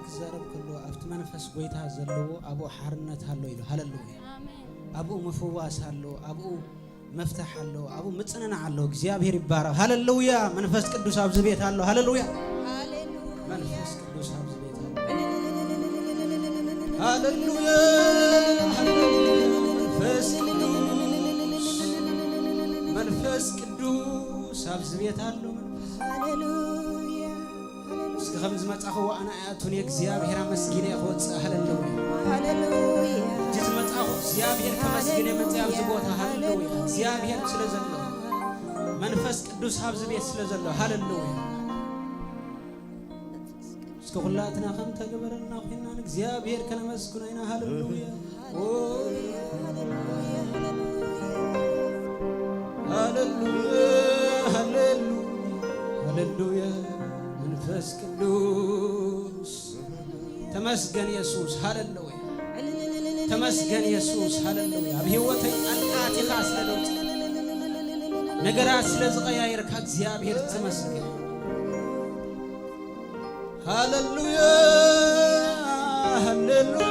ክዛረብ ከሎ ኣብቲ መንፈስ ጎይታ ዘለዎ ኣብኡ ሓርነት ኣሎ ኢሉ። ሃለሉያ። ኣሜን። ኣብኡ ምፍዋስ ኣሎ፣ ኣብኡ መፍታሕ ኣሎ፣ ኣብኡ ምጽንናዕ ኣሎ። እግዚኣብሔር ይባረኽ። ሃለሉያ። መንፈስ ቅዱስ ኣብዚ ቤት ኣሎ። ሃለሉያ። ሃሌሉያ። መንፈስ ቅዱስ ኣብዚ ቤት ኣሎ። ሃሌሉያ። ሃሌሉያ። መንፈስ ቅዱስ፣ መንፈስ ቅዱስ ኣብዚ ቤት ኣሎ። መንፈስ ሃሌሉያ። እስኪ ከም ዝመጻኹ ኣነ ኣያቱን እግዚኣብሔር ኣመስጊነ ክወጽእ። ሃሌሉያ። ሃሌሉያ። እቲ ዝመጻኹ እግዚኣብሔር ከመስግነ መጽእ ኣብዚ ቦታ። ሃሌሉያ። እግዚኣብሔር ስለ ዘሎ፣ መንፈስ ቅዱስ ኣብዚ ቤት ስለ ዘሎ። ሃሌሉያ። እስኪ ኩላትና ከም ተገበረልና ኮይና ንእግዚኣብሔር ከነመስግኖ ኢና። ሃሌሉያ። ኦ፣ ሃሌሉያ፣ ሃሌሉያ፣ ሃሌሉያ። መንፈስ ቅዱስ ተመስገን የሱስ። ሃሌሉያ። ተመስገን የሱስ። ሃሌሉያ። ኣብ ህይወተይ ጣልቃ ኣቲኻ ስለ ለውጥ ነገራት ስለ ዝቐያየርካ እግዚኣብሔር ተመስገን። ሃሌሉያ፣ ሃሌሉያ።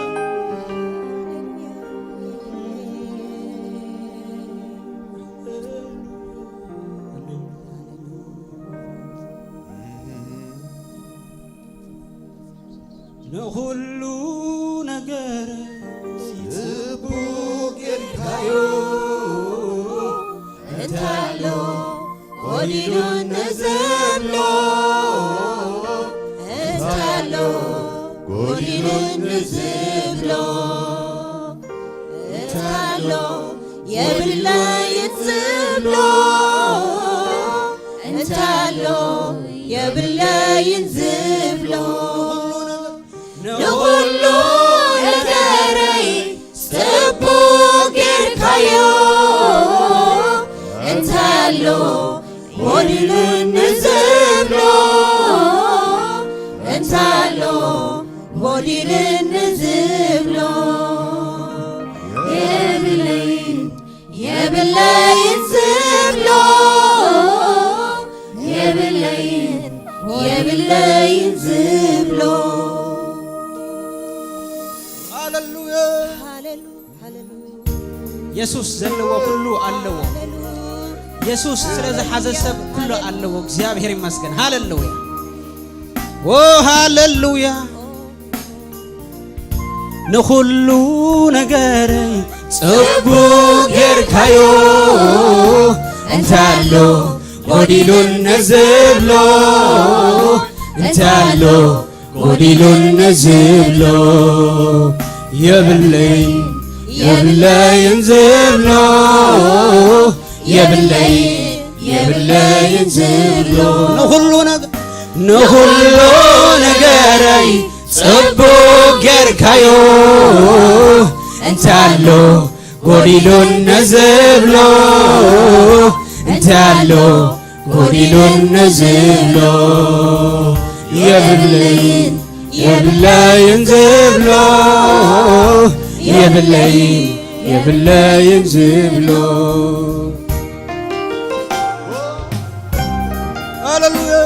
ንኹሉ ነገር ጽቡቕ ጌርካዮ። እንታሎ ጎዲሉኒ ዝብሎ፣ እንታሎ ጎዲሉኒ ዝብሎ፣ እንታሎ የብለይን ዝብሎ፣ እንታሎ የብለይን ዝብሎ። ንኹሉ ነገረይ ጽቡቕ ጌርካዮ። እንታሎ ጎዲሉኒ ዝብሎ፣ እንታሎ ጎዲሉኒ ዝብሎ፣ የብለይን የብለይን ዝብሎ፣ የብለይን የብለይን ዝብሎ። ሃሌሉያ። ሃሌሉያ። የሱስ ዘለዎ ኩሉ ኣለዎ። የሱስ ስለ ዝሓዘ ሰብ ኩሉ ኣለዎ። እግዚኣብሔር ይመስገን። ሃሌሉያ። ኦ ሃሌሉያ። ንኹሉ ነገረይ ጽቡቕ ጌርካዮ። እንታሎ ጎዲሉኒ ዝብሎ፣ እንታሎ ጎዲሉኒ ዝብሎ፣ የብለይ የብለይን ዝብሎ፣ የብለይ የብለይን ዝብሎ። ንኹሉ ነገ-፣ ንኹሉ ነገረይ ጽቡቕ ጌርካዮ። እንታሎ ጎዲሉኒ ዝብሎ፣ እንታሎ ጎዲሉኒ ዝብሎ፣ የብለይን የብለይን ዝብሎ፣ የብለይን የብለይን ዝብሎ። ሃሌሉያ።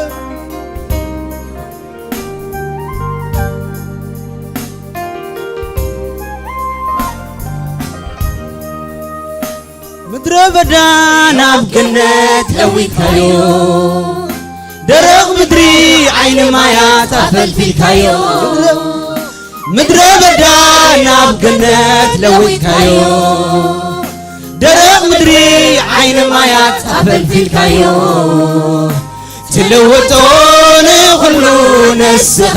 ምድረ በዳ ናብ ገነት ለዊጥካዮ፣ ደረቕ ምድሪ ዓይኒ ማያት ኣፈልፊልካዮ። ምድረ በዳ ናብ ገነት ለዊጥካዮ፣ ደረቕ ምድሪ ዓይኒ ማያት ኣፈልፊልካዮ። ትልውጦ ንኹሉ ንስኻ፣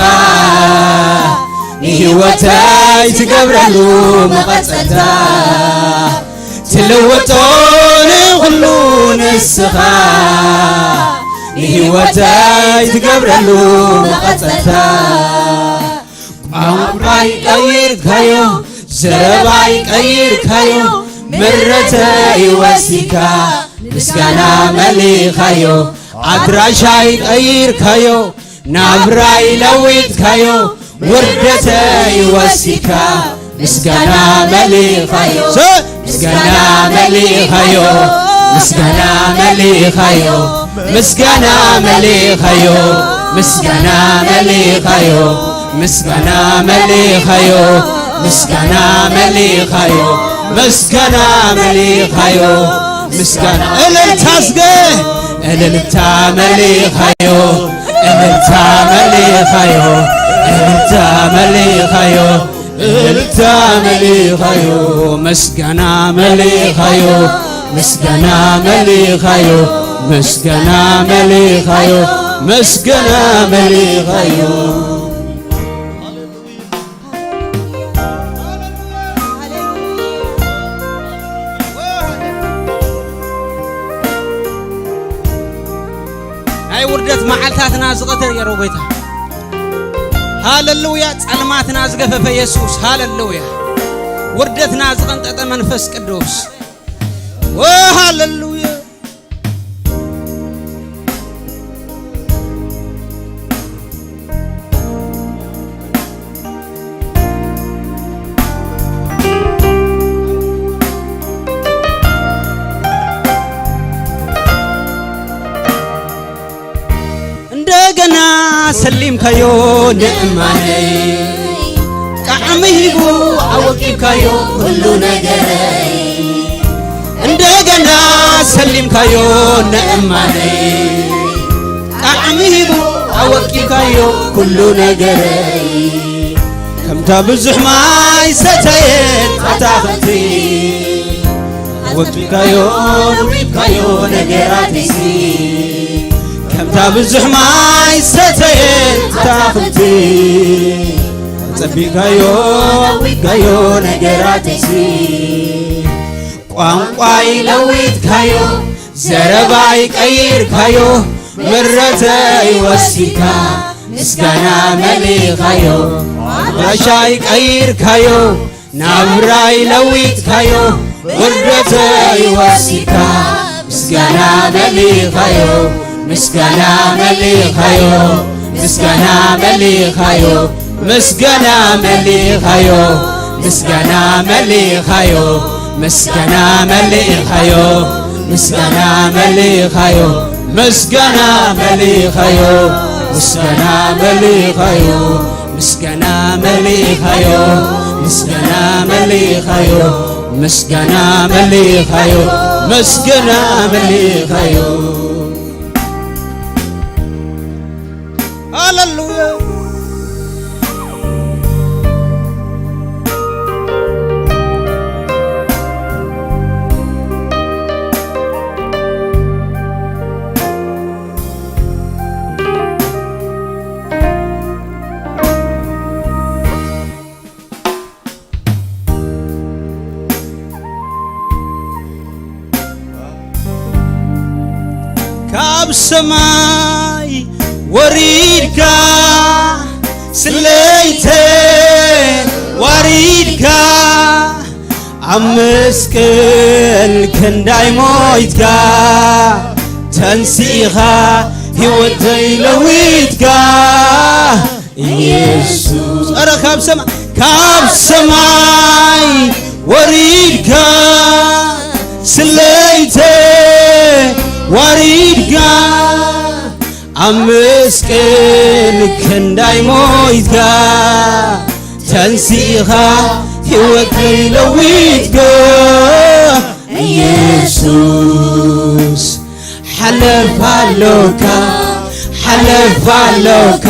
ንህይወተይ ትገብረሉ መቐጸልታ። ትልውጦ ንኹሉ ንስኻ፣ ንህይወተይ ትገብረሉ መቐጸልታ። ቋንቋይ ቀይርካዮ፣ ዘረባይ ቀይርካዮ፣ ምረተይ ወሲድካ ምስጋና መሊኻዮ። ኣድራሻይ ቀይርካዮ፣ ናብራይ ለዊጥካዮ፣ ውርደተይ ወሲድካ ምስጋና መሊኻዮ። ሰ- ምስጋና መሊኻዮ፣ ምስጋና መሊኻዮ፣ ምስጋና መሊኻዮ፣ ምስጋና መሊኻዮ። ምስጋና መሊኻዮ፣ ምስጋና መሊኻዮ፣ ምስጋና መሊኻዮ፣ ምስጋና እልልታ እስከ፣ እልልታ መሊኻዮ፣ እልልታ መሊኻዮ፣ እልልታ መሊኻዮ፣ እልልታ መሊኻዮ፣ ምስጋና መሊኻዮ፣ ምስጋና መሊኻዮ፣ ምስጋና መሊኻዮ፣ ምስጋና መሊኻዮ። ናይ ውርደት መዓልታትና ዝቐተር የሮ ጎይታ። ሃለሉያ። ጸልማትና ዝገፈፈ የሱስ። ሃለሉያ። ውርደትና ዝቐንጠጠ መንፈስ ቅዱስ። ኦ ሃለሉያ። እንደገና ሰሊምካዮ ንእማነይ፣ ጣዕሚ ሂቡ ኣወቂብካዮ ኩሉ ነገረይ። እንደገና ሰሊምካዮ ንእማነይ፣ ጣዕሚ ሂቡ ኣወቂብካዮ ኩሉ ነገረይ። ከምታ ብዙሕ ማይ ሰተየት ኣታኽልቲ፣ ወቂብካዮ፣ ወቂብካዮ ነገራተይሲ። ከምታ ብዙሕ ማይ ሰተየት ኣታኽልቲ፣ ጸቢብካዮ፣ ወቂብካዮ ነገራተይሲ። ቋንቋይ ለዊጥካዮ፣ ዘረባይ ቀይርካዮ፣ ምረተይ ወሲድካ፣ ምስጋና መሊኻዮ። ኣድራሻይ ቀይርካዮ፣ ናብራይ ለዊጥካዮ፣ ውርደተይ ወሲድካ፣ ምስጋና መሊኻዮ፣ ምስጋና መሊኻዮ፣ ምስጋና መሊኻዮ፣ ምስጋና መሊኻዮ፣ ምስጋና መሊኻዮ፣ ምስጋና መሊኻዮ፣ ምስጋና መሊኻዮ፣ ምስጋና መሊኻዮ፣ ምስጋና መሊኻዮ፣ ምስጋና መሊኻዮ፣ ምስጋና መሊኻዮ፣ ምስጋና መሊኻዮ፣ ምስጋና መሊኻዮ። ሃሌሉያ። ካብ ሰማይ ወሪድካ፣ ስለይተ ዋሪድካ፣ ኣብ መስቀል ክንዳይ ሞይትካ፣ ተንሲእኻ ህይወተይ ለዊጥካ። ኢየሱስ። ኧረ ካብ ሰማይ፣ ካብ ሰማይ ወሪድካ፣ ስለይተ ዋሪድካ፣ ኣብ መስቀል ክንዳይ ሞይትካ፣ ተንሲእኻ ህይወተይ ለዊጥካ። ኢየሱስ። ሓለፍ ኣሎካ፣ ሓለፍ ኣሎካ፣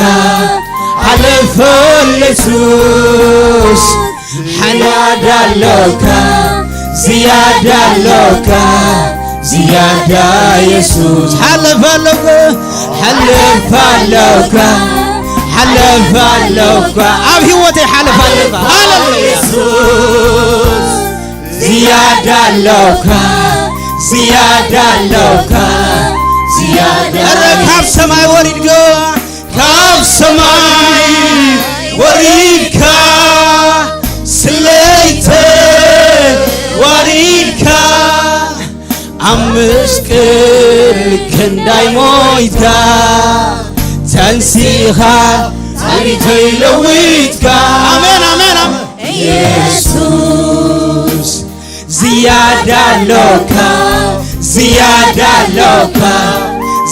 ሓለፍ ኣሎ የሱስ። ሓላድ ኣሎካ፣ ዝያዳ ኣሎካ፣ ዝያዳ የሱስ። ሓለፍ ኣሎካ፣ ሓለፍ ኣሎካ፣ ሓለፍ ኣሎካ። ኣብ ህይወተይ ሓለፍ ኣሎካ። ሃሌሉያ። የሱስ። ዝያዳ ኣለካ፣ ዝያዳ ኣለካ፣ ዝያዳ። ኧረ ካብ ሰማይ ወሪድካ፣ ካብ ሰማይ ወሪድካ፣ ስለይተ ዋሪድካ፣ ኣብ መስቀል ክንዳይ ሞይትካ፣ ተንሲእኻ ታሪኸይ ለዊጥካ። ኣሜን፣ ኣሜን፣ ኣሜን። ኢየሱስ ዝያዳ ኣሎካ፣ ዝያዳ ኣሎካ፣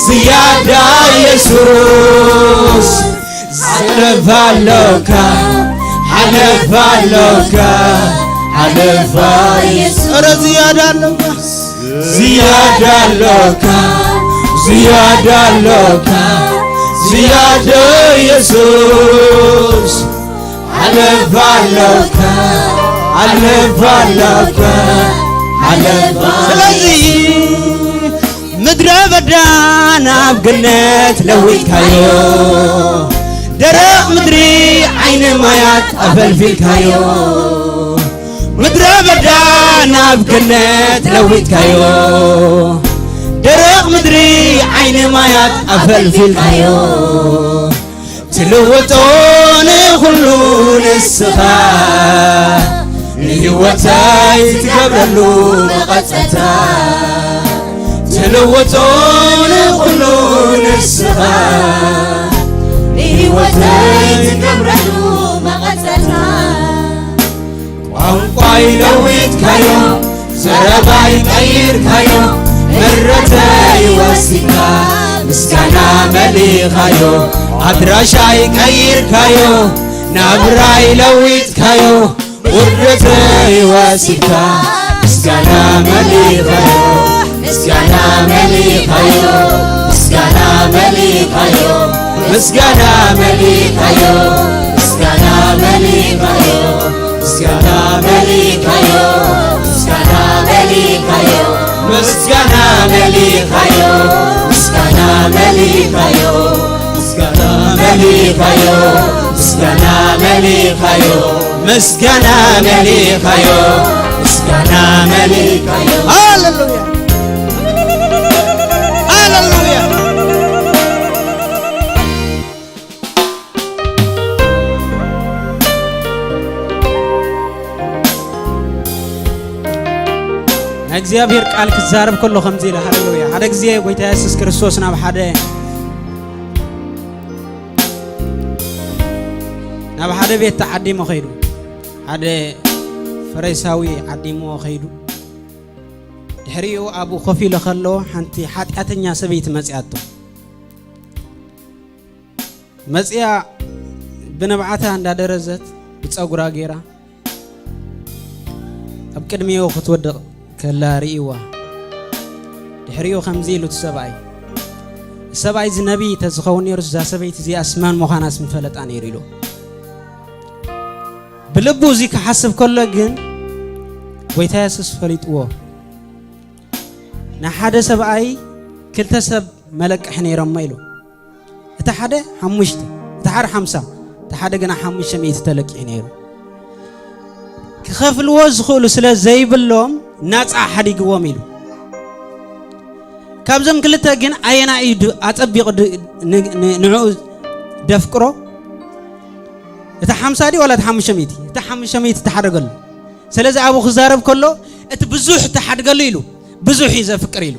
ዝያዳ ኢየሱስ ሓለፋ ኣሎካ፣ ሓለፋ ኣሎካ፣ ሓለፋ ኢየሱስ። ኧረ ዝያዳ ኣሎካ፣ ዝያዳ ኣሎካ፣ ዝያዳ ኣሎካ፣ ዝያዳ ኢየሱስ። ሓለፋ ኣሎካ፣ ሓለፋ ኣሎካ፣ ሓለፋ። ስለዚ ምድረ በዳ ናብ ገነት ለዊጥካዮ፣ ደረቕ ምድሪ ዓይኒ ማያት ኣፈልፊልካዮ። ምድረ በዳ ናብ ገነት ለዊጥካዮ፣ ደረቕ ምድሪ ዓይኒ ማያት ኣፈልፊልካዮ። ትልውጦ ንኹሉ ንስኻ፣ ንህይወተይ ትገብረሉ መቐጸታ። ትልውጦ ንኹሉ ንስኻ፣ ንህይወተይ ትገብረሉ መቐጸታ። ቋንቋይ ለዊጥካዮ፣ ዘረባይ ቀይርካዮ፣ ምሕረተይ ወሲድካ ምስጋና መሊኻዮ። ኣድራሻይ ቀይርካዮ፣ ናብራይ ለዊጥካዮ፣ ውርደተይ ወሲድካ ምስጋና መሊኻዮ። ምስጋና መሊኻዮ፣ ምስጋና መሊኻዮ፣ ምስጋና መሊኻዮ፣ ምስጋና መሊኻዮ፣ ምስጋና መሊኻዮ፣ ምስጋና መሊኻዮ፣ ምስጋና መሊኻዮ፣ ምስጋና መሊኻዮ፣ ምስጋና መሊኻዮ፣ ምስጋና መሊኻዮ፣ ምስጋና መሊኻዮ፣ ምስጋና መሊኻዮ። ሃሌሉያ፣ ሃሌሉያ። ናይ እግዚኣብሔር ቃል ክዛረብ ከሎ ከምዚ ኢለ፣ ሃሌሉያ። ሓደ ግዜ ጎይታ የሱስ ክርስቶስ ናብ ሓደ፣ ናብ ሓደ ቤት ተዓዲሙ ኸይዱ። ሓደ ፈሪሳዊ ዓዲምዎ ኸይዱ። ድሕሪኡ ኣብኡ ኮፍ ኢሉ ኸሎ፣ ሓንቲ ሓጢኣተኛ ሰበይቲ መጺኣቶ። መጺኣ ብንብዓታ እንዳደረዘት፣ ብጸጉራ ገይራ ኣብ ቅድሚኡ ክትወድቕ ከላ ርእይዋ። ድሕሪኡ ከምዚ ኢሉ እቲ ሰብኣይ፣ "ሰብኣይ እዚ ነቢይ ተዝኸውን ነይሩስ፣ እዛ ሰበይቲ እዚኣስ መን ምዃናስ ምፈለጣ ነይሩ" ኢሉ። ብልቡ እዚ ክሓስብ ከሎ ግን፣ ጎይታ የሱስ ፈሊጥዎ። ንሓደ ሰብኣይ ክልተ ሰብ መለቅሒ ነይሮሞ ኢሉ። እቲ ሓደ ሓሙሽተ፣ እቲ ሓደ ሓምሳ፣ እቲ ሓደ ግና ሓሙሽተ ሚእቲ ተለቂሑ ነይሩ። ክኸፍልዎ ዝኽእሉ ስለ ዘይብሎም ናጻ ሓዲግዎም ኢሉ። ካብዞም ክልተ ግን ኣየናይ እዩ ድ-፣ ኣጸቢቑ ድ-፣ ን-፣ ን-፣ ንዕኡ ደፍቅሮ? እቲ ሓምሳ ድዩ ዋላ እቲ ሓሙሽተ ሚእቲ? እቲ ሓሙሽተ ሚእቲ ተሓደገሉ። ስለዚ ኣብኡ ክዛረብ ከሎ፣ እቲ ብዙሕ ተሓድገሉ ኢሉ፣ ብዙሕ እዩ ዘፍቅር ኢሉ።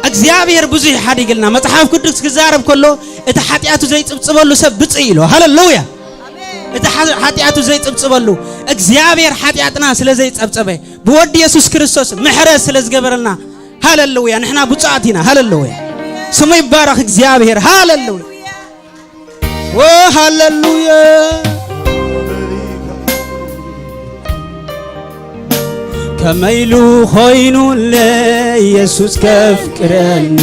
እግዚኣብሔር ብዙሕ ይሓድግልና። መጽሓፍ ቅዱስ ክዛረብ ከሎ፣ እቲ ሓጢኣቱ ዘይጽብጽበሉ ሰብ ብጽእ ኢሉ። ሃሌሉያ! እቲ ሓ-፣ ሓጢኣቱ ዘይጽብጽበሉ፣ እግዚኣብሔር ሓጢኣትና ስለ ዘይጸብጸበ፣ ብወዲ የሱስ ክርስቶስ ምሕረት ስለ ዝገበረልና፣ ሃሌሉያ! ንሕና ብፁዓት ኢና። ሃሌሉያ! ስሙ ይባረኽ እግዚኣብሔር። ሃሌሉያ! ኦ ሃሌሉያ። ከመይ ኢሉ ኾይኑለይ የሱስ ከፍቅረኒ፣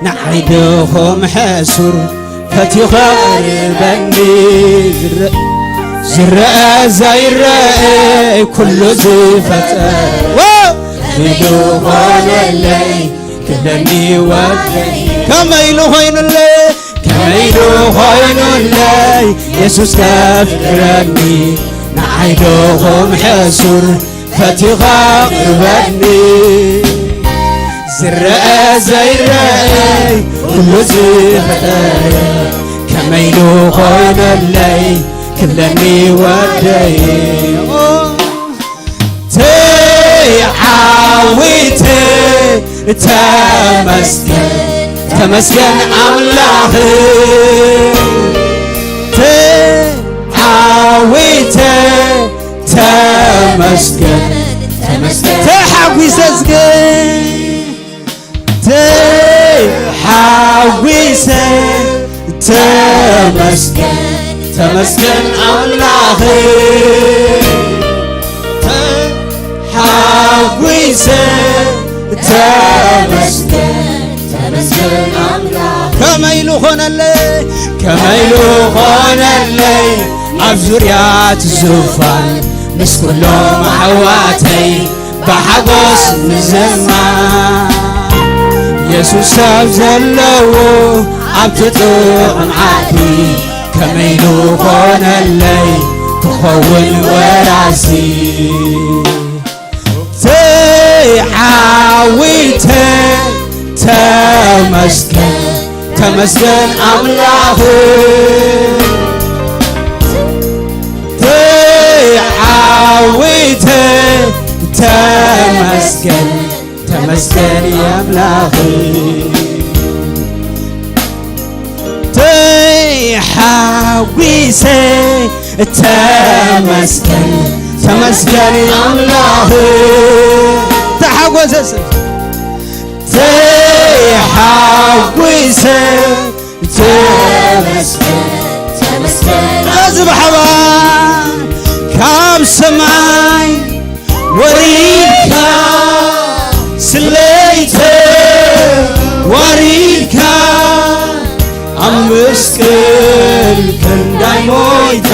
ንዓይ ድኹም ሕሱር ፈትዩ ኸቕርበኒ። ዝረ-፣ ዝረአ ዘይረአ ኩሉ ዝፈጠረ፣ ኦ! ከመይ ኢሉ ኾነለይ ክብለኒ ወደይ። ከመይ ኢሉ ኾይኑለይ፣ ከመይ ኢሉ ኾይኑለይ የሱስ ከፍቅረኒ፣ ንዓይ ድኹም ሕሱር ፈትዩ ኸቕርበኒ። ዝረአ ዘይረአ ኩሉ ዝፈጠረ፣ ከመይ ኢሉ ኾይኑለይ ክብለኒ ወደይ። ተዓዊተ ተመስገን፣ ተመስገን ኣምላኽ። ተዓዊተ ተመስገን፣ ተመስገን ተሓጒሰ እስከ ተሓጒሰ ተመስገን ተመስገን ኣምላኽ ሓጒሰ ተመስገን ተመስገን ኣምላኽ ከመይ ኢሉ ኾነለይ ከመይ ኢሉ ኾነለይ ኣብ ዙርያ እቲ ዙፋን ምስ ኩሎም ኣሕዋተይ ብሓጎስ ንዝማር የሱስ ሰብ ዘለዎ ኣብቲ ጥዑም ዓዲ ከመይ ኢሉ ኾነለይ ክኸውን ወራሲ ተዓዊተ ተመስገን ተመስገን ኣምላኽ ተዓዊተ ተመስገን ተመስገን ኣምላኽ ተሓጒሰ ተመስገን ተመስገን ኣምላኽ ተሓጎሰ ተሓጒሰ ተመስገን ተመስገን እዚ ብሓባር ካብ ሰማይ ወሪድካ ስለይተ ዋሪድካ ኣብ መስቀል ክንዳይ ሞይታ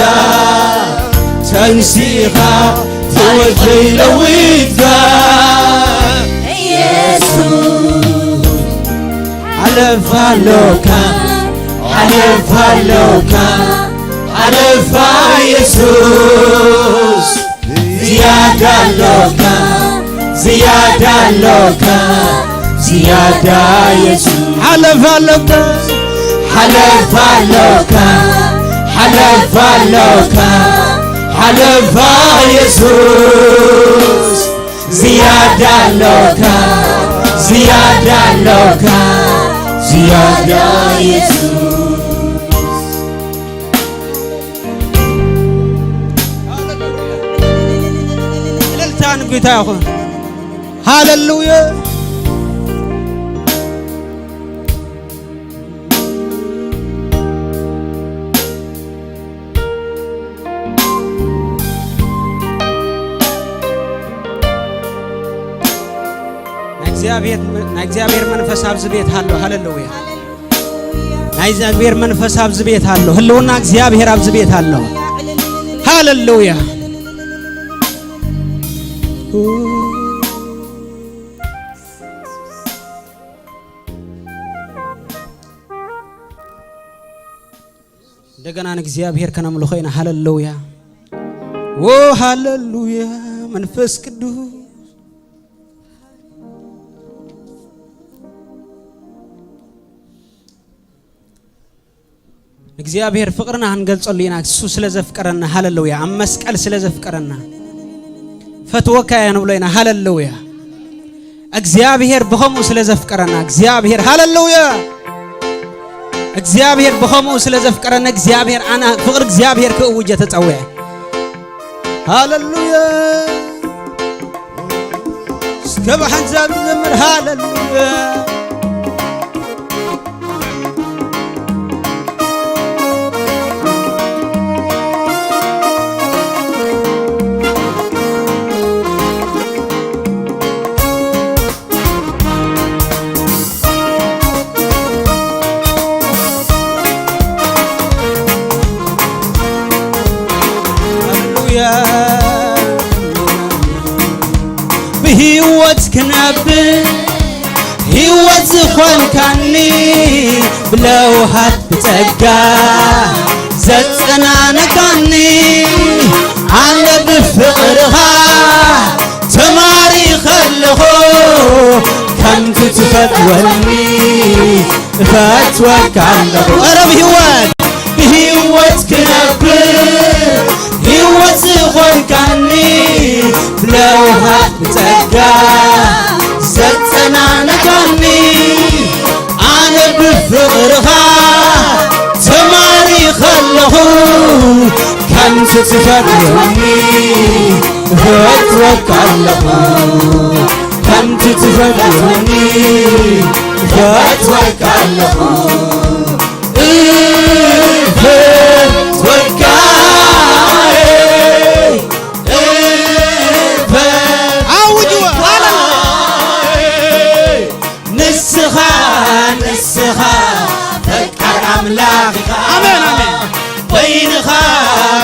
ተንሲኻ ህይወተይ ለዊጥካ ኢየሱስ ሓለፋ ኣሎካ ሓለፋ ኣሎካ ሓለፋ ኢየሱስ ዝያዳ ኣሎካ ዝያዳ ኣሎካ ዝያዳ ኢየሱስ ሓለፋ ኣሎካ ሓለፋ ኣሎካ ሓለፋ ኣሎካ ሓለፋ ኢየሱስ ዝያዳ ኣሎካ ዝያዳ ኣሎካ ዝያዳ ኢየሱስ እልልታ ንጌታ ይኹን ሃሌሉያ ናይ እግዚኣብሔር መንፈስ ኣብዚ ቤት ኣሎ ሃሌሉያ ናይ እግዚኣብሔር መንፈስ ኣብዚ ቤት ኣሎ ህልውና እግዚኣብሔር ኣብዚ ቤት ኣሎ ሃሌሉያ እንደገና ንእግዚኣብሔር ከነምልኾ ኢና ሃሌሉያ ዎ ሃሌሉያ መንፈስ ቅዱስ እግዚኣብሔር ፍቕርና ክንገልጸሉ ኢና እሱ ስለ ዘፍቀረና ሃለሉያ ኣብ መስቀል ስለ ዘፍቀረና ፈትወካ እያ ንብሎ ኢና ሃለሉያ እግዚኣብሔር ብኸምኡ ስለ ዘፍቀረና እግዚኣብሔር ሃለሉያ እግዚኣብሔር ብኸምኡ ስለ ዘፍቀረና እግዚኣብሔር ኣነ ፍቕሪ እግዚኣብሔር ክእውጀ ተጸውዐ ሃለሉያ እስከ ብሓንሳብ ንዘምር ሃለሉያ ብህይወት ክነብር ህይወት ዝኾንካኒ ብለውሃት ብጸጋ ዘጸናነካኒ ኣነ ብፍቕርኻ ተማሪኸ ኣለኹ ከምቲ ትፈትወኒ እፈትወካ ኣለኹ ኧረ ብህይወት ብህይወት ክነብር ህይወት ዝኾንካኒ ብለውሃት ብጸጋ ዘጸናነካኒ ኣነ ብፍቕርኻ ተማሪኸ ኣለኹ ከምቲ ትፈትወኒ እፈትወካ ኣለኹ ከምቲ ትፈትወኒ እፈትወካ ኣለኹ እፈት ወጋይ፣ እፈት ኣውጅዋ። ወጋይ። ንስኻ፣ ንስኻ ፈቃር ኣምላኽ ኢኻ። ኣሜን፣ ኣሜን። በይንኻ፣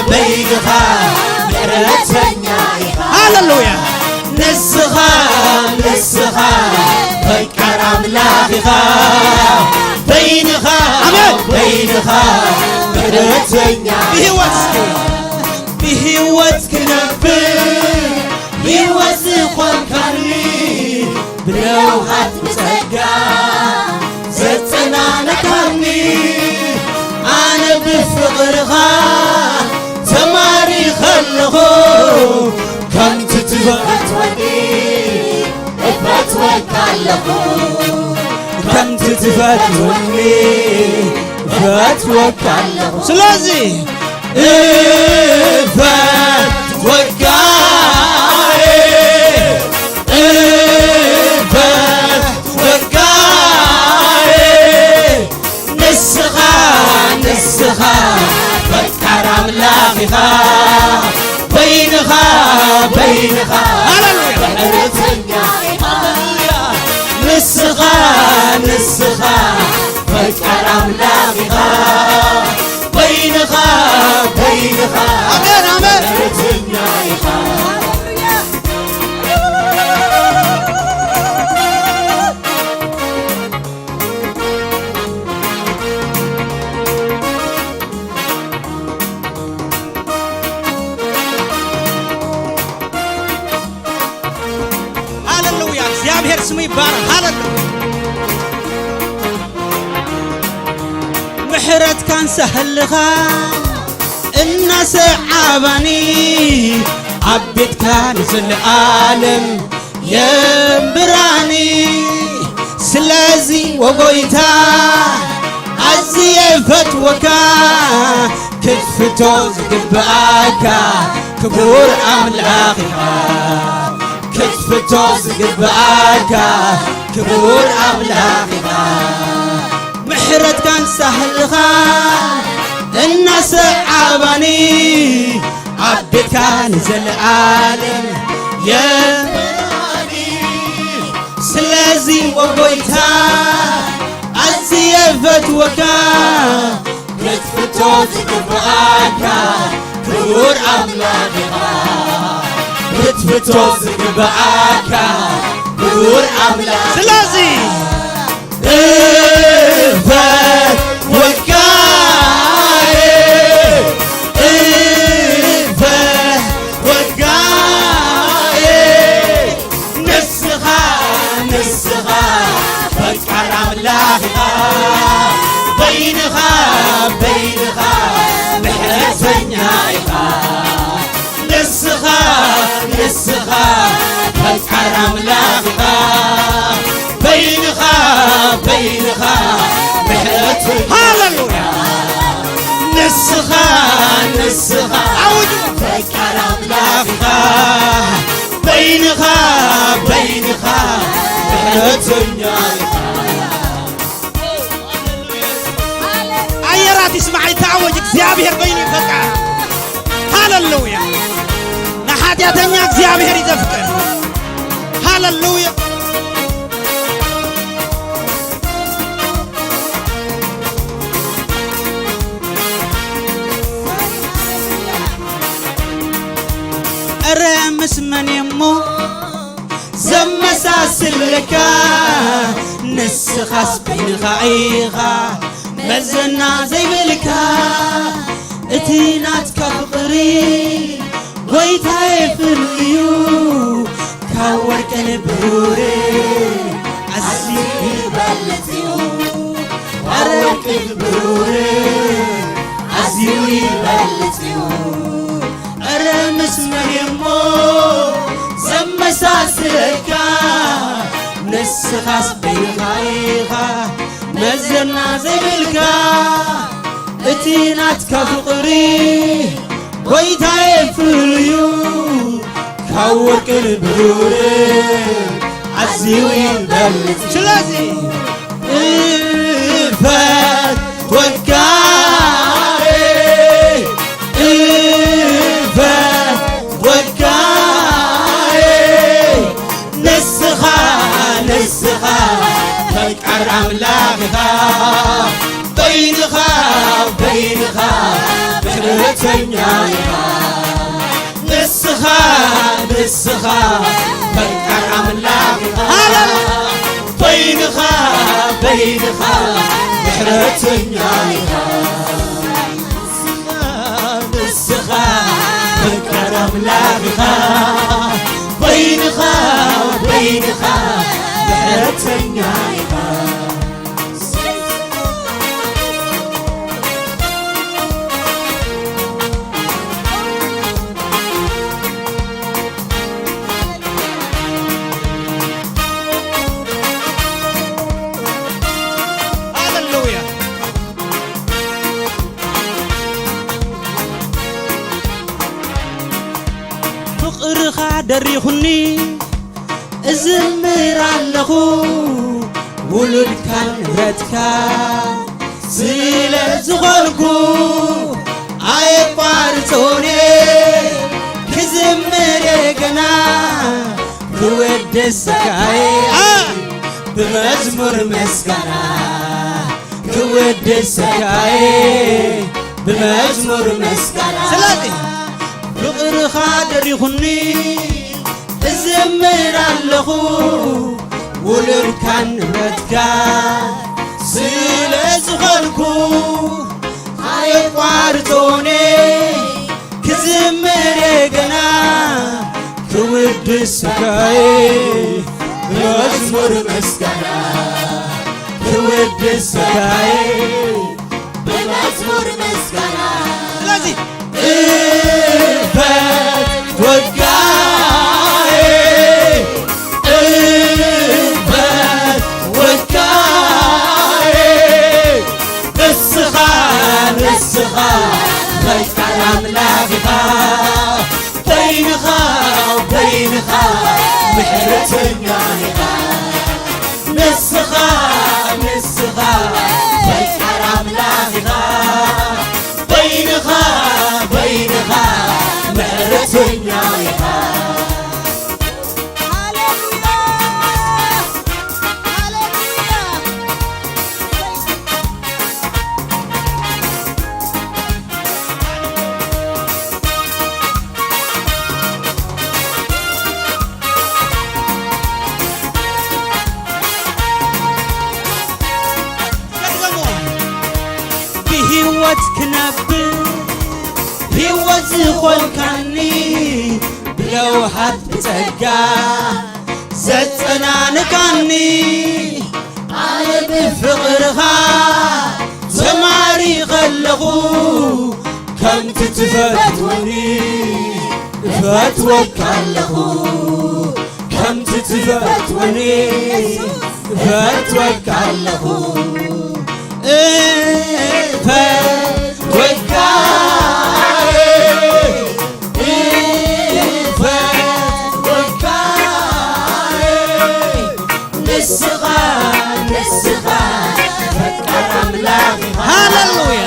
በይንኻ ምሕረተኛ ኢኻ። ሃሌሉያ። ንስኻ፣ ንስኻ ፈቃር ኣምላኽ ኢኻ። በይንኻ፣ ኣሜን። በይንኻ ምሕረተኛ ኢኻ። ብህይወት እስኪ። ብህይወት ክነብር ህይወት ዝኾንካኒ፣ ብለውሃት ብጸጋ ዘጸናነካኒ፣ ኣነ ብፍቕርኻ ተማሪኸ ኣለኹ። ከምቲ ትፈትወኒ እፈትወካ ኣለኹ። ከምቲ ትፈትወኒ እፈትወካ ኣለኹ። ስለዚ እፈትወካ፣ እፈትወካ። ንስኻ፣ ንስኻ ፈቃር ኣምላኽ ኢኻ። በይንኻ፣ በይንኻ ሃሌሉያ። ምሕረተኛ ኢኻ። ንስኻ፣ ንስኻ ፈቃር ኣምላኽ ኢኻ። በይንኻ፣ በይንኻ ኣሜን፣ ኣሜን። ምሕረተኛ ኢኻ። ሃሌሉያ፣ እግዚኣብሔር ስሙ ይባረክ። ሃሌሉያ። ምሕረትካን ሳህልኻ እናሰዓባኒ፣ ኣብ ቤትካ ንዘለኣለም የንብራኒ። ስለዚ ወጎይታ ኣዝየ ፈትወካ፣ ክትፍቶ ዝግብኣካ ክቡር ኣምላኽ ኢኻ። ክትፍቶ ዝግብኣካ ክቡር ኣምላኽ ኢኻ። ምሕረትካን ሳህልኻ እናሰዓባኒ፣ ኣብ ቤትካ ንዘለኣለም የንብራኒ። ስለዚ ወጎይታ ኣዝየ ፈትወካ፣ ክትፍቶ ዝግብኣካ ክቡር ኣምላኽ ኢኻ። ክትፍቶ ዝግብኣካ ክቡር ኣምላኽ። ስለዚ እፈትወካ፣ እፈትወካ። ንስኻ፣ ንስኻ ፈቃር ኣምላኽ ኢኻ። በይንኻ፣ በይንኻ ምሕረተኛ ኢኻ። ንስኻ፣ ንስኻ ፈቃር ኣምላኽ ኢኻ። በይንኻ፣ በይንኻ ምሕረተኛ ሃሌሉያ። ንስኻ፣ ንስኻ ኣውጁ። ፈቃር ኣምላኽ ኢኻ። በይንኻ፣ በይንኻ ምሕረተኛ ኢኻ። ኣየራት ይስማዕ፣ ይተኣወጅ፣ እግዚኣብሔር በይኑ ይፈቃር። ሃሌሉያ። ንሓጢኣተኛ እግዚኣብሔር እዩ ዘፍቅር። ሃሌሉያ። እረ ምስ መን እየ እሞ ዘመሳስለካ? ንስኻስ በይንኻ ኢኻ መዘና ዘይብልካ። እቲ ናትካ ፍቕሪ ጎይታዬ ፍሉይ እዩ፣ ካብ ወርቅን ብሩርን ኣዝዩ ይበልጽ እዩ። ካብ ወርቅን ብሩርን ኣዝዩ ይበልጽ እዩ። እረ ምስ መን እየ እሞ ዘመሳስለካ? ንስኻስ በይንኻ ኢኻ መዘና ዘይብልካ። እቲ ናትካ ፍቕሪ ጎይታዬ ፍሉይ እዩ፣ ካብ ወርቅን ብሩርን ኣዝዩ ይበልጽ። ስለዚ እፈትወካ፣ በይንኻ በይንኻ ምሕረተኛ ኢኻ። ንስኻ ንስኻ ፈቃር ኣምላኽ ኢኻ። በይንኻ በይንኻ ምሕረተኛ ኢኻ። ንስኻ ፈቃር ኣምላኽ ኢኻ። በይንኻ በይንኻ ምሕረተኛ ኢኻ። ሃሌሉያ። ፍቕርኻ ደሪኹኒ እዝምር ኣለኹ፣ ውሉድካን ንብረትካ ስለ ዝኾንኩ ኣየቋርጾኔ ክዝምር እየ ገና ክወድሰካ እየ ብመዝሙር ምስጋና ክወድሰካ እየ ብመዝሙር ምስጋና። ስለዚ ፍቕርኻ ደሪኹኒ እዝምር ኣለኹ ውሉድካን ንብረትካ ስለ ዝኾንኩ ኣየቋርጾኔ ክዝምር እየ ገና ክውድሰካ እየ ብመዝሙር ምስጋና ክውድሰካ እየ ብመዝሙር ምስጋና። ስለዚ እፈትወካ እየ፣ እፈትወካ እየ። ንስኻ፣ ንስኻ ፈቃር ኣምላኽ ኢኻ። በይንኻ፣ በይንኻ ምሕረተኛ ኢኻ። ንስኻ፣ ንስኻ ፈቃር ኣምላኽ ኢኻ። በይንኻ፣ በይንኻ ምሕረተኛ ኢኻ። ሃሌሉያ! ሃሌሉያ! ብህይወት ክነብር ህይወት ዝኾንካኒ ብለውሃት ብጸጋ ዘጸናንካኒ ኣነ ብፍቕርኻ ተማሪኸ ኣለኹ ከምቲ ትፈትወኒ እፈትወካ ኣለኹ ከምቲ ትፈትወኒ እፈትወካ ኣለኹ እፈትወካ እፈትወካ ንስኻ ንስኻ ፈቃር ኣምላኽ ኢኻ። ሃሌሉያ።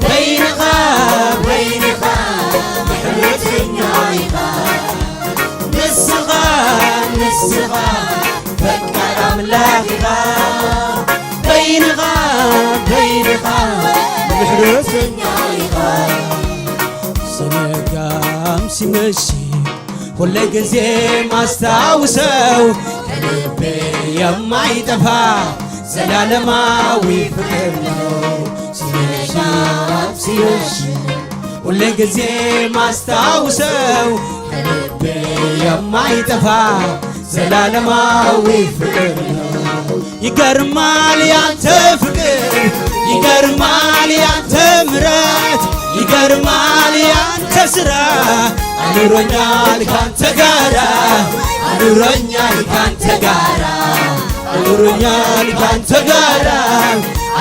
በይንኻ በይንኻ ምሕረተኛ ኢኻ። ንስኻ ንስኻ ፈቃር ኣምላኽ ኢኻ። በይንኻ በይንኻ ምሕረተኛ ኢኻ። ሲነጋም ሲመሽ ሁል ጊዜ ማስታውሰው ከልቤ የማይጠፋ ዘላለማዊ ፍቅር ነው። ሲነጋም ሲመሽ ሁል ጊዜ ማስታውሰው ከልቤ የማይጠፋ ዘላለማዊ ፍቅር ነው። ይገርማል ያንተ ፍቅር፣ ይገርማል ያንተ ምረት፣ ይገርማል ያንተ ስራ። አኑሮኛል ካንተ ጋራ፣ አኑሮኛል ካንተ ጋራ፣ አኑሮኛል ካንተ ጋራ፣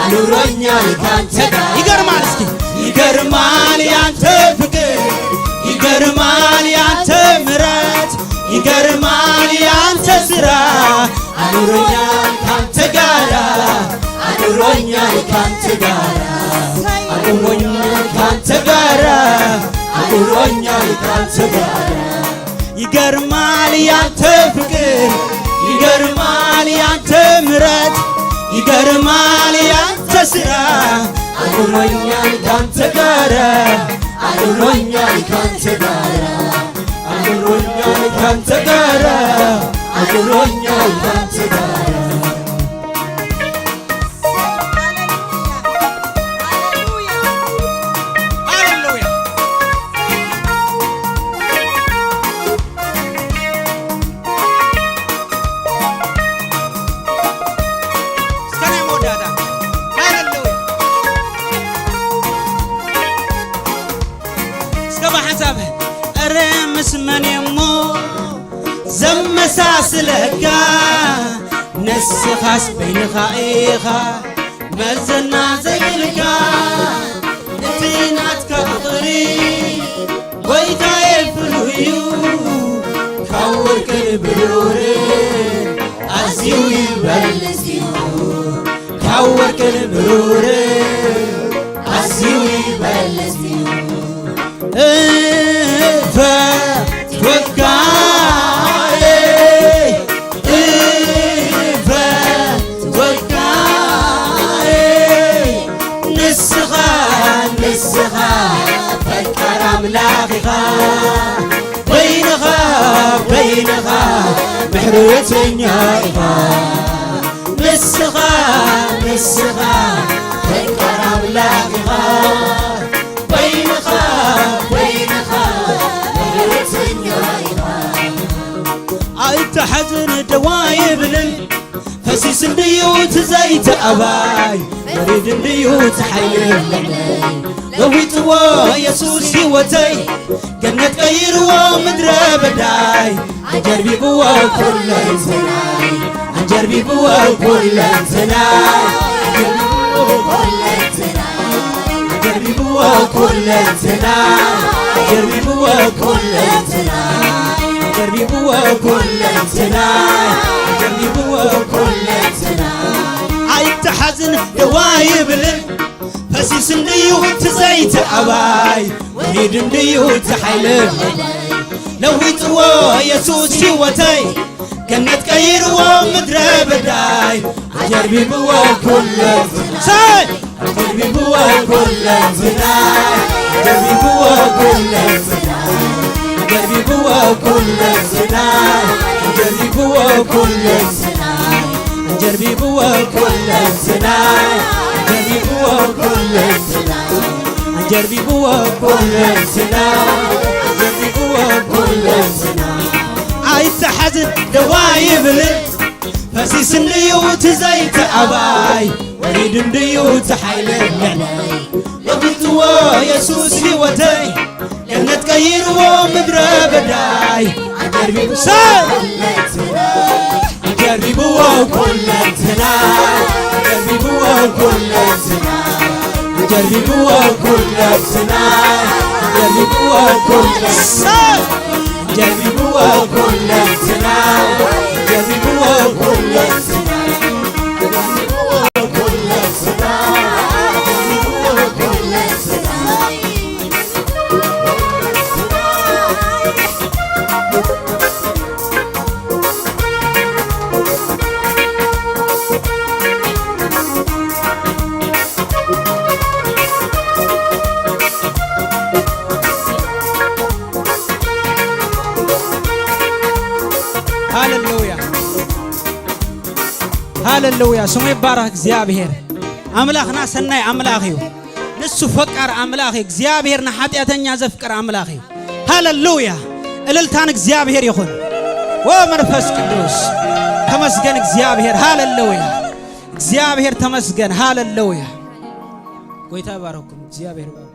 አኑሮኛል ካንተ ጋራ። ይገርማል እስኪ ይገርማል ያንተ ፍቅር፣ ይገርማል ያንተ ምረት፣ ይገርማል ያንተ ስራ። አኑሮኛል ካንተ ጋራ፣ አኑሮኛል ካንተ ጋራ፣ አኑሮኛል ካንተ ጋራ፣ አኑሮኛል ካንተ ጋራ። ይገርማል ያንተ ፍቅር፣ ይገርማል ያንተ ምረት፣ ይገርማል ያንተ ስራ። አኑሮኛል ካንተ ጋራ፣ አኑሮኛል ካንተ ጋራ፣ አኑሮኛል ካንተ ጋራ፣ አኑሮኛል ካንተ ጋራ። ሃሌሉያ። እስከ ናይ መወዳእታ። ሃሌሉያ። እስከ ብሓንሳብ፣ እረ ምስ መን እየ እሞ ዘመሳስለካ? ንስኻስ በይንኻ ኢኻ መዘና ዘይብልካ። እቲ ናትካ ፍቕሪ ጎይታየ ፍሉይ እዩ፣ ካብ ወርቅን ብሩርን ኣዝዩ ይበልጽ እዩ። ካብ ወርቅን ብሩርን ኣዝዩ ይበልጽ እዩ። እፈትወካ፣ እፈትወካ፣ ንስኻ፣ ንስኻ ፈቃር ኣምላኽ ኢኻ። በይንኻ፣ በይንኻ ምሕረተኛ ኢኻ። ንስኻ፣ ንስኻ ፈቃር ኣምላኽ ኢኻ። በይንኻ፣ በይንኻ ምሕረተኛ ኢኻ። ኣይትሓዝን ደዋ ይብልን፣ ፈሲስ እንድዩ እቲ ዘይተ ኣባይ፣ በሪድ እንድዩ እቲ ሓይሊ። ለዊጥዎ የሱስ ህይወተይ፣ ገነት ቀይርዎ ምድረ በዳይ። ኣጀርቢብዎ ኩለንትናይ፣ ኣጀርቢብዎ ኩለንትናይ፣ ኣጀርቢብዎ ኩለንትናይ፣ ኣጀርቢብዎ ኩለንትናይ፣ ኣጀርቢብዎ ኩለንትናይ፣ ኣጀርቢብዎ ኩለንትናይ። ኣይትሓዝን ደዋ ይብልን፣ ፈሲስ እንድዩ እቲ ዘይተ ኣባይ፣ ወሪድ እንድዩ እቲ ሓይሊ። ለዊጥዎ የሱስ ህይወተይ፣ ገነት ቀይርዎ ምድረ በዳይ። ኣጀርቢብዎ ኩለንትናይ፣ ኣጀርቢብዎ ኩለንትናይ፣ ኣጀርቢብዎ ኩለንትናይ፣ ኣጀርቢብዎ ኩለንትናይ፣ ኣጀርቢብዎ ኩለንትናይ። ኣጀርቢብዎ ኩለንትናይ፣ ኣጀርቢብዎ ኩለንትናይ፣ ኣጀርቢብዎ ኩለንትናይ፣ ኣጀርቢብዎ ኩለንትናይ። ኣይትሓዝን ደዋ ይብልን፣ ፈሲስ እንድዩ እቲ ዘይተ ኣባይ፣ ወሪድ እንድዩ እቲ ሓይሊ። ለዊጥዎ የሱስ ህይወተይ፣ ገነት ቀይርዎ ምድረ በዳይ። ኣጀርቢቡ ሰብ ኣጀርቢብዎ ኩለንትና፣ ኣጀርቢብዎ ኩለንትና፣ ኣጀርቢብዎ ኩለንትና፣ ኣጀርቢብዎ ኩለንትና፣ ኣጀርቢብዎ ኩለንትና፣ ኣጀርቢብዎ ኩለንትና፣ ኣጀርቢብዎ ኩለንትና፣ ኣጀርቢብዎ ኩለንትና። ሃሌሉያ፣ ሃሌሉያ፣ ስሙ ይባረኽ እግዚኣብሔር። ኣምላኽና ሰናይ ኣምላኽ እዩ። ንሱ ፈቃር ኣምላኽ እዩ። እግዚኣብሔር ንሓጢኣተኛ ዘፍቅር ኣምላኽ እዩ። ሃሌሉያ! እልልታ ንእግዚኣብሔር ይኹን። ዎ መንፈስ ቅዱስ ተመስገን እግዚኣብሔር። ሃሌሉያ! እግዚኣብሔር ተመስገን። ሃሌሉያ! ጎይታ ይባረኩም። እግዚኣብሔር ይባረኩም።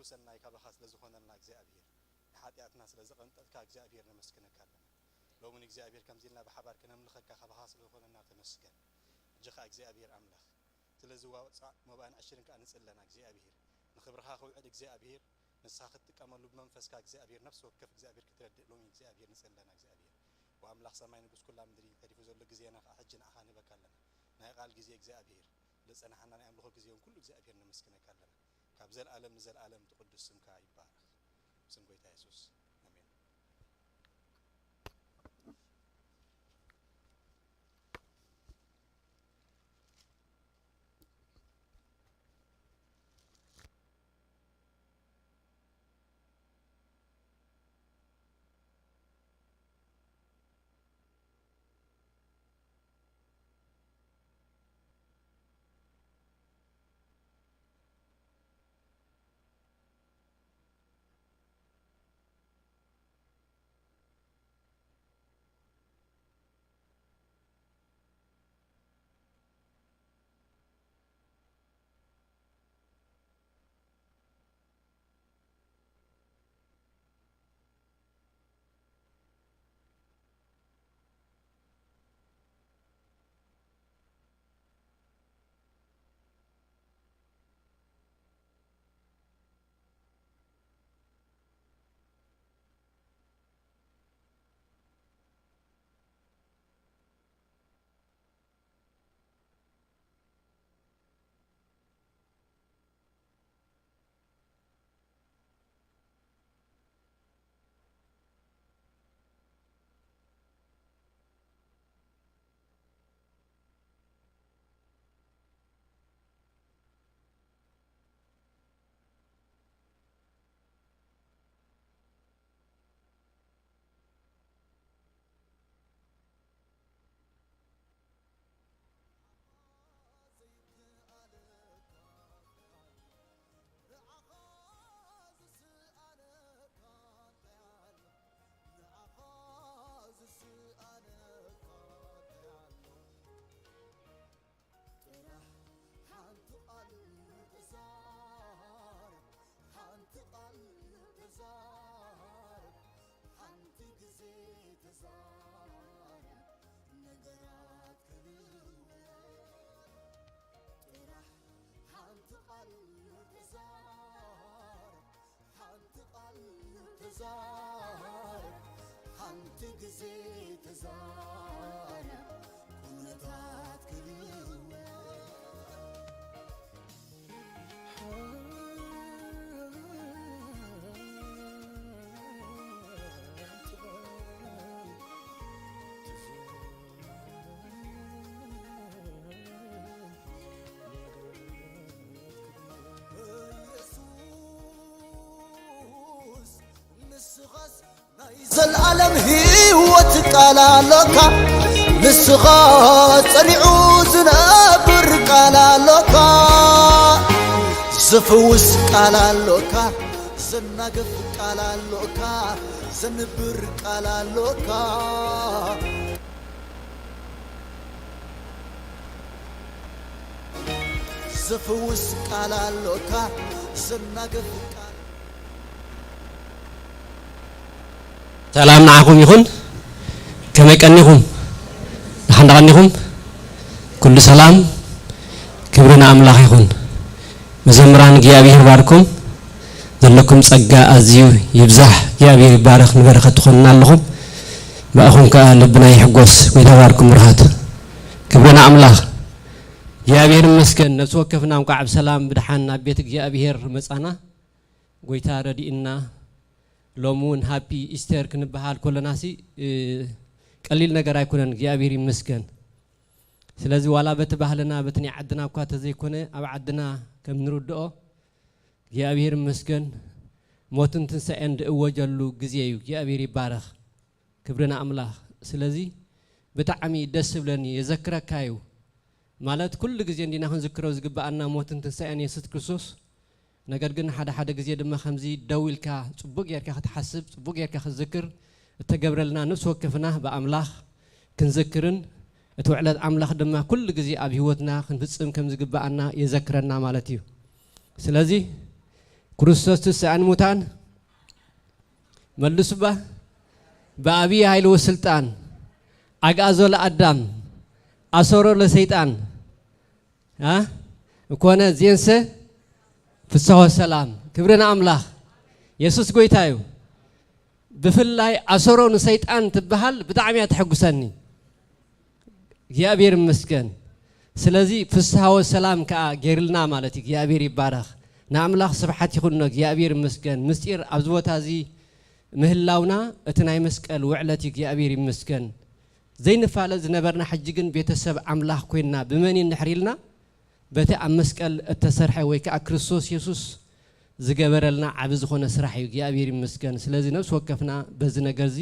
ሰናይ ካባኻ ስለ ዝኾነልና እግዚኣብሔር፣ ንሓጢኣትና ስለ ዘቐንጠጥካ እግዚኣብሔር ነመስግነካ ኣለና። ሎሚ ንእግዚኣብሔር ከምዚ ኢልና ብሓባር ክነምልኸካ ካባኻ ስለ ዝኾነና ተመስገን። ሕጂ ኸኣ እግዚኣብሔር ኣምላኽ ስለዚ ዋጻእ መባእን ዕሽርን ከኣ ንጽለና እግዚኣብሔር፣ ንኽብርኻ ክውዕል እግዚኣብሔር፣ ንስኻ ክትጥቀመሉ ብመንፈስካ እግዚኣብሔር፣ ነፍሲ ወከፍ እግዚኣብሔር ክትረድእ ሎሚ እግዚኣብሔር ንጽለና እግዚኣብሔር። ወኣምላኽ ሰማይ ንጉስ ኩላ ምድሪ ተሪፉ ዘሎ ግዜና ከኣ ሕጂ ንዓኻ ንህበካ ኣለና። ናይ ቃል ግዜ እግዚኣብሔር፣ ለጸናሓና ናይ ኣምልኾ ግዜ እውን ኩሉ እግዚኣብሔር ነመስግነካ ኣለና። ካብ ዘልኣለም ንዘልኣለም እቲ ቅዱስ ስምካ ይባረኽ። ብስም ጎይታ የሱስ ኣሜን። ጥራሕ ሓንቲ ቃል ተዛረብ፣ ሓንቲ ቃል ተዛረብ፣ ሓንቲ ግዜ ተዛረብ፣ ነገራት ክልወጥ። ጥራሕ ሓንቲ ቃል ተዛረብ፣ ሓንቲ ቃል ተዛረብ፣ ሓንቲ ግዜ ተዛረብ፣ ኩነታት ክልወጥ። ዘልኣለም ህይወት ቃል ኣሎካ፣ ንስኻ ጸኒዑ ዝነብር ቃል ኣሎካ፣ ዝፍውስ ቃል ኣሎካ፣ ዘናግፍ ቃል ኣሎካ፣ ዘንብር ቃል ኣሎካ። ዘፍውስ ቃል ኣሎካ፣ ዘናግፍ ቃል። ሰላም ንዓኹም ይኹን። ከመይ ቀኒኹም? ደሓን ዶ ቀኒኹም? ኩሉ ሰላም፣ ክብሪ ንኣምላኽ ይኹን። መዘምራን እግዚኣብሔር ይባርኩም። ዘለኩም ጸጋ ኣዝዩ ይብዛሕ። እግዚኣብሔር ይባረኽ። ንበረኸት ትኾኑና ኣለኹም። ብኣኹም ከኣ ልብና ይሕጎስ። ጎይታ ይባርኩም ብሩኻት። ክብሪ ንኣምላኽ። እግዚኣብሔር ይመስገን። ነፍሲ ወከፍና እንቋዕ ብሰላም ብደሓን ናብ ቤት እግዚኣብሔር መጻና። ጎይታ ረዲእና። ሎሚ እውን ሃፒ ኢስተር ክንበሃል ከለናሲ፣ እ፣ ቀሊል ነገር ኣይኮነን። እግዚኣብሔር ይመስገን። ስለዚ ዋላ በቲ ባህልና፣ በቲ ናይ ዓድና እኳ ተዘይኮነ፣ ኣብ ዓድና ከም ንርድኦ እግዚኣብሔር ይመስገን፣ ሞትን ትንሳኤን ዝእወጀሉ ግዜ እዩ። እግዚኣብሔር ይባረኽ። ክብሪ ንኣምላኽ። ስለዚ ብጣዕሚ ደስ ዝብለኒ፣ የዘክረካ እዩ። ማለት ኩሉ ግዜ እንዲና ክንዝክሮ ዝግብኣና ሞትን ትንሳኤን የሱስ ክርስቶስ። ነገር ግን ሓደ ሓደ ግዜ ድማ ከምዚ ደው ኢልካ ጽቡቕ ጌርካ ክትሓስብ፣ ጽቡቕ ጌርካ ክትዝክር እተገብረልና ነፍሲ ወከፍና ብኣምላኽ ክንዝክርን እቲ ውዕለት ኣምላኽ ድማ ኩሉ ግዜ ኣብ ህይወትና ክንፍጽም ከም ዝግብኣና የዘክረና ማለት እዩ። ስለዚ ክርስቶስ ትንሳኤ እሙታን መልሱ እባ። ብዓብዪ ኃይሊ ወስልጣን ኣግዓዞ ለኣዳም ኣሰሮ ለሰይጣን አ? እኮነ ዜንሰ ፍስሖ ሰላም። ክብሪ ንኣምላኽ። የሱስ ጐይታ እዩ። ብፍላይ ኣሰሮ ንሰይጣን ትበሃል ብጣዕሚ እያ ተሐጉሰኒ። እግዚኣብሔር ይመስገን። ስለዚ ፍስሃ ወሰላም ከኣ ገይርልና ማለት እዩ። እግዚኣብሔር ይባረኽ። ንኣምላኽ ስብሓት ይኹኖ። እግዚኣብሔር ይመስገን። ምስጢር ኣብዚ ቦታ እዚ ምህላውና እቲ ናይ መስቀል ውዕለት እዩ። እግዚኣብሔር ይመስገን። ዘይንፋለጥ ዝነበርና ሕጂ ግን ቤተሰብ ኣምላኽ ኮይንና ብመን እዩ እንድሕር ኢልና በቲ ኣብ መስቀል እተሰርሐ ወይ ከኣ ክርስቶስ የሱስ ዝገበረልና ዓቢ ዝኾነ ስራሕ እዩ። እግዚኣብሔር ይመስገን። ስለዚ ነፍሲ ወከፍና በዚ ነገር እዚ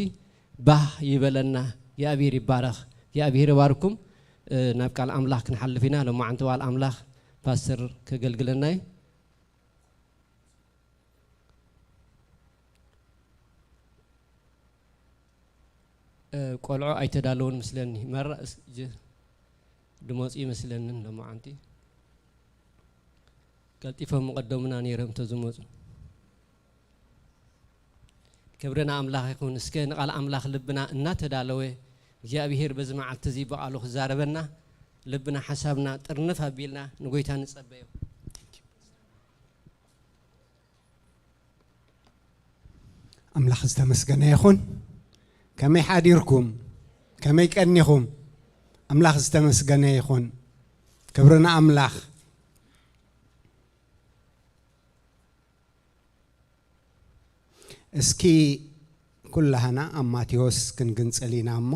ባህ ይበለና። እግዚኣብሔር ይባረኽ። እግዚኣብሔር ይባርኩም። እ፣ ናብ ቃል ኣምላኽ ክንሓልፍ ኢና። ሎማዓንቲ ዋል ኣምላኽ ፓስተር ከገልግለና እዩ። እ፣ ቆልዑ ኣይተዳለውን ምስለኒ። መራ እስ-፣ ጅ-፣ ድመጹ ይመስለንን ሎማዓንቲ። ቀልጢፎም ምቐደሙና ነይሮም ተዝመጹ። ክብሪ ንኣምላኽ ይኹን። እስከ ንቓል ኣምላኽ ልብና እናተዳለወ፣ እግዚኣብሄር በዚ መዓልቲ እዚ ብቓሉ ክዛረበና፣ ልብና ሓሳብና ጥርንፍ ኣቢልና ንጎይታ ንጸበዮ። ኣምላኽ ዝተመስገነ ይኹን። ከመይ ሓዲርኩም? ከመይ ቀኒኹም? ኣምላኽ ዝተመስገነ ይኹን። ክብሪ ንኣምላኽ። እስኪ ኩላህና ኣብ ማቴዎስ ክንግንጽል ኢና እሞ።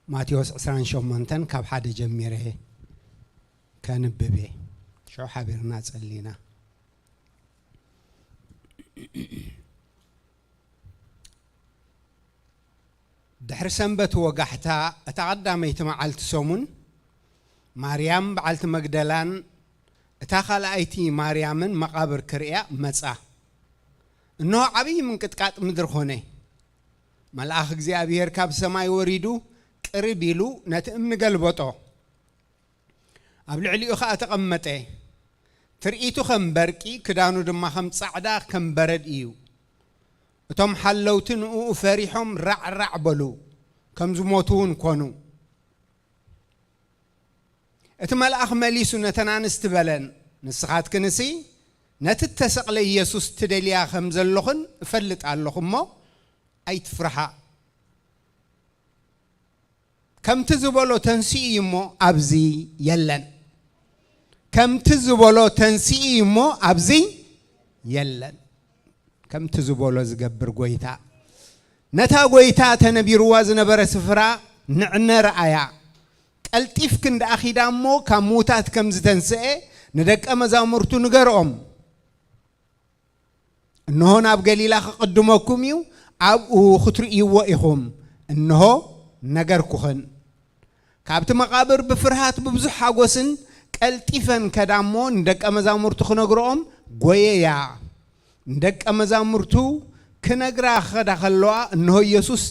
ማቴዎስ ዕስራን ሸሞንተን ካብ ሓደ ጀሚረ ከንብብ እየ። ሽዑ ሓቢርና ጸሊና። ድሕሪ ሰንበት ወጋሕታ፣ እታ ቀዳመይቲ መዓልቲ ሰሙን፣ ማርያም በዓልቲ መግደላን እታ ካልኣይቲ ማርያምን መቓብር ክርእያ መጻ። እንሆ፣ ዓብዪ ምንቅጥቃጥ ምድሪ ኾነ። መልኣኽ እግዚኣብሔር ካብ ሰማይ ወሪዱ፣ ቅርብ ኢሉ ነቲ እምኒ ገልበጦ። ኣብ ልዕሊኡ ኸኣ ተቐመጠ። ትርኢቱ ከም በርቂ፣ ክዳኑ ድማ ከም ጻዕዳ ከም በረድ እዩ። እቶም ሓለውቲ ንእኡ ፈሪሖም ራዕራዕ በሉ፣ ከም ዝሞቱ እውን ኮኑ። እቲ መልኣኽ መሊሱ ነተን ኣንስቲ በለን፣ ንስኻትክንሲ ነቲ እተሰቕለ ኢየሱስ ትደልያ ከም ዘለኹን እፈልጥ ኣለኹ እሞ፣ ኣይትፍርሃ። ከምቲ ዝበሎ ተንሲኡ እዩ እሞ ኣብዚ የለን። ከምቲ ዝበሎ ተንሲኡ እዩ እሞ ኣብዚ የለን። ከምቲ ዝበሎ ዝገብር ጐይታ። ነታ ጐይታ ተነቢርዋ ዝነበረ ስፍራ ንዕነ ረኣያ። ቀልጢፍክን ደኣ ኺዳ እሞ ካብ ምዉታት ከም ዝተንስኤ ንደቀ መዛሙርቱ ንገርኦም። እንሆ ናብ ገሊላ ክቕድመኩም እዩ፣ ኣብኡ ክትርእይዎ ኢኹም። እንሆ ነገርኩኽን። ካብቲ መቓብር ብፍርሃት ብብዙሕ ሓጎስን ቀልጢፈን ከዳ እሞ ንደቀ መዛሙርቱ ክነግርኦም ጐየያ። ንደቀ መዛሙርቱ ክነግራ ክኸዳ ከለዋ እንሆ ኢየሱስ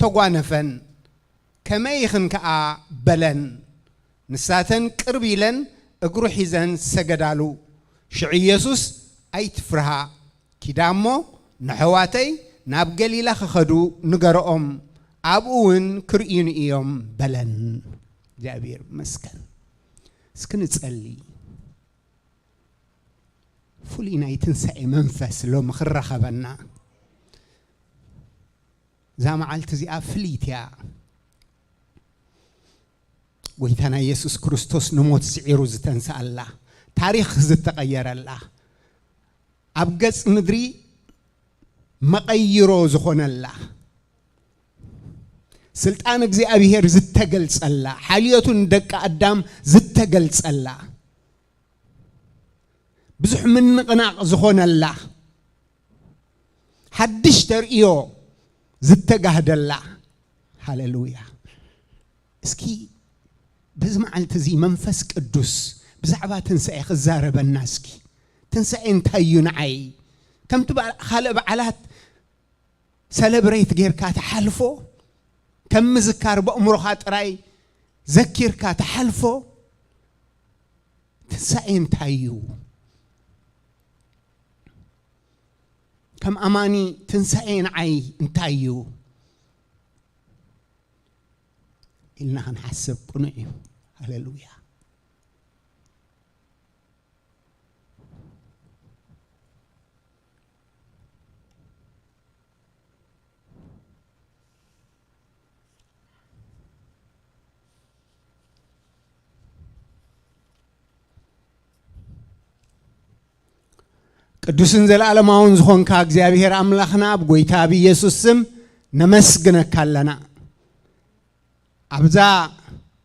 ተጓነፈን። ከመይ ኢኽን ከኣ በለን። ንሳተን ቅርብ ኢለን እግሩ ሒዘን ሰገዳሉ። ሽዑ ኢየሱስ፣ ኣይትፍርሃ፣ ኪዳ እሞ ነሕዋተይ ናብ ገሊላ ክኸዱ ንገርኦም፣ ኣብኡ እውን ክርእዩኒ እዮም በለን። እግዚኣብሔር ይመስገን። እስኪ ንጸሊ። ፍሉይ ናይ ትንሳኤ መንፈስ ሎሚ ክረኸበና። እዛ መዓልቲ እዚኣ ፍልይቲ እያ። ጐይታና ኢየሱስ ክርስቶስ ንሞት ስዒሩ ዝተንስኣላ፣ ታሪኽ ዝተቐየረላ፣ ኣብ ገጽ ምድሪ መቐይሮ ዝኾነላ፣ ስልጣን እግዚኣብሔር ዝተገልጸላ፣ ሓልዮቱ ንደቂ ኣዳም ዝተገልጸላ፣ ብዙሕ ምንቕናቕ ዝኾነላ፣ ሓድሽ ተርእዮ ዝተጋህደላ። ሃሌሉያ። እስኪ በዚ መዓልቲ እዚ መንፈስ ቅዱስ ብዛዕባ ትንሳኤ ክዛረበና እስኪ። ትንሳኤ እንታይ እዩ ንዓይ? ከምቲ በዓ-፣ ካልእ በዓላት ሰለብሬት ጌርካ ትሓልፎ፣ ከም ምዝካር በእምሮኻ ጥራይ ዘኪርካ ትሓልፎ። ትንሳኤ እንታይ እዩ? ከም ኣማኒ ትንሳኤ ንዓይ እንታይ እዩ ኢልና ክንሓስብ ቅኑዕ እዩ። ሃሌሉያ። ቅዱስን ዘለኣለማውን ዝኾንካ እግዚኣብሔር ኣምላኽና፣ ኣብ ጎይታ ብኢየሱስ ስም ነመስግነካ ኣለና። ኣብዛ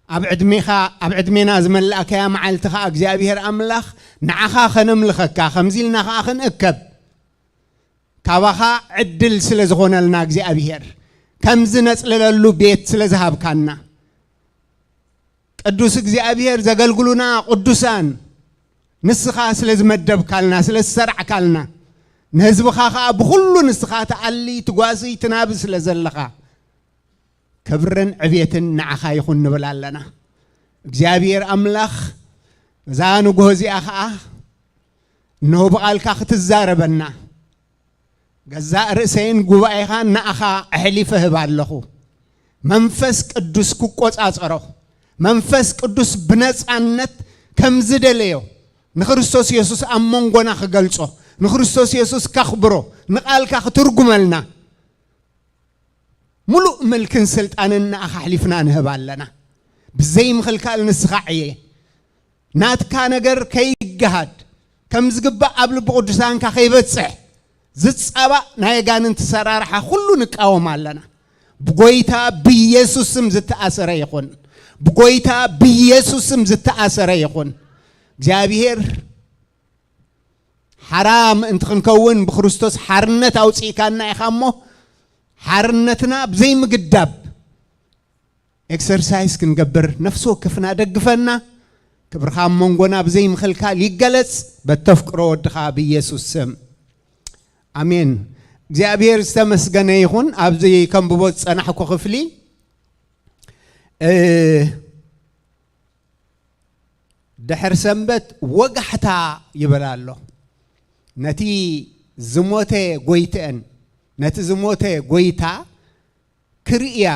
ኣብ ዕድሜኻ፣ ኣብ ዕድሜና ዝመላእካያ መዓልቲ ኸኣ እግዚኣብሔር ኣምላኽ ንዓኻ ኸነምልኸካ፣ ከምዚ ኢልና ኸኣ ክንእከብ ካባኻ ዕድል ስለ ዝኾነልና እግዚኣብሔር፣ ከምዚ ነጽልለሉ ቤት ስለ ዝሃብካና፣ ቅዱስ እግዚኣብሔር፣ ዘገልግሉና ቅዱሳን ንስኻ ስለ ዝመደብካልና፣ ስለ ዝሰርዕካልና፣ ንህዝብኻ ኸኣ ብኹሉ ንስኻ ትኣሊ፣ ትጓሲ፣ ትናቢ ስለ ዘለኻ፣ ክብርን ዕቤትን ንዓኻ ይኹን ንብል ኣለና። እግዚኣብሔር ኣምላኽ፣ እዛ ንግሆ እዚኣ ኸኣ እነሆ ብቓልካ ክትዛረበና፣ ገዛእ ርእሰይን ጉባኤኻን ንኣኻ ኣሕሊፈ እህብ ኣለኹ። መንፈስ ቅዱስ ክቆጻጸሮ፣ መንፈስ ቅዱስ ብነጻነት ከም ዝደለዮ፣ ንክርስቶስ የሱስ ኣብ መንጎና ክገልጾ፣ ንክርስቶስ የሱስ ከኽብሮ፣ ንቓልካ ክትርጉመልና፣ ምሉእ ምልክን ስልጣንን ንኣኻ ኣሕሊፍና ንህብ ኣለና። ብዘይ ምኽልካል ንስኻ ዕየ። ናትካ ነገር ከይገሃድ፣ ከም ዝግባእ ኣብ ልቢ ቅዱሳንካ ከይበጽሕ ዝጻባእ ናይ ኣጋንንቲ ሰራርሓ ኩሉ ንቃወም ኣለና። ብጎይታ ብኢየሱስ ስም ዝተኣሰረ ይኹን። ብጎይታ ብኢየሱስ ስም ዝተኣሰረ ይኹን። እግዚኣብሔር ሓራ ምእንቲ ክንከውን ብክርስቶስ ሓርነት ኣውጺእካና ኢኻ እሞ፣ ሓርነትና ብዘይምግዳብ ኤክሰርሳይዝ ክንገብር ነፍሲ ወከፍና ደግፈና። ክብርኻ ኣብ መንጎና ብዘይ ምኽልካል ይገለጽ፣ በተፍቅሮ ወድኻ ብኢየሱስ ስም። ኣሜን። እግዚኣብሔር ዝተመስገነ ይኹን። ኣብዚ ከንብቦ ዝጸናሕኩ ክፍሊ፣ እ፣ ድሕር ሰንበት ወጋሕታ ይበላ ኣሎ። ነቲ ዝሞተ ጎይተአን፣ ነቲ ዝሞተ ጎይታ ክርእያ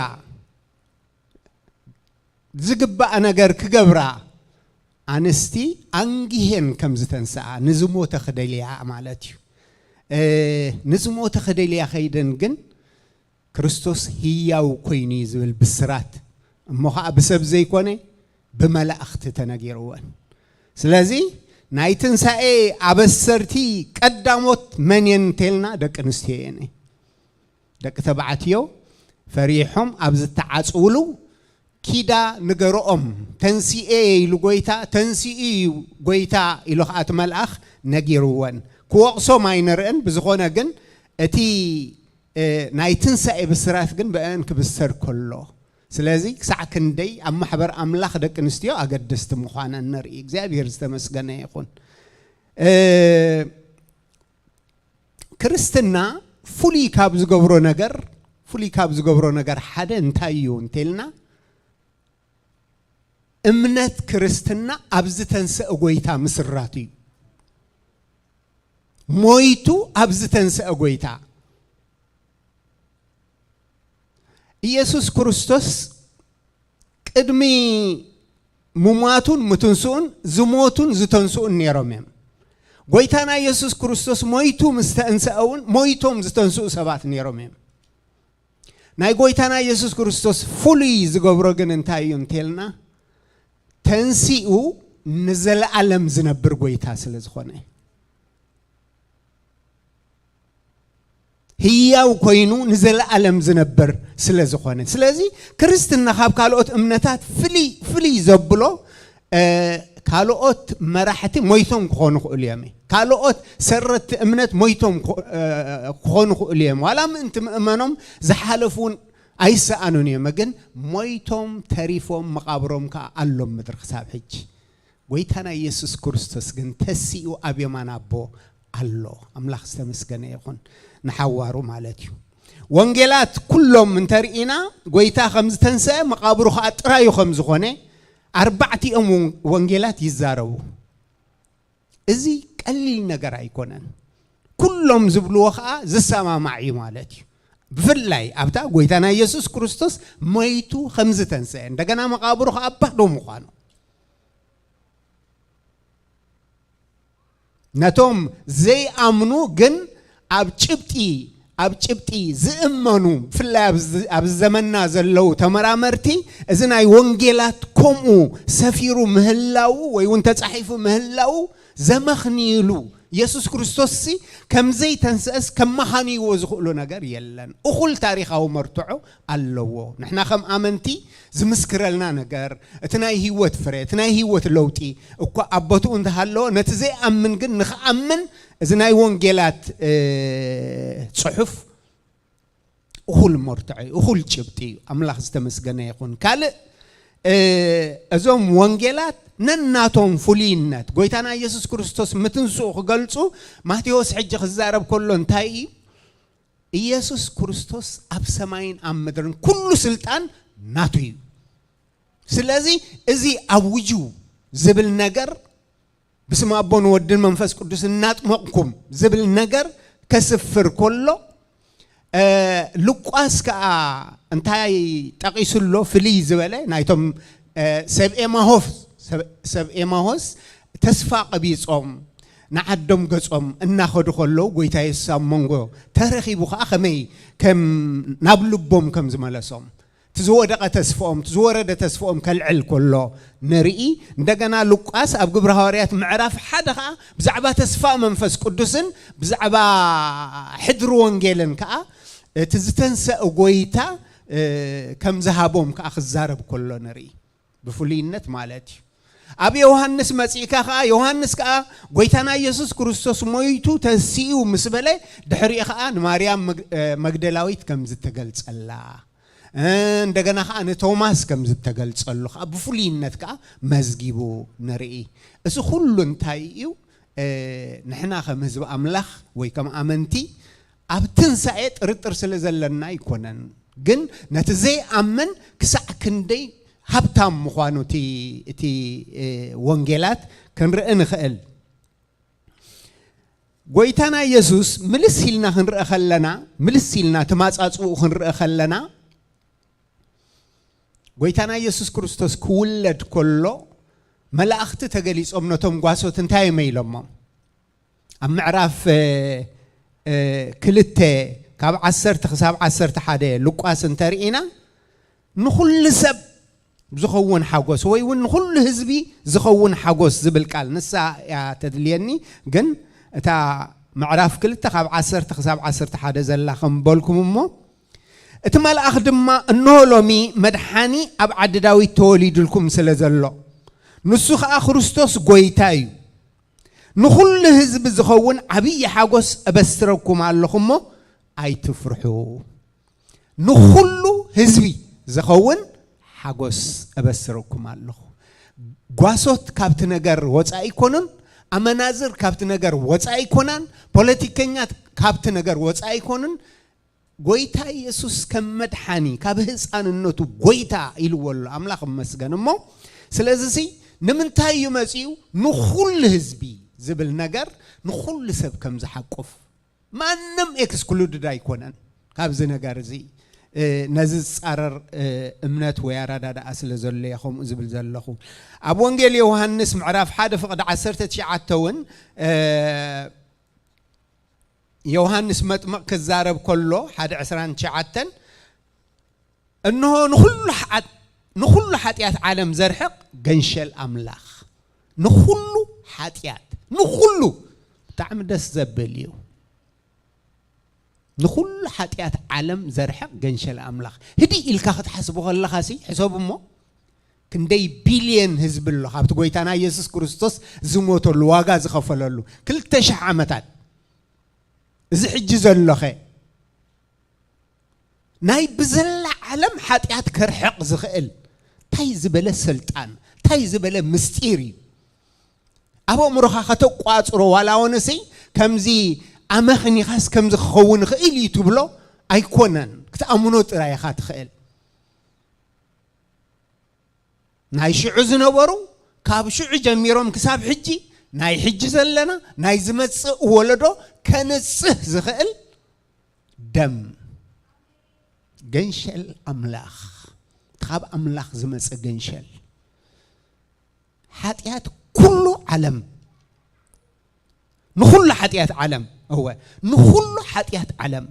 ዝግባእ ነገር ክገብራ ኣንስቲ ኣንጊሄን ከም ዝተንስኣ፣ ንዝሞተ ክደልያ ማለት እዩ። እ፣ ንዝሞተ ክደልያ ከይደን ግን ክርስቶስ ህያው ኮይኑ እዩ ዝብል ብስራት፣ እሞ ኸዓ ብሰብ ዘይኮነ ብመላእኽቲ ተነጊርወን። ስለዚ ናይ ትንሳኤ ኣበሰርቲ ቀዳሞት መን እየን እንተልና ደቂ ኣንስትዮ እየን። ደቂ ተባዕትዮ ፈሪሖም ኣብ ዝተዓጽውሉ ኪዳ ንገርኦም፣ ተንሲኤ ኢሉ ጎይታ፣ ተንሲኡ እዩ ጎይታ ኢሉ ኸዓ እቲ መልኣኽ ነጊርወን። ክወቕሶም ኣይንርእን፣ ብዝኾነ ግን እቲ፣ እ፣ ናይ ትንሳኤ ብስራት ግን ብአን ክብሰር ከሎ፣ ስለዚ ክሳዕ ክንደይ ኣብ ማሕበር ኣምላኽ ደቂ ኣንስትዮ ኣገደስቲ ምዃነን ንርኢ። እግዚኣብሔር ዝተመስገነ ይኹን። እ፣ ክርስትና ፍሉይ ካብ ዝገብሮ ነገር፣ ፍሉይ ካብ ዝገብሮ ነገር ሓደ እንታይ እዩ እንተልና፣ እምነት ክርስትና ኣብ ዝተንሰአ ጎይታ ምስራቱ እዩ። ሞይቱ ኣብ ዝተንሰአ ጎይታ። ኢየሱስ ክርስቶስ ቅድሚ ምሟቱን ምትንስኡን ዝሞቱን ዝተንስኡን ነይሮም እዮም። ጎይታና ኢየሱስ ክርስቶስ ሞይቱ ምስ ተንሰአ እውን ሞይቶም ዝተንስኡ ሰባት ነይሮም እዮም። ናይ ጎይታና ኢየሱስ ክርስቶስ ፍሉይ ዝገብሮ ግን እንታይ እዩ እንተልና፣ ተንሲኡ ንዘለኣለም ዝነብር ጎይታ ስለ ዝኾነ፣ ህያው ኮይኑ ንዘለኣለም ዝነብር ስለ ዝኾነ። ስለዚ ክርስትና ካብ ካልኦት እምነታት ፍልይ፣ ፍልይ ዘብሎ፣ እ፣ ካልኦት መራሕቲ ሞይቶም ክኾኑ ክእሉ እዮም። ካልኦት ሰረቲ እምነት ሞይቶም ክኾ-፣ እ፣ ክኾኑ ክእሉ እዮም። ዋላ ምእንቲ ምእመኖም ዝሓለፉ እውን ኣይሰኣኑን እዮም። ግን ሞይቶም ተሪፎም መቓብሮም ከኣ ኣሎ ምድሪ ክሳብ ሕጂ። ጎይታና ኢየሱስ ክርስቶስ ግን ተሲኡ ኣብ የማን ኣቦ ኣሎ። ኣምላኽ ዝተመስገነ ይኹን። ንሓዋሩ ማለት እዩ። ወንጌላት ኩሎም እንተርኢና፣ ጎይታ ከም ዝተንስአ፣ መቓብሩ ኸዓ ጥራዩ ከም ዝኾነ፣ ኣርባዕቲኦም ወን-፣ ወንጌላት ይዛረቡ። እዚ ቀሊል ነገር ኣይኮነን። ኩሎም ዝብልዎ ኸዓ ዝሰማማዕ እዩ ማለት እዩ። ብፍላይ ኣብታ ጎይታና ኢየሱስ ክርስቶስ ሞይቱ ከም ዝተንስአ፣ እንደገና መቓብሩ ኸዓ ባዶ ምዃኑ። ነቶም ዘይኣምኑ ግን ኣብ ጭብጢ፣ ኣብ ጭብጢ ዝእመኑ፣ ብፍላይ ኣብዚ፣ ኣብዚ ዘመንና ዘለዉ ተመራመርቲ፣ እዚ ናይ ወንጌላት ከምኡ ሰፊሩ ምህላዉ ወይ እውን ተጻሒፉ ምህላዉ ዘመኽንይሉ፣ ኢየሱስ ክርስቶስሲ ከም ዘይተንስአስ ከመኻንይዎ ዝኽእሉ ነገር የለን። እኹል ታሪኻዊ መርትዖ ኣለዎ። ንሕና ከም ኣመንቲ ዝምስክረልና ነገር፣ እቲ ናይ ህይወት ፍረ፣ እቲ ናይ ህይወት ለውጢ እኳ ኣብ ቦትኡ እንተሃለወ፣ ነቲ ዘይኣምን ግን ንኽኣምን እዚ ናይ ወንጌላት፣ እ፣ ጽሑፍ እኹል መርትዖ እዩ፣ እኹል ጭብጢ እዩ። ኣምላኽ ዝተመስገነ ይኹን። ካልእ፣ እ፣ እዞም ወንጌላት ነናቶም ፍሉይነት፣ ጎይታና ኢየሱስ ክርስቶስ ምትንስኡ ክገልጹ፣ ማቴዎስ ሕጂ ክዛረብ ከሎ እንታይ እዩ? ኢየሱስ ክርስቶስ ኣብ ሰማይን ኣብ ምድርን ኩሉ ስልጣን ናቱ እዩ። ስለዚ እዚ ኣውጁ ዝብል ነገር፣ "ብስም ኣቦን ወድን መንፈስ ቅዱስ እናጥመቕኩም" ዝብል ነገር ከስፍር ከሎ፣ እ፣ ሉቃስ ከኣ እንታይ ጠቒሱ ኣሎ? ፍልይ ዝበለ ናይቶም፣ እ፣ ሰብ ኤማሆስ፣ ሰብ፣ ሰብ ኤማሆስ ተስፋ ቀቢጾም፣ ንዓዶም ገጾም እናኸዱ ከለዉ፣ ጎይታ የሱስ ኣብ መንጎ ተረኺቡ ከኣ ከመይ ከም፣ ናብ ልቦም ከም ዝመለሶም፣ እቲ ዝወደቐ ተስፍኦም፣ እቲ ዝወረደ ተስፍኦም ከልዕል ከሎ ንርኢ። እንደገና ሉቃስ ኣብ ግብረ ሃዋርያት ምዕራፍ ሓደ ከኣ ብዛዕባ ተስፋ መንፈስ ቅዱስን ብዛዕባ ሕድሪ ወንጌልን ከኣ እቲ ዝተንሰአ ጎይታ፣ እ፣ ከም ዝሃቦም ከኣ ክዛረብ ከሎ ንርኢ። ብፍሉይነት ማለት እዩ። ኣብ ዮሃንስ መጺእካ ከኣ፣ ዮሃንስ ከኣ ጎይታና ኢየሱስ ክርስቶስ ሞይቱ ተንሲኡ ምስ በለ፣ ድሕሪኡ ከኣ ንማርያም መግ-፣ እ፣ መግደላዊት ከም ዝተገልጸላ፣ እ፣ እንደገና ከኣ ንቶማስ ከም ዝተገልጸሉ ከኣ ብፍሉይነት ከኣ መዝጊቡ ንርኢ። እዚ ኩሉ እንታይ እዩ? እ፣ ንሕና ከም ህዝቢ ኣምላኽ ወይ ከም ኣመንቲ ኣብ ትንሳኤ ጥርጥር ስለ ዘለና ኣይኮነን። ግን ነቲ ዘይኣምን ክሳዕ ክንደይ ሃብታም ምዃኑ እቲ፣ እቲ፣ እ፣ ወንጌላት ክንርኢ ንኽእል። ጎይታና ኢየሱስ ምልስ ኢልና ክንርኢ ከለና፣ ምልስ ኢልና እቲ ማጻጽኡ ክንርኢ ከለና፣ ጎይታና ኢየሱስ ክርስቶስ ክውለድ ከሎ መላእኽቲ ተገሊጾም ነቶም ጓሶት እንታይ እዮም ኢሎሞም? ኣብ ምዕራፍ፣ እ፣ እ፣ ክልተ ካብ ዓሰርተ ክሳብ ዓሰርተ ሓደ ሉቃስ እንተርኢና፣ ንኹሉ ሰብ ዝኸውን ሓጎስ ወይ እውን ንኹሉ ህዝቢ ዝኸውን ሓጎስ ዝብል ቃል ንሳ እያ ተድልየኒ። ግን እታ ምዕራፍ ክልተ ካብ ዓሰርተ ክሳብ ዓሰርተ ሓደ ዘላ ከም በልኩም እሞ፣ እቲ መልኣኽ ድማ፣ "እንሆ ሎሚ መድሓኒ ኣብ ዓዲ ዳዊት ተወሊዱልኩም ስለ ዘሎ፣ ንሱ ኸኣ ክርስቶስ ጐይታ እዩ። ንኹሉ ህዝቢ ዝኸውን ዓብዪ ሓጎስ እበስረኩም ኣለኹ እሞ ኣይትፍርሑ። ንኹሉ ህዝቢ ዝኸውን ሓጎስ እበስረኩም ኣለኹ።" ጓሶት ካብቲ ነገር ወጻኢ ኣይኮኑን፣ ኣመናዝር ካብቲ ነገር ወጻኢ ኣይኮናን፣ ፖለቲከኛት ካብቲ ነገር ወጻኢ ኣይኮኑን። ጎይታ ኢየሱስ ከም መድሓኒ፣ ካብ ህፃንነቱ ጎይታ ኢልዎ ኣሎ። ኣምላኽ ይመስገን። እሞ ስለዚ ሲ ንምንታይ እዩ መፂኡ? ንኹሉ ህዝቢ ዝብል ነገር ንኹሉ ሰብ ከም ዝሓቁፍ፣ ማንም ኤክስክሉድድ ኣይኮነን ካብዚ ነገር እዚ። እ፣ ነዚ ዝፃረር፣ እ፣ እምነት ወይ ኣረዳድኣ ስለ ዘሎ እየ ከምኡ ዝብል ዘለኹ። ኣብ ወንጌል ዮሃንስ ምዕራፍ ሓደ ፍቕዲ ዓሰርተ ትሽዓተ እውን፣ እ፣ ዮሃንስ መጥምቕ ክዛረብ ከሎ ሓደ ዕስራን ትሽዓተን፣ "እንሆ ንኹሉ ሓ-፣ ንኹሉ ሓጢኣት ዓለም ዘርሕቕ ገንሸል ኣምላኽ።" ንኹሉ ሓጢኣት፣ ንኹሉ። ብጣዕሚ ደስ ዘብል እዩ። ንኹሉ ሓጢኣት ዓለም ዘርሕቕ ገንሸል ኣምላኽ። ህድእ ኢልካ ክትሓስቦ ከለኻ ሲ፣ ሕሰብ እሞ፣ ክንደይ ቢልየን ህዝቢ ኣሎ ካብቲ ጎይታና ኢየሱስ ክርስቶስ ዝሞተሉ፣ ዋጋ ዝኸፈለሉ ክልተ ሽሕ ዓመታት። እዚ ሕጂ ዘሎኸ ናይ ብዘላ ዓለም ሓጢኣት ከርሕቕ ዝኽእል ታይ ዝበለ ስልጣን፣ ታይ ዝበለ ምስጢር እዩ? ኣብ ኣእምሮኻ ከተቋጽሮ፣ ዋላ እውን እሲ ከምዚ ኣመኽኒኻስ ከምዚ ክኸውን ይኽእል እዩ ትብሎ፣ ኣይኮነን። ክትኣምኖ ጥራይ ኢኻ ትኽእል። ናይ ሽዑ ዝነበሩ፣ ካብ ሽዑ ጀሚሮም ክሳብ ሕጂ፣ ናይ ሕጂ ዘለና፣ ናይ ዝመጽእ ወለዶ ከንጽህ ዝኽእል ደም፣ ገንሸል ኣምላኽ፣ ካብ ኣምላኽ ዝመጸ ገንሸል። ሓጢኣት ኩሉ ዓለም፣ ንኹሉ ሓጢኣት ዓለም፣ እወ፣ ንኹሉ ሓጢኣት ዓለም።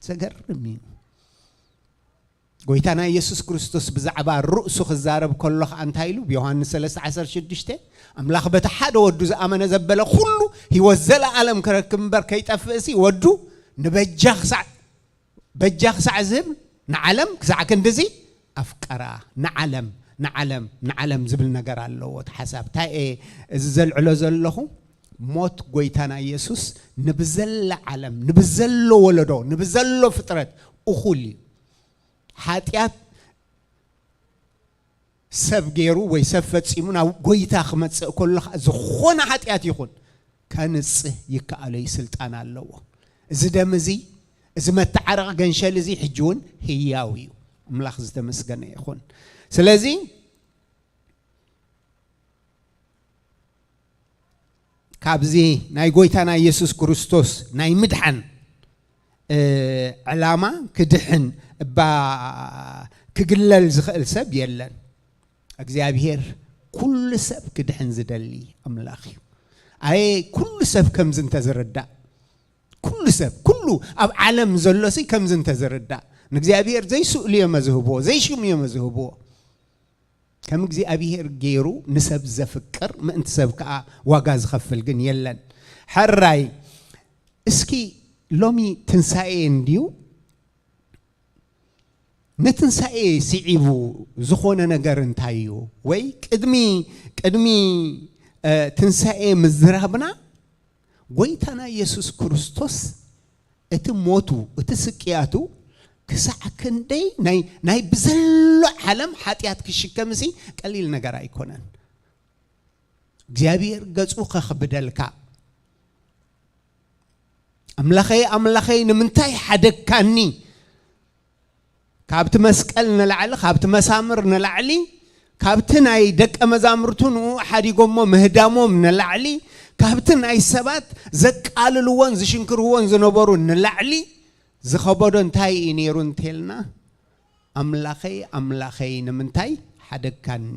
ዘገርም እዩ። ጎይታና ኢየሱስ ክርስቶስ ብዛዕባ ርእሱ ክዛረብ ከሎ ኸኣ እንታይ ኢሉ? ብዮሃንስ ሰለስተ ዓሰርተ ሽዱሽተ፣ ኣምላኽ በቲ ሓደ ወዱ ዝኣመነ ዘበለ ኩሉ ህይወት ዘለኣለም ክረክብ እምበር ከይጠፍእሲ፣ ወዱ ንበጃ ክሳዕ፣ በጃ ክሳዕ ዝህብ ንዓለም ክሳዕ ክንድዚ ኣፍቀራ። ንዓለም፣ ንዓለም፣ ንዓለም ዝብል ነገር ኣለዎ እቲ ሓሳብ። እንታይ እየ እዚ ዘልዕሎ ዘለኹ? ሞት ጎይታና ኢየሱስ ንብዘላ ዓለም፣ ንብዘሎ ወለዶ፣ ንብዘሎ ፍጥረት እኹል እዩ። ሓጢኣት ሰብ ገይሩ ወይ ሰብ ፈጺሙ ናብ ጎይታ ክመጽእ ከሎ ኸኣ፣ ዝኾነ ሓጢኣት ይኹን፣ ከንጽህ ይከኣሎ እዩ፣ ስልጣን ኣለዎ። እዚ ደም እዚ፣ እዚ መተዓረቒ ገንሸል እዚ ሕጂ እውን ህያው እዩ። ኣምላኽ ዝተመስገነ ይኹን። ስለዚ፣ ካብዚ ናይ ጎይታና ኢየሱስ ክርስቶስ ናይ ምድሓን፣ እ፣ ዕላማ ክድሕን እባ ክግለል ዝኽእል ሰብ የለን። እግዚኣብሔር ኩሉ ሰብ ክድሕን ዝደሊ ኣምላኽ እዩ። ኣየ ኩሉ ሰብ ከምዚ እንተዝርዳእ፣ ኩሉ ሰብ፣ ኩሉ ኣብ ዓለም ዘሎሲ ከምዚ እንተዝርዳእ፣ ንእግዚኣብሔር ዘይስእሉ እዮም ዝህብዎ፣ ዘይሽሙ እዮም ዝህብዎ። ከም እግዚኣብሔር ገይሩ ንሰብ ዘፍቅር፣ ምእንቲ ሰብ ከኣ ዋጋ ዝኸፍል ግን የለን። ሕራይ፣ እስኪ ሎሚ ትንሳኤ እንድዩ? ንትንሳኤ ስዒቡ ዝኾነ ነገር እንታይ እዩ? ወይ ቅድሚ፣ ቅድሚ፣ እ፣ ትንሳኤ ምዝራብና፣ ጎይታና ኢየሱስ ክርስቶስ እቲ ሞቱ፣ እቲ ስቅያቱ ክሳዕ ክንደይ ናይ፣ ናይ ብዘሎ ዓለም ሓጢኣት ክሽከምሲ ቀሊል ነገር ኣይኮነን። እግዚኣብሔር ገጹ ከኽብደልካ፣ "ኣምላኸይ፣ ኣምላኸይ፣ ንምንታይ ሓደግካኒ?" ካብቲ መስቀል ንላዕሊ፣ ካብቲ መሳምር ንላዕሊ፣ ካብቲ ናይ ደቀ መዛሙርቱ ንኡ ሓዲጎሞ ምህዳሞም ንላዕሊ፣ ካብቲ ናይ ሰባት ዘቃልልዎን ዝሽንክርዎን ዝነበሩ ንላዕሊ ዝኸበዶ እንታይ እዩ ነይሩ እንተልና፣ "ኣምላኸይ፣ ኣምላኸይ፣ ንምንታይ ሓደግካኒ?"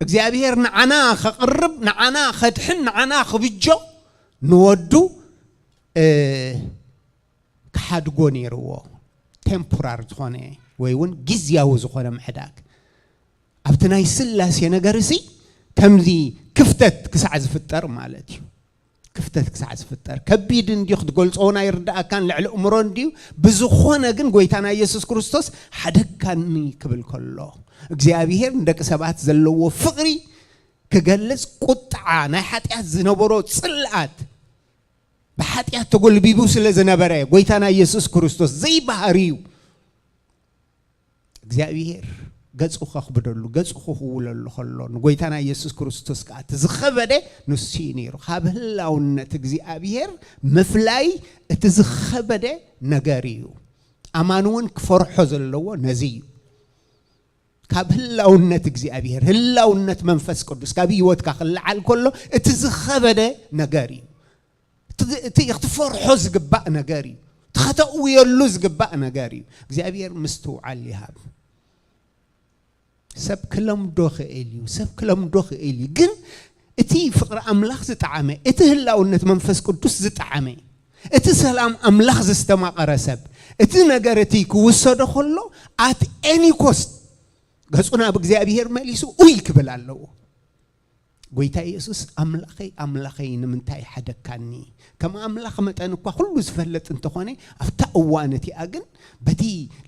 እግዚኣብሔር ንዓና ከቕርብ፣ ንዓና ከድሕን፣ ንዓና ክብጆ ንወዱ፣ እ፣ ክሓድጎ ነይርዎ። ቴምፖራር ዝኾነ ወይ እውን ግዝያዊ ዝኾነ ምሕዳግ። ኣብቲ ናይ ስላሴ ነገር እዚ ከምዚ ክፍተት ክሳዕ ዝፍጠር ማለት እዩ። ክፍተት ክሳዕ ዝፍጠር። ከቢድ እንድዩ፣ ክትገልጾ እውን ኣይርድኣካን፣ ልዕሊ እምሮ እንድዩ። ብዝኾነ ግን ጎይታና ኢየሱስ ክርስቶስ ሓደግካኒ ክብል ከሎ፣ እግዚኣብሔር ንደቂ ሰባት ዘለዎ ፍቕሪ ክገልጽ፣ ቁጥዓ፣ ናይ ሓጢኣት ዝነበሮ ጽልኣት፣ ብሓጢኣት ተጎልቢቡ ስለ ዝነበረ፣ ጎይታና ኢየሱስ ክርስቶስ ዘይባህርዩ እግዚኣብሔር ገጹ ከኽብደሉ፣ ገጹ ክኽውለሉ ከሎ፣ ንጎይታና ኢየሱስ ክርስቶስ ከኣ እቲ ዝኸበደ ንሱ እዩ ነይሩ። ካብ ህላውነት እግዚኣብሔር ምፍላይ እቲ ዝኸበደ ነገር እዩ። ኣማኒ እውን ክፈርሖ ዘለዎ ነዚ እዩ። ካብ ህላውነት እግዚኣብሔር፣ ህላውነት መንፈስ ቅዱስ ካብ ህይወትካ ክለዓል ከሎ፣ እቲ ዝኸበደ ነገር እዩ። እቲ፣ እቲ ክትፈርሖ ዝግባእ ነገር እዩ። እቲ ከተእውየሉ ዝግባእ ነገር እዩ። እግዚኣብሔር ምስትውዓል ይሃብ። ሰብ ክለምዶ ክእል እዩ። ሰብ ክለምዶ ክእል እዩ። ግን እቲ ፍቕሪ ኣምላኽ ዝጠዓመ፣ እቲ ህላውነት መንፈስ ቅዱስ ዝጠዓመ፣ እቲ ሰላም ኣምላኽ ዘስተማቐረ ሰብ፣ እቲ ነገር እቲ ክውሰዶ ከሎ፣ at any cost ገጹ ናብ እግዚኣብሔር መሊሱ ኡይ ክብል ኣለዎ። ጎይታ የሱስ፣ "ኣምላኸይ፣ ኣምላኸይ፣ ንምንታይ ሓደግካኒ?" ከም ኣምላኽ መጠን እኳ ኩሉ ዝፈልጥ እንተኾነ፣ ኣብታ እዋን እቲኣ ግን በቲ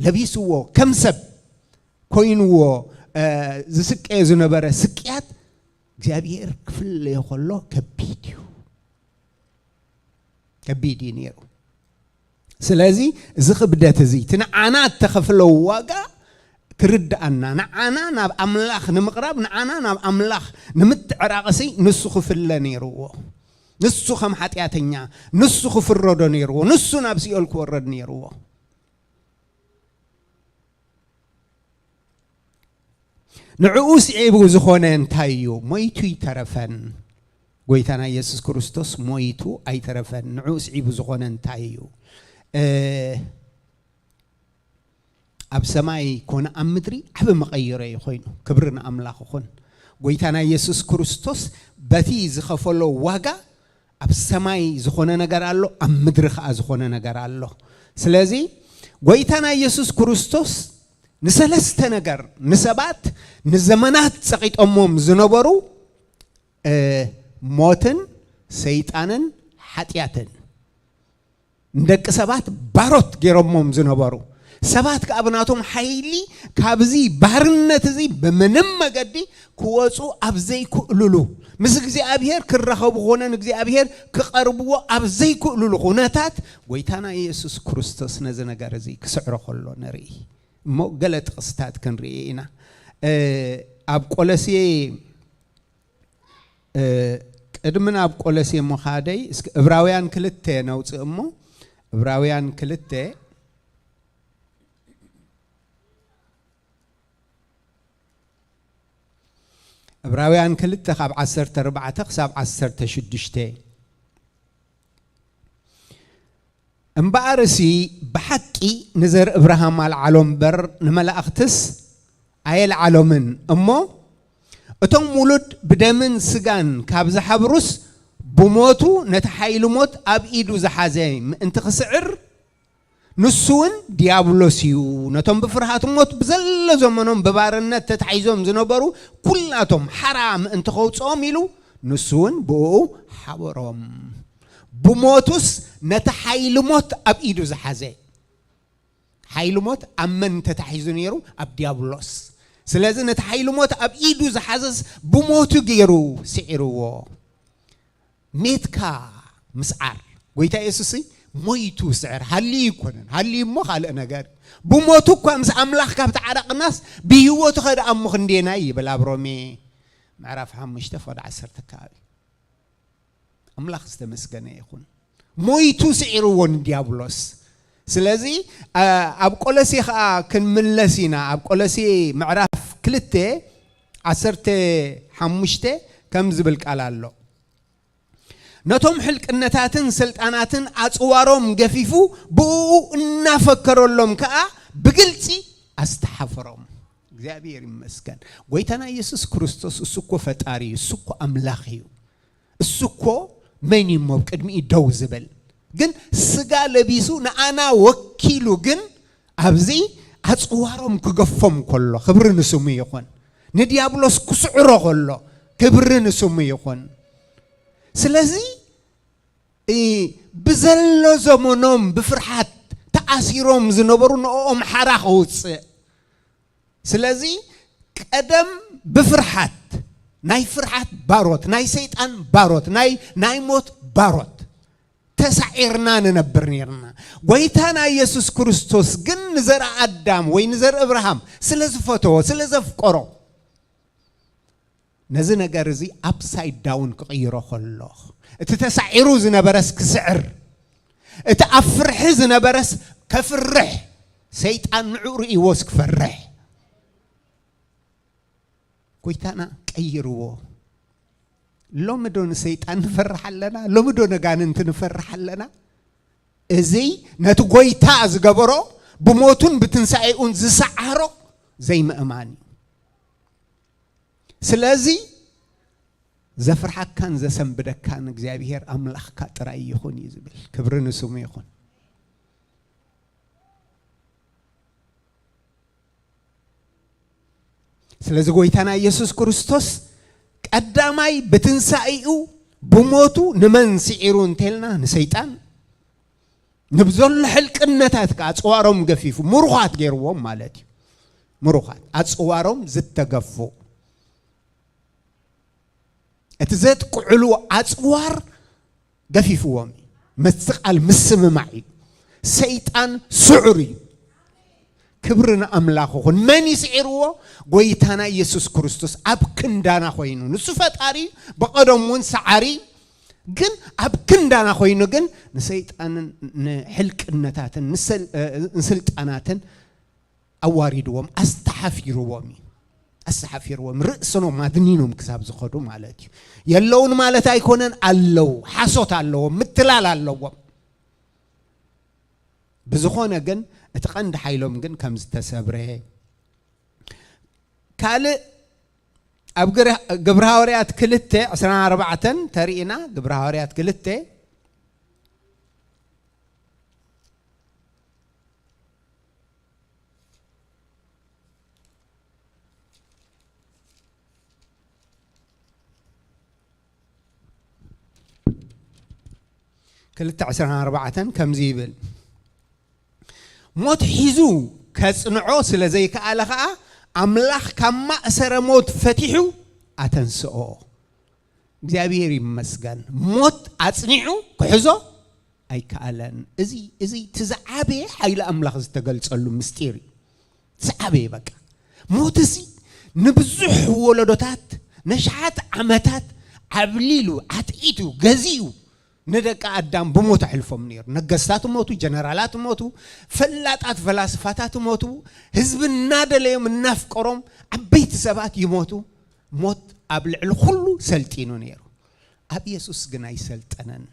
ለቢስዎ፣ ከም ሰብ ኮይንዎ፣ እ፣ ዝስቀዮ ዝነበረ ስቅያት እግዚኣብሔር ክፍለዮ ከሎ ከቢድ እዩ። ከቢድ እዩ ነይሩ። ስለዚ እዚ ክብደት እዚ፣ እቲ ንዓና እተኸፍለ ዋጋ ክርድኣና፣ ንዓና ናብ ኣምላኽ ንምቕራብ፣ ንዓና ናብ ኣምላኽ ንምትዕራቕሲ ንሱ ክፍለ ነይርዎ። ንሱ ከም ሓጢኣተኛ፣ ንሱ ክፍረዶ ነይርዎ፣ ንሱ ናብ ሲኦል ክወረድ ነይርዎ። ንዕኡ ስዒቡ ዝኾነ እንታይ እዩ? ሞይቱ ይተረፈን። ጎይታና ኢየሱስ ክርስቶስ ሞይቱ ኣይተረፈን። ንዕኡ ስዒቡ ዝኾነ እንታይ እዩ? እ፣ ኣብ ሰማይ ኮነ ኣብ ምድሪ ዓቢ መቐየሮ እዩ ኮይኑ። ክብሪ ንኣምላኽ ይኹን። ጎይታና ኢየሱስ ክርስቶስ በቲ ዝኸፈሎ ዋጋ ኣብ ሰማይ ዝኾነ ነገር ኣሎ፣ ኣብ ምድሪ ኸኣ ዝኾነ ነገር ኣሎ። ስለዚ ጎይታና ኢየሱስ ክርስቶስ ንሰለስተ ነገር ንሰባት ንዘመናት ጸቒጦሞም ዝነበሩ፣ እ፣ ሞትን ሰይጣንን ሓጢኣትን ንደቂ ሰባት ባሮት ገይሮሞም ዝነበሩ፣ ሰባት ከኣ ብናቶም ሓይሊ ካብዚ ባርነት እዚ ብምንም መገዲ ክወጹ ኣብ ዘይክእሉሉ፣ ምስ እግዚኣብሔር ክራኸቡ ኮነ ንእግዚኣብሔር ክቐርብዎ ኣብ ዘይክእሉሉ ኩነታት፣ ጎይታና ኢየሱስ ክርስቶስ ነዚ ነገር እዚ ክስዕሮ ከሎ ንርኢ። እሞ ገለ ጥቕስታት ክንርኢ ኢና። እ፣ ኣብ ቆሎሴ እ፣ ቅድሚ ናብ ቆሎሴ ምኻደይ፣ እስኪ ዕብራውያን ክልተ ነውጽእ እሞ፣ ዕብራውያን ክልተ፣ ዕብራውያን ክልተ ካብ ዓሰርተ ኣርባዕተ ክሳብ ዓሰርተ ሽዱሽተ። እምበኣርሲ ብሓቂ ንዘር እብርሃም ኣልዓሎ እምበር፣ ንመላእኽትስ ኣየልዓሎምን። እሞ እቶም ውሉድ ብደምን ስጋን ካብ ዝሓብሩስ፣ ብሞቱ ነቲ ሓይሊ ሞት ኣብ ኢዱ ዝሓዘ ምእንቲ ክስዕር፣ ንሱ እውን ዲያብሎስ እዩ። ነቶም ብፍርሃት ሞት ብዘሎ ዘመኖም ብባርነት ተታሒዞም ዝነበሩ ኩላቶም ሓራ ምእንቲ ከውፅኦም ኢሉ፣ ንሱ እውን ብእኡ ሓበሮም። ብሞቱስ ነቲ ሓይሊ ሞት ኣብ ኢዱ ዝሓዘ። ሓይሊ ሞት ኣብ መን ተታሒዙ ነይሩ? ኣብ ዲያብሎስ። ስለዚ ነቲ ሓይሊ ሞት ኣብ ኢዱ ዝሓዘስ ብሞቱ ገይሩ ስዒርዎ። ሜትካ ምስዓር። ጎይታ የሱስ ሞይቱ ስዕር። ሃልዩ ይኮነን። ሃልዩ እሞ ካልእ ነገር። ብሞቱ እኳ ምስ ኣምላኽ ካብ ተዓረቕናስ ብህይወቱ ኸ ደኣ እሞ ክንደየናይ ይብል ኣብ ሮሜ ምዕራፍ ሓሙሽተ ፍቕዲ ዓሰርተ ከባቢ። ኣምላኽ ዝተመስገነ ይኹን። ሞይቱ ስዒርዎ ንዲያብሎስ። ስለዚ፣ አ፣ ኣብ ቆሎሴ ኸኣ ክንምለስ ኢና። ኣብ ቆሎሴ ምዕራፍ ክልተ ዓሰርተ ሓሙሽተ ከም ዝብል ቃል ኣሎ። ነቶም ሕልቅነታትን ስልጣናትን ኣጽዋሮም ገፊፉ ብእኡ እናፈከረሎም ከኣ ብግልጺ ኣስተሓፈሮም። እግዚኣብሔር ይመስገን። ጎይታና ኢየሱስ ክርስቶስ እሱ እኮ ፈጣሪ እዩ፣ እሱ እኮ ኣምላኽ እዩ። እሱ እኮ መን እዩ እሞ ኣብ ቅድሚኡ ደው ዝብል? ግን ስጋ ለቢሱ ንኣና ወኪሉ ግን ኣብዚ ኣጽዋሮም ክገፎም ከሎ ክብሪ ንስሙ ይኹን። ንዲያብሎስ ክስዕሮ ከሎ ክብሪ ንስሙ ይኹን። ስለዚ፣ እ፣ ብዘሎ ዘመኖም ብፍርሓት ተኣሲሮም ዝነበሩ ንኦም ሓራ ከውፅእ። ስለዚ ቀደም ብፍርሓት፣ ናይ ፍርሓት ባሮት፣ ናይ ሰይጣን ባሮት፣ ናይ፣ ናይ ሞት ባሮት ተሳዒርና ንነብር ነርና። ጎይታና ኢየሱስ ክርስቶስ ግን ንዘር ኣዳም ወይ ንዘር እብርሃም ስለ ዝፈተዎ፣ ስለ ዘፍቀሮ፣ ነዚ ነገር እዚ ኣፕሳይድ ዳውን ክቕይሮ ከሎ፣ እቲ ተሳዒሩ ዝነበረስ ክስዕር፣ እቲ ኣብ ፍርሒ ዝነበረስ ከፍርሕ፣ ሰይጣን ንዕኡ ርእይዎስ ክፈርሕ። ጎይታና ቀይርዎ። ሎሚ ዶ ንሰይጣን ንፈርሕ ኣለና? ሎሚ ዶ ነጋንንቲ ንፈርሕ ኣለና? እዚ ነቲ ጎይታ ዝገበሮ፣ ብሞቱን ብትንሳኤኡን ዝሰዓሮ ዘይምእማን እዩ። ስለዚ ዘፍርሓካን ዘሰንብደካን እግዚኣብሔር ኣምላኽካ ጥራይ ይኹን እዩ ዝብል። ክብሪ ንስሙ ይኹን። ስለዚ ጎይታና ኢየሱስ ክርስቶስ ቀዳማይ ብትንሳኤኡ ብሞቱ ንመን ስዒሩ እንተልና ንሰይጣን፣ ንብዘሎ ሕልቅነታት ከኣ ኣጽዋሮም ገፊፉ ምሩኻት ገይርዎም ማለት እዩ። ምሩኻት ኣጽዋሮም ዝተገፉ፣ እቲ ዘጥቅዕሉ ኣጽዋር ገፊፍዎም እዩ። ምስቲ ቃል ምስምማዕ እዩ። ሰይጣን ስዑር እዩ። ክብሪ ንኣምላኽ ይኹን። መን ይስዒርዎ? ጎይታና ኢየሱስ ክርስቶስ ኣብ ክንዳና ኮይኑ። ንሱ ፈጣሪ እዩ፣ ብቐደሙ እውን ሰዓሪ እዩ። ግን ኣብ ክንዳና ኮይኑ ግን ንሰይጣንን ንሕልቅነታትን ንሰል- እ፣ ንስልጣናትን ኣዋሪድዎም፣ ኣስተሓፊርዎም እዩ። ኣስተሓፊርዎም፣ ርእስኖም ኣድኒኖም ክሳብ ዝኸዱ ማለት እዩ። የለውን ማለት ኣይኮነን፣ ኣለዉ። ሓሶት ኣለዎም፣ ምትላል ኣለዎም። ብዝኾነ ግን እቲ ቀንዲ ሓይሎም ግን ከም ዝተሰብረ፣ ካልእ ኣብ ግረ- ግብረ ሃዋርያት ክልተ ዕስራን ኣርባዕተን ተሪእና፣ ግብረ ሃዋርያት ክልተ ክልተ ዕስራን ኣርባዕተን ከምዚ ይብል፣ ሞት ሒዙ ከጽንዖ ስለ ዘይከኣለ ኸኣ፣ ኣምላኽ ካብ ማእሰረ ሞት ፈቲሑ ኣተንስኦ። እግዚኣብሔር ይመስገን። ሞት ኣጽኒዑ ክሕዞ ኣይከኣለን። እዚ፣ እዚ እቲ ዝዓበየ ሓይሊ ኣምላኽ ዝተገልጸሉ ምስጢር እዩ። ዝዓበየ በቃ። ሞት እዚ ንብዙሕ ወለዶታት፣ ነሽሓት ዓመታት ዓብሊሉ፣ ዓትዒቱ፣ ገዚኡ፣ ንደቂ ኣዳም ብሞት ኣሕልፎም ነይሩ። ነገስታት ሞቱ፣ ጀነራላት ሞቱ፣ ፈላጣት ፈላስፋታት ሞቱ፣ ህዝቢ እናደለዮም እናፍቀሮም ዓበይቲ ሰባት ይሞቱ። ሞት ኣብ ልዕሊ ኩሉ ሰልጢኑ ነይሩ። ኣብ ኢየሱስ ግን ኣይሰልጠነን።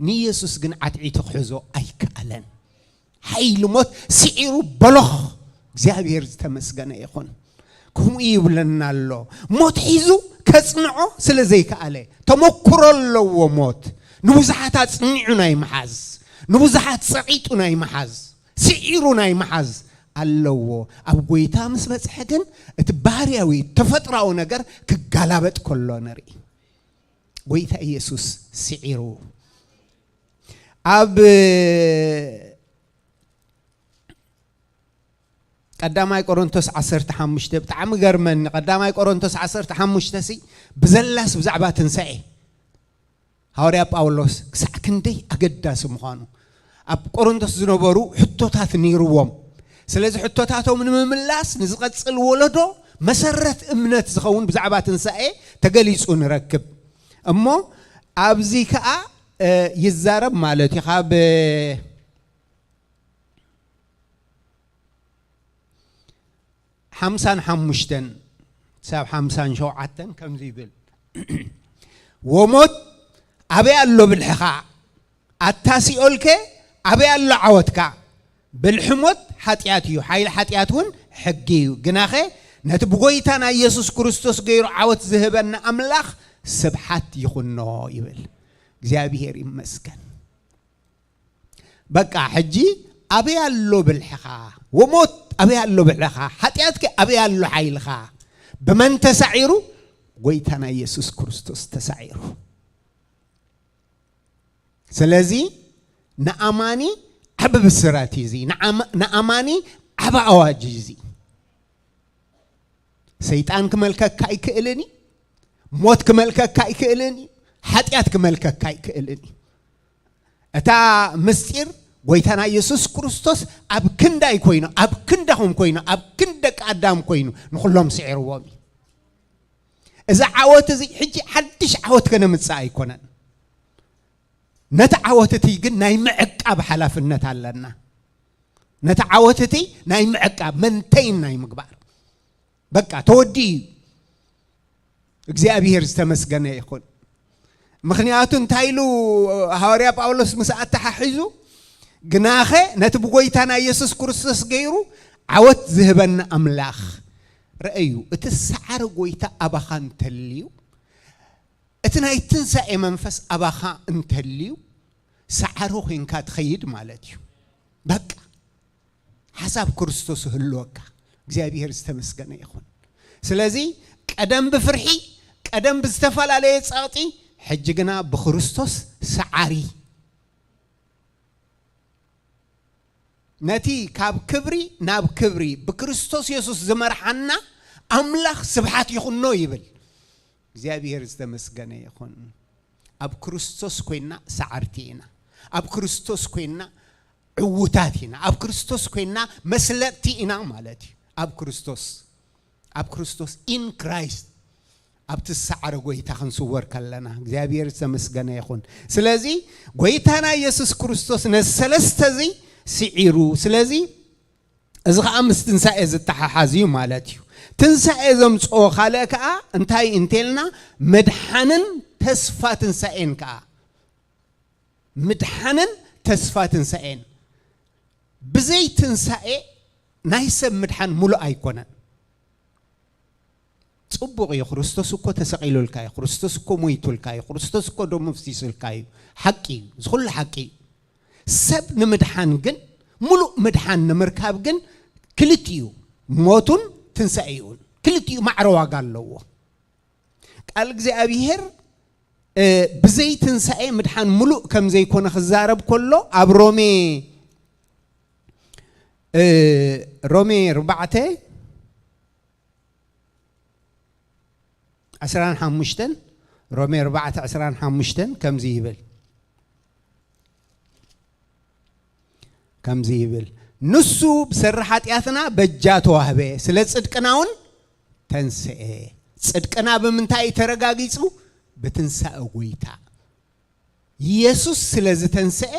ንኢየሱስ ግን ዓትዒቱ ክሕዞ ኣይከኣለን። ሓይሊ ሞት ስዒሩ በሎኽ። እግዚኣብሔር ዝተመስገነ ይኹን። ከምኡ ይብለና ኣሎ። ሞት ሒዙ ከጽንዖ ስለ ዘይከኣለ፣ ተመኩሮ ኣለዎ ሞት። ንብዙሓት ኣጽኒዑ ናይ ምሓዝ፣ ንብዙሓት ጸቒጡ ናይ ምሓዝ፣ ስዒሩ ናይ ምሓዝ ኣለዎ። ኣብ ጎይታ ምስ በጽሐ ግን እቲ ባህርያዊ ተፈጥሮኣዊ ነገር ክጋላበጥ ከሎ ንርኢ። ጎይታ ኢየሱስ ስዒሩ። ኣብ ቀዳማይ ቆሮንቶስ ዓሰርተ ሓሙሽተ ብጣዕሚ ገርመኒ። ቀዳማይ ቆሮንቶስ ዓሰርተ ሓሙሽተ ሲ ብዘላስ ብዛዕባ ትንሳኤ ሃዋርያ ጳውሎስ ክሳዕ ክንደይ ኣገዳሲ ምዃኑ ኣብ ቆሮንቶስ ዝነበሩ ሕቶታት ነይርዎም። ስለዚ ሕቶታቶም ንምምላስ ንዝቐጽል ወለዶ መሰረት እምነት ዝኸውን ብዛዕባ ትንሳኤ ተገሊጹ ንረክብ። እሞ ኣብዚ ከኣ፣ እ፣ ይዛረብ ማለት እዩ። ካብ ሓምሳን ሓሙሽተን ሳብ ሓምሳን ሸውዓተን ከምዚ ይብል፣ "ወሞት ኣበይ ኣሎ ብልሕኻ? ኣታ ሲኦልከ ኣበይ ኣሎ ዓወትካ? ብልሒ ሞት ሓጢኣት እዩ፣ ሓይሊ ሓጢኣት እውን ሕጊ እዩ። ግናኸ ነቲ ብጎይታ ናይ የሱስ ክርስቶስ ገይሩ ዓወት ዝህበና ኣምላኽ ስብሓት ይኹኖ" ይብል። እግዚኣብሔር ይመስገን። በቃ ሕጂ ኣበይ ኣሎ ብልሕኻ? ወሞት ኣበይ ኣሎ ብልሕኻ? ሓጢኣትከ ኣበይ ኣሎ ሓይልኻ? ብመን ተሳዒሩ? ጎይታ ናይ የሱስ ክርስቶስ ተሳዒሩ። ስለዚ ንኣማኒ ዓቢ ብስራት እዩ እዚ። ንኣማ-፣ ንኣማኒ ዓቢ ኣዋጅ እዩ እዚ። ሰይጣን ክመልከካ ኣይክእልን እዩ። ሞት ክመልከካ ኣይክእልን እዩ። ሓጢኣት ክመልከካ ኣይክእልን እዩ። እታ ምስጢር ጎይታና የሱስ ክርስቶስ ኣብ ክንዳይ ኮይኑ፣ ኣብ ክንዳኹም ኮይኑ፣ ኣብ ክንዲ ደቂ ኣዳም ኮይኑ ንኹሎም ስዒርዎም እዩ። እዚ ዓወት እዚ ሕጂ ሓድሽ ዓወት ከነምጽእ ኣይኮነን። ነቲ ዓወት እቲ ግን ናይ ምዕቃብ ሓላፍነት ኣለና። ነቲ ዓወት እቲ ናይ ምዕቃብ፣ መንተይን ናይ ምግባር። በቃ ተወዲኡ እዩ። እግዚኣብሔር ዝተመስገነ ይኹን። ምኽንያቱ እንታይ ኢሉ ሃዋርያ ጳውሎስ ምስ ኣተሓሒዙ፣ "ግናኸ ነቲ ብጎይታና የሱስ ክርስቶስ ገይሩ ዓወት ዝህበና ኣምላኽ"። ረኣዩ፣ እቲ ሰዓሪ ጎይታ ኣባኻ እንተልዩ፣ እቲ ናይ ትንሳኤ መንፈስ ኣባኻ እንተልዩ፣ ሰዓሪ ኮይንካ ትኸይድ ማለት እዩ። በቃ ሓሳብ ክርስቶስ ይህልወካ። እግዚኣብሔር ዝተመስገነ ይኹን። ስለዚ ቀደም ብፍርሒ፣ ቀደም ብዝተፈላለየ ጸቕጢ፣ ሕጂ ግና ብክርስቶስ ሰዓሪ። ነቲ ካብ ክብሪ ናብ ክብሪ ብክርስቶስ የሱስ ዝመርሓና ኣምላኽ ስብሓት ይኹኖ ይብል። እግዚኣብሔር ዝተመስገነ ይኹን። ኣብ ክርስቶስ ኮይና ሰዓርቲ ኢና። ኣብ ክርስቶስ ኮይና ዕዉታት ኢና። ኣብ ክርስቶስ ኮይና መስለጥቲ ኢና ማለት እዩ። ኣብ ክርስቶስ፣ ኣብ ክርስቶስ፣ in Christ። ኣብቲ ዝሰዓረ ጎይታ ክንስወር ከለና እግዚኣብሔር ዝተመስገነ ይኹን። ስለዚ ጎይታና ኢየሱስ ክርስቶስ ነዚ ሰለስተ እዚ ስዒሩ። ስለዚ እዚ ኸዓ ምስ ትንሳኤ ዝተሓሓዝ እዩ ማለት እዩ። ትንሳኤ ዘምፅኦ ካልእ ከዓ እንታይ እንተልና፣ መድሓንን ተስፋ ትንሳኤን ከዓ፣ ምድሓንን ተስፋ ትንሳኤን። ብዘይ ትንሳኤ ናይ ሰብ ምድሓን ሙሉእ ኣይኮነን። ጽቡቕ እዩ፣ ክርስቶስ እኮ ተሰቒሉልካ እዩ፣ ክርስቶስ እኮ ሞይቱልካ እዩ፣ ክርስቶስ እኮ ደሙ ኣፍሲሱልካ እዩ። ሓቂ እዩ፣ እዚ ኩሉ ሓቂ እዩ። ሰብ ንምድሓን ግን፣ ሙሉእ ምድሓን ንምርካብ ግን ክልቲኡ ሞቱን ትንሳኤኡን ክልቲኡ ማዕረ ዋጋ ኣለዎ። ቃል እግዚኣብሔር፣ እ፣ ብዘይ ትንሳኤ ምድሓን ሙሉእ ከም ዘይኮነ ክዛረብ ከሎ ኣብ ሮሜ፣ እ፣ ሮሜ ኣርባዕተ ዕስራን ሓሙሽተን፣ ሮሜ ኣርባዕተ ዕስራን ሓሙሽተን ከምዚ ይብል፣ ከምዚ ይብል፣ ንሱ ብሰሪ ሓጢኣትና በጃ ተዋህበ፣ ስለ ጽድቅና እውን ተንስኤ። ጽድቅና ብምንታይ እዩ ተረጋጊጹ? ብትንሳኤ ጎይታ። ኢየሱስ ስለ ዝተንስኤ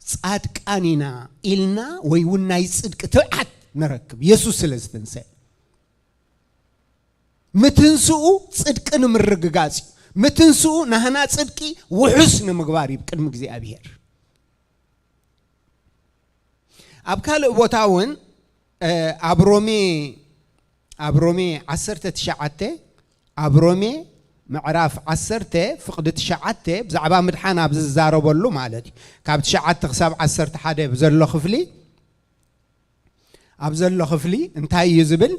ጻድቃን ኢና ኢልና ወይ እውን ናይ ጽድቂ ትብዓት ንረክብ። ኢየሱስ ስለ ዝተንስኤ። ምትንስኡ ጽድቂ ንምርግጋጽ እዩ። ምትንስኡ ናህና ጽድቂ ውሑስ ንምግባር እዩ ቅድሚ እግዚኣብሔር። ኣብ ካልእ ቦታ እውን፣ እ፣ ኣብ ሮሜ፣ ኣብ ሮሜ ዓሰርተ ትሽዓተ፣ ኣብ ሮሜ ምዕራፍ ዓሰርተ ፍቕዲ ትሽዓተ ብዛዕባ ምድሓን ኣብ ዝዛረበሉ ማለት እዩ። ካብ ትሽዓተ ክሳብ ዓሰርተ ሓደ ብዘሎ ክፍሊ፣ ኣብ ዘሎ ክፍሊ እንታይ እዩ ዝብል?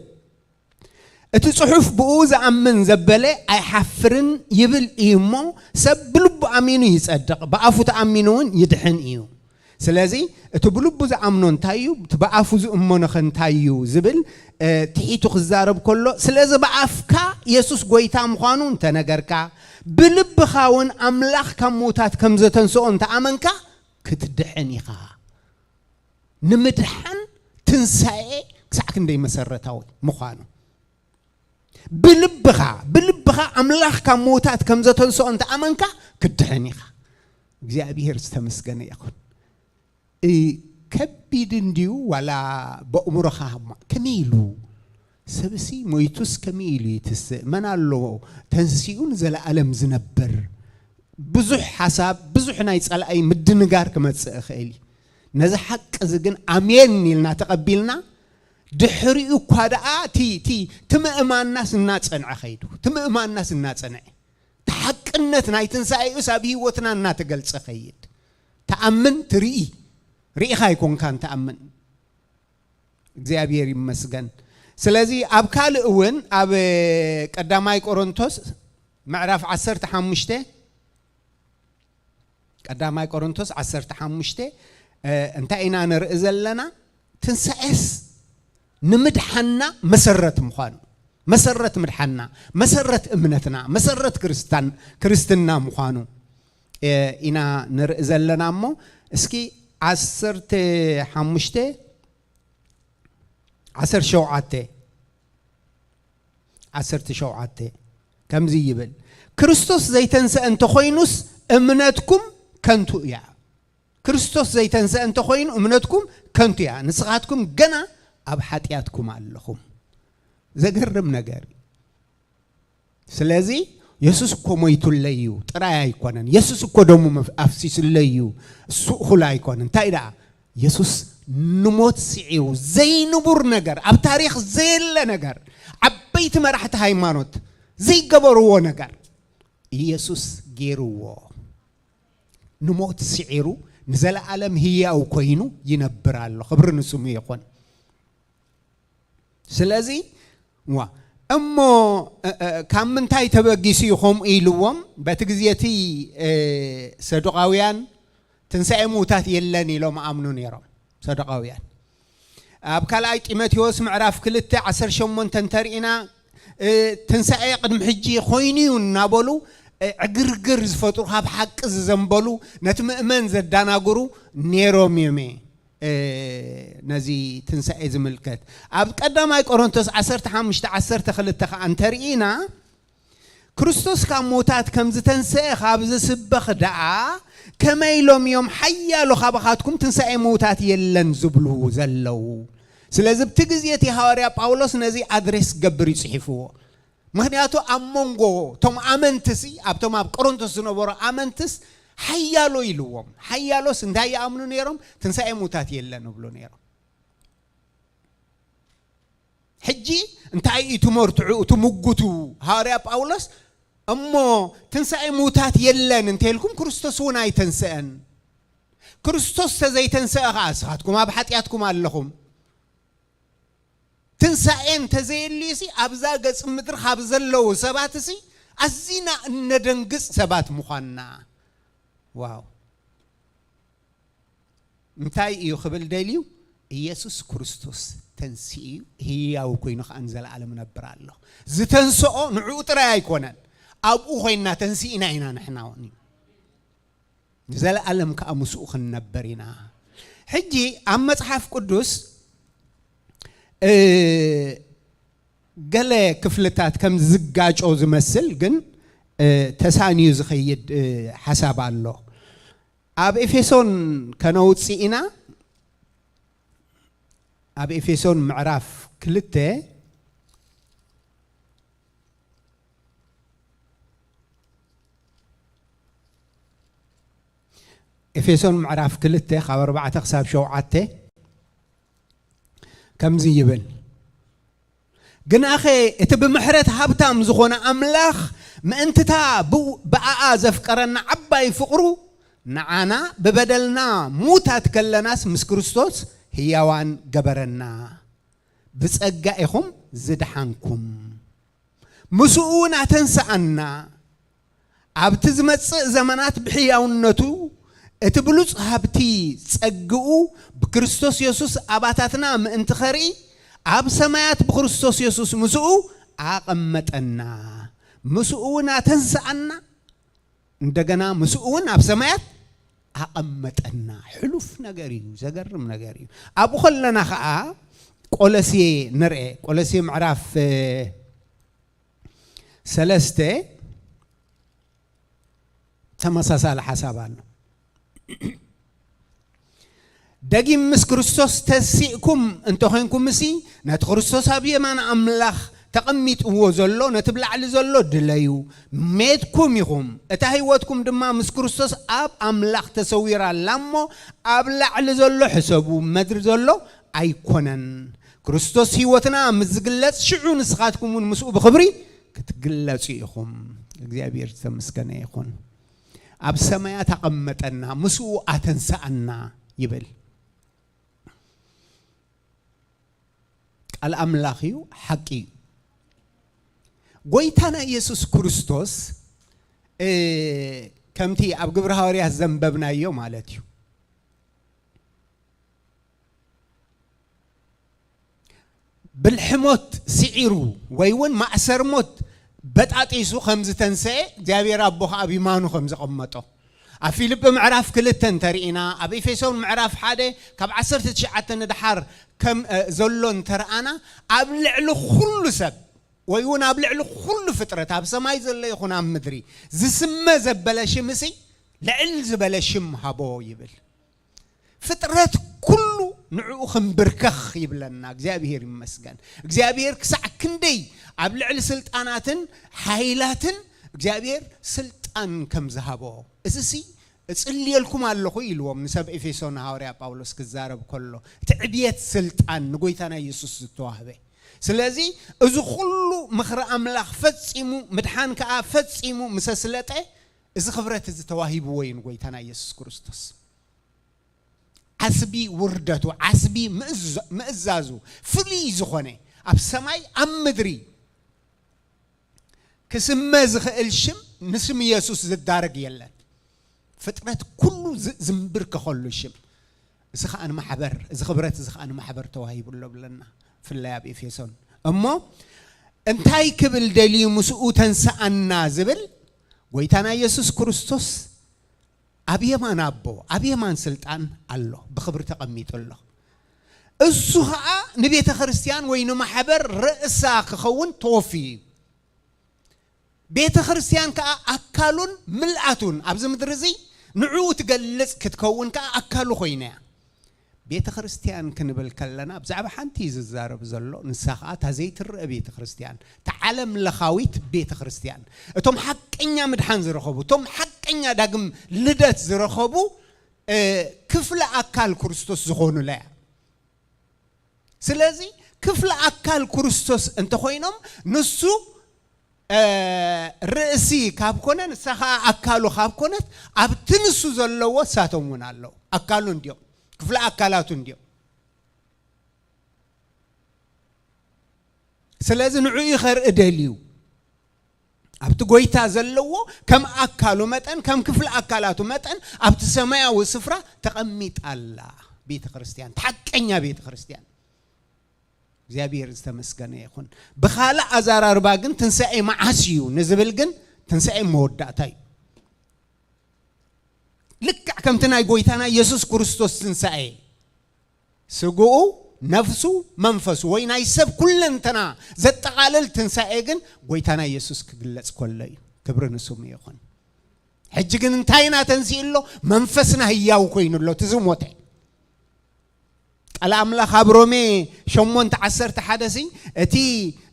እቲ ጽሑፍ ብኡ ዝኣምን ዘበለ ኣይሓፍርን ይብል እዩ እሞ፣ ሰብ ብልቡ ኣሚኑ ይጸድቕ፣ ብኣፉ ተኣሚኑ እውን ይድሕን እዩ። ስለዚ እቲ ብልቡ ዝኣምኖ እንታይ እዩ? እቲ ብኣፉ ዝእመኖ ኸ እንታይ እዩ? ዝብል፣ እ፣ ትሒቱ ክዛረብ ከሎ፣ ስለዚ ብኣፍካ የሱስ ጐይታ ምዃኑ እንተነገርካ፣ ብልብኻ እውን ኣምላኽ ካብ ምዉታት ከም ዘተንስኦ እንተኣመንካ፣ ክትድሕን ኢኻ። ንምድሓን ትንሳኤ ክሳዕ ክንደይ መሰረታዊ ምዃኑ። ብልብኻ፣ ብልብኻ ኣምላኽ ካብ ምዉታት ከም ዘተንስኦ እንተኣመንካ፣ ክትድሕን ኢኻ። እግዚኣብሔር ዝተመስገነ ይኹን። እ፣ ከቢድ እንድዩ ዋላ በእምሮኻ ማ-፣ ከመይ ኢሉ? ሰብሲ ሞይቱስ ከመይ ኢሉ ይትስእ? መን ኣሎ ተንሲኡ ንዘለኣለም ዝነብር? ብዙሕ ሓሳብ፣ ብዙሕ ናይ ጸላኢ ምድንጋር ክመጽእ ይኽእል እዩ። ነዚ ሓቂ እዚ ግን ኣሜን ኢልና ተቐቢልና፣ ድሕሪኡ እኳ ደኣ እቲ፣ እቲ፣ እቲ ምእማንናስ እናጸንዐ ኸይዱ፣ እቲ ምእማንናስ እናጸንዐ፣ እቲ ሓቅነት ናይ ትንሳኤኡስ ኣብ ህይወትና እናተገልጸ ኸይድ። ተኣምን፣ ትርኢ፣ ርኢኻ ኣይኮንካን ትኣምን። እግዚኣብሔር ይመስገን። ስለዚ ኣብ ካልእ እውን ኣብ ቀዳማይ ቆሮንቶስ ምዕራፍ ዓሰርተ ሓሙሽተ፣ ቀዳማይ ቆሮንቶስ ዓሰርተ ሓሙሽተ፣ እ፣ እንታይ ኢና ንርኢ ዘለና? ትንሳኤስ ንምድሓና መሰረት ምዃኑ፣ መሰረት ምድሓና፣ መሰረት እምነትና፣ መሰረት ክርስታን-፣ ክርስትና ምዃኑ፣ እ፣ ኢና ንርኢ ዘለና እሞ፣ እስኪ ዓሰርተ ሓሙሽተ፣ ዓሰርተ ሸውዓተ፣ ዓሰርተ ሸውዓተ ከምዚ ይብል፣ ክርስቶስ ዘይተንሰአ እንተኾይኑስ እምነትኩም ከንቱ እያ። ክርስቶስ ዘይተንሰአ እንተኾይኑ እምነትኩም ከንቱ እያ፣ ንስኻትኩም ገና ኣብ ሓጢኣትኩም ኣለኹም። ዘገርም ነገር እዩ። ስለዚ የሱስ እኮ ሞይቱለይ እዩ ጥራይ ኣይኮነን። የሱስ እኮ ደሙ መፍ-፣ ኣፍሲሱለይ እዩ፣ እሱ እኹል ኣይኮነን። እንታይ ደኣ? የሱስ ንሞት ስዒሩ፣ ዘይንቡር ነገር፣ ኣብ ታሪኽ ዘየለ ነገር፣ ዓበይቲ መራሕቲ ሃይማኖት ዘይገበርዎ ነገር ኢየሱስ ገይርዎ። ንሞት ስዒሩ ንዘለኣለም ህያው ኮይኑ ይነብር ኣሎ። ክብሪ ንስሙ ይኹን። ስለዚ፣ ዋ፣ እሞ፣ እ፣ እ፣ ካብ ምንታይ ተበጊሱ እዩ ከምኡ ኢልዎም? በቲ ግዜ እቲ፣ እ፣ ሰዱቃውያን ትንሳኤ ምዉታት የለን ኢሎም ኣምኑ ነይሮም፣ ሰዱቃውያን። ኣብ ካልኣይ ጢሞቴዎስ ምዕራፍ ክልተ ዓሰርተ ሸሞንተ እንተርኢና፣ እ፣ ትንሳኤ ቅድሚ ሕጂ ኮይኑ እዩ እናበሉ፣ እ፣ ዕግርግር ዝፈጥሩ፣ ካብ ሓቂ ዝዘንበሉ፣ ነቲ ምእመን ዘዳናግሩ ነይሮም እዮም። እ፣ ነዚ ትንሳኤ ዝምልከት። ኣብ ቀዳማይ ቆሮንቶስ ዓሰርተ ሓሙሽተ ዓሰርተ ክልተ ከኣ እንተርኢና፣ ክርስቶስ ካብ ምዉታት ከም ዝተንስአ ካብ ዝስበኽ ደኣ፣ ከመይ ኢሎም እዮም ሓያሎ ካባኻትኩም ትንሳኤ ምዉታት የለን ዝብሉ ዘለዉ? ስለዚ፣ ኣብቲ ግዜ እቲ ሃዋርያ ጳውሎስ ነዚ ኣድሬስ ክገብር እዩ ጽሒፍዎ። ምኽንያቱ፣ ኣብ መንጎ እቶም ኣመንትሲ፣ ኣብቶም ኣብ ቆሮንቶስ ዝነበሩ ኣመንትስ ሓያሎ ኢልዎም። ሓያሎስ እንታይ ይኣምኑ ነይሮም? ትንሳኤ ምዉታት የለን ይብሉ ነይሮም። ሕጂ እንታይ እዩ እቲ መርትዑ፣ እቲ ምጉቱ? ሃዋርያ ጳውሎስ፣ "እሞ ትንሳኤ ምዉታት የለን እንተልኩም፣ ክርስቶስ እውን ኣይተንስአን። ክርስቶስ ተዘይተንስአ ኸዓ፣ ንስኻትኩም ኣብ ሓጢኣትኩም ኣለኹም።" ትንሳኤ እንተዘየልዩሲ፣ ኣብዛ ገጽ ምድሪ ካብ ዘለዉ ሰባትሲ፣ ኣዚና እነደንግጽ ሰባት ምዃንና። ዋው! እንታይ እዩ ክብል ደልዩ? ኢየሱስ ክርስቶስ ተንሲኡ እዩ፣ ህያው ኮይኑ ከኣ ንዘለኣለም ይነብር ኣሎ። ዝተንስኦ ንዕኡ ጥራይ ኣይኮነን፣ ኣብኡ ኮይንና ተንሲእና ኢና ንሕና እውን እዩ። ንዘለኣለም ከኣ ምስኡ ክንነብር ኢና። ሕጂ ኣብ መጽሓፍ ቅዱስ፣ እ፣ ገለ ክፍልታት ከም ዝጋጮ ዝመስል ግን፣ እ፣ ተሳንዩ ዝኸይድ፣ እ፣ ሓሳብ ኣሎ። ኣብ ኤፌሶን ከነውጽእ ኢና። ኣብ ኤፌሶን ምዕራፍ ክልተ፣ ኤፌሶን ምዕራፍ ክልተ ካብ ኣርባዕተ ክሳብ ሸውዓተ ከምዚ ይብል፣ "ግናኸ እቲ ብምሕረት ሃብታም ዝኾነ ኣምላኽ፣ ምእንትታ ብኡ-፣ ብኣኣ ዘፍቀረና ዓባይ ፍቕሩ፣ ንዓና ብበደልና ሙታት ከለናስ ምስ ክርስቶስ ህያዋን ገበረና። ብጸጋ ኢኹም ዝደሓንኩም። ምስኡ እውን ኣተንስኣና፣ ኣብቲ ዝመጽእ ዘመናት ብሕያውነቱ፣ እቲ ብሉጽ ሃብቲ ጸግኡ ብክርስቶስ የሱስ ኣባታትና ምእንቲ ኸርኢ፣ ኣብ ሰማያት ብክርስቶስ የሱስ ምስኡ ኣቐመጠና። ምስኡ እውን ኣተንስኣና፣ እንደገና ምስኡ እውን ኣብ ሰማያት ኣቐመጠና።" ሕሉፍ ነገር እዩ፣ ዘገርም ነገር እዩ። ኣብኡ ከለና ኸዓ ቆሎሴ ንርኤ። ቆሎሴ ምዕራፍ፣ እ፣ ሰለስተ ተመሳሳሊ ሓሳብ ኣሎ። "ደጊም ምስ ክርስቶስ ተሲእኩም እንተኾይንኩምሲ፣ ነቲ ክርስቶስ ኣብ የማን ኣምላኽ ተቐሚጥዎ ዘሎ፣ ነቲ ብላዕሊ ዘሎ ድለዩ። ሜትኩም ኢኹም፣ እታ ህይወትኩም ድማ ምስ ክርስቶስ ኣብ ኣምላኽ ተሰዊራ ኣላ እሞ፣ ኣብ ላዕሊ ዘሎ ሕሰቡ፣ ምድሪ ዘሎ ኣይኮነን። ክርስቶስ ህይወትና ምስ ዝግለጽ፣ ሽዑ ንስኻትኩም እውን ምስኡ ብኽብሪ ክትግለጹ ኢኹም።" እግዚኣብሔር ዝተመስገነ ይኹን። ኣብ ሰማያት ኣቐመጠና፣ ምስኡ ኣተንስኣና ይብል። ቃል ኣምላኽ እዩ፣ ሓቂ እዩ። ጎይታና ኢየሱስ ክርስቶስ፣ እ፣ ከምቲ ኣብ ግብሪ ሃዋርያት ዘንበብናዮ ማለት እዩ። ብልሒ ሞት ስዒሩ ወይ እውን ማእሰር ሞት በጣጢሱ ከም ዝተንሰኤ እግዚኣብሔር ኣቦ ኸዓ ኣብ ይማኑ ከም ዘቐመጦ ኣብ ፊልጲ ምዕራፍ ክልተ እንተርኢና፣ ኣብ ኤፌሶን ምዕራፍ ሓደ ካብ ዓሰርተ ትሽዓተ ንድሓር ከም፣ እ፣ ዘሎ እንተርኣና፣ ኣብ ልዕሊ ኩሉ ሰብ ወይ እውን ኣብ ልዕሊ ኩሉ ፍጥረት ኣብ ሰማይ ዘሎ ይኹን ኣብ ምድሪ ዝስመ ዘበለ ሽምሲ ልዕል ዝበለ ሽም ሃቦ ይብል። ፍጥረት ኩሉ ንዕኡ ክንብርከኽ ይብለና። እግዚኣብሔር ይመስገን። እግዚኣብሔር ክሳዕ ክንደይ ኣብ ልዕሊ ስልጣናትን ሓይላትን እግዚኣብሔር ስልጣን ከም ዝሃቦ፣ እዚሲ እጽልየልኩም ኣለኹ ኢልዎም ንሰብ ኤፌሶን ሃዋርያ ጳውሎስ ክዛረብ ከሎ፣ እቲ ዕብየት ስልጣን ንጎይታና ኢየሱስ ዝተዋህበ። ስለዚ እዚ ኩሉ ምኽሪ ኣምላኽ ፈጺሙ፣ ምድሓን ከኣ ፈጺሙ ምስ ኣስለጠ፣ እዚ ክብረት እዚ ተዋሂብዎ እዩ ንጎይታና ኢየሱስ ክርስቶስ። ዓስቢ ውርደቱ፣ ዓስቢ ምእዝ-፣ ምእዛዙ ፍሉይ ዝኾነ፣ ኣብ ሰማይ ኣብ ምድሪ ክስመ ዝኽእል ሽም ንስም ኢየሱስ ዝዳረግ የለን። ፍጥረት ኩሉ ዝ-፣ ዝንብርከኸሉ ሽም። እዚ ኸኣ ንማሕበር፣ እዚ ክብረት እዚ ኸኣ ንማሕበር ተዋሂቡ ኣሎ ብለና፣ ብፍላይ ኣብ ኤፌሶን። እሞ እንታይ ክብል ደልዩ ምስኡ ተንስኣና ዝብል? ጎይታና ኢየሱስ ክርስቶስ ኣብ የማን ኣቦ፣ ኣብ የማን ስልጣን ኣሎ፣ ብኽብሪ ተቐሚጡ ኣሎ። እሱ ኸዓ ንቤተ ክርስቲያን ወይ ንማሕበር ርእሳ ክኸውን ተወፍዩ እዩ። ቤተ ክርስቲያን ከኣ ኣካሉን ምልኣቱን ኣብዚ ምድሪ እዚ ንዕኡ ትገልጽ ክትከውን ከኣ ኣካሉ ኮይና እያ። ቤተ ክርስቲያን ክንብል ከለና ብዛዕባ ሓንቲ እዩ ዝዛረብ ዘሎ፣ ንሳ ኸኣ እታ ዘይትረአ ቤተ ክርስቲያን፣ እታ ዓለም ለኻዊት ቤተ ክርስቲያን። እቶም ሓቀኛ ምድሓን ዝረኸቡ፣ እቶም ሓቀኛ ዳግም ልደት ዝረኸቡ፣ እ፣ ክፍለ ኣካል ክርስቶስ ዝኾኑላ እያ። ስለዚ ክፍለ ኣካል ክርስቶስ እንተኾይኖም ንሱ፣ እ፣ ርእሲ ካብ ኮነ ንሳ ኸዓ ኣካሉ ካብ ኮነት ኣብቲ ንሱ ዘለዎ እሳቶም እውን ኣለዉ። ኣካሉ እንዲዮም፣ ክፍለ ኣካላቱ እንዲዮም። ስለዚ ንዕኡ ከርኢ ደልዩ ኣብቲ ጎይታ ዘለዎ ከም ኣካሉ መጠን ከም ክፍለ ኣካላቱ መጠን ኣብቲ ሰማያዊ ስፍራ ተቐሚጣ ኣላ ቤተ ክርስቲያን፣ ሓቀኛ ቤተ ክርስቲያን። እግዚኣብሔር ዝተመስገነ ይኹን። ብኻልእ ኣዘራርባ ግን ትንሳኤ መዓስ እዩ ንዝብል ግን ትንሳኤ መወዳእታ እዩ። ልክዕ ከምቲ ናይ ጎይታና ኢየሱስ ክርስቶስ ትንሳኤ ስግኡ፣ ነፍሱ፣ መንፈሱ ወይ ናይ ሰብ ኩለንተና ዘጠቓልል ትንሳኤ ግን ጎይታና ኢየሱስ ክግለጽ ከሎ እዩ። ክብሪ ንስሙ ይኹን። ሕጂ ግን እንታይ ኢና ተንሲኡ ኣሎ? መንፈስና ህያው ኮይኑ ኣሎ፣ እቲ ዝሞተ። ቃል ኣምላኽ ኣብ ሮሜ ሸሞንተ ዓሰርተ ሓደ ሲ፣ እቲ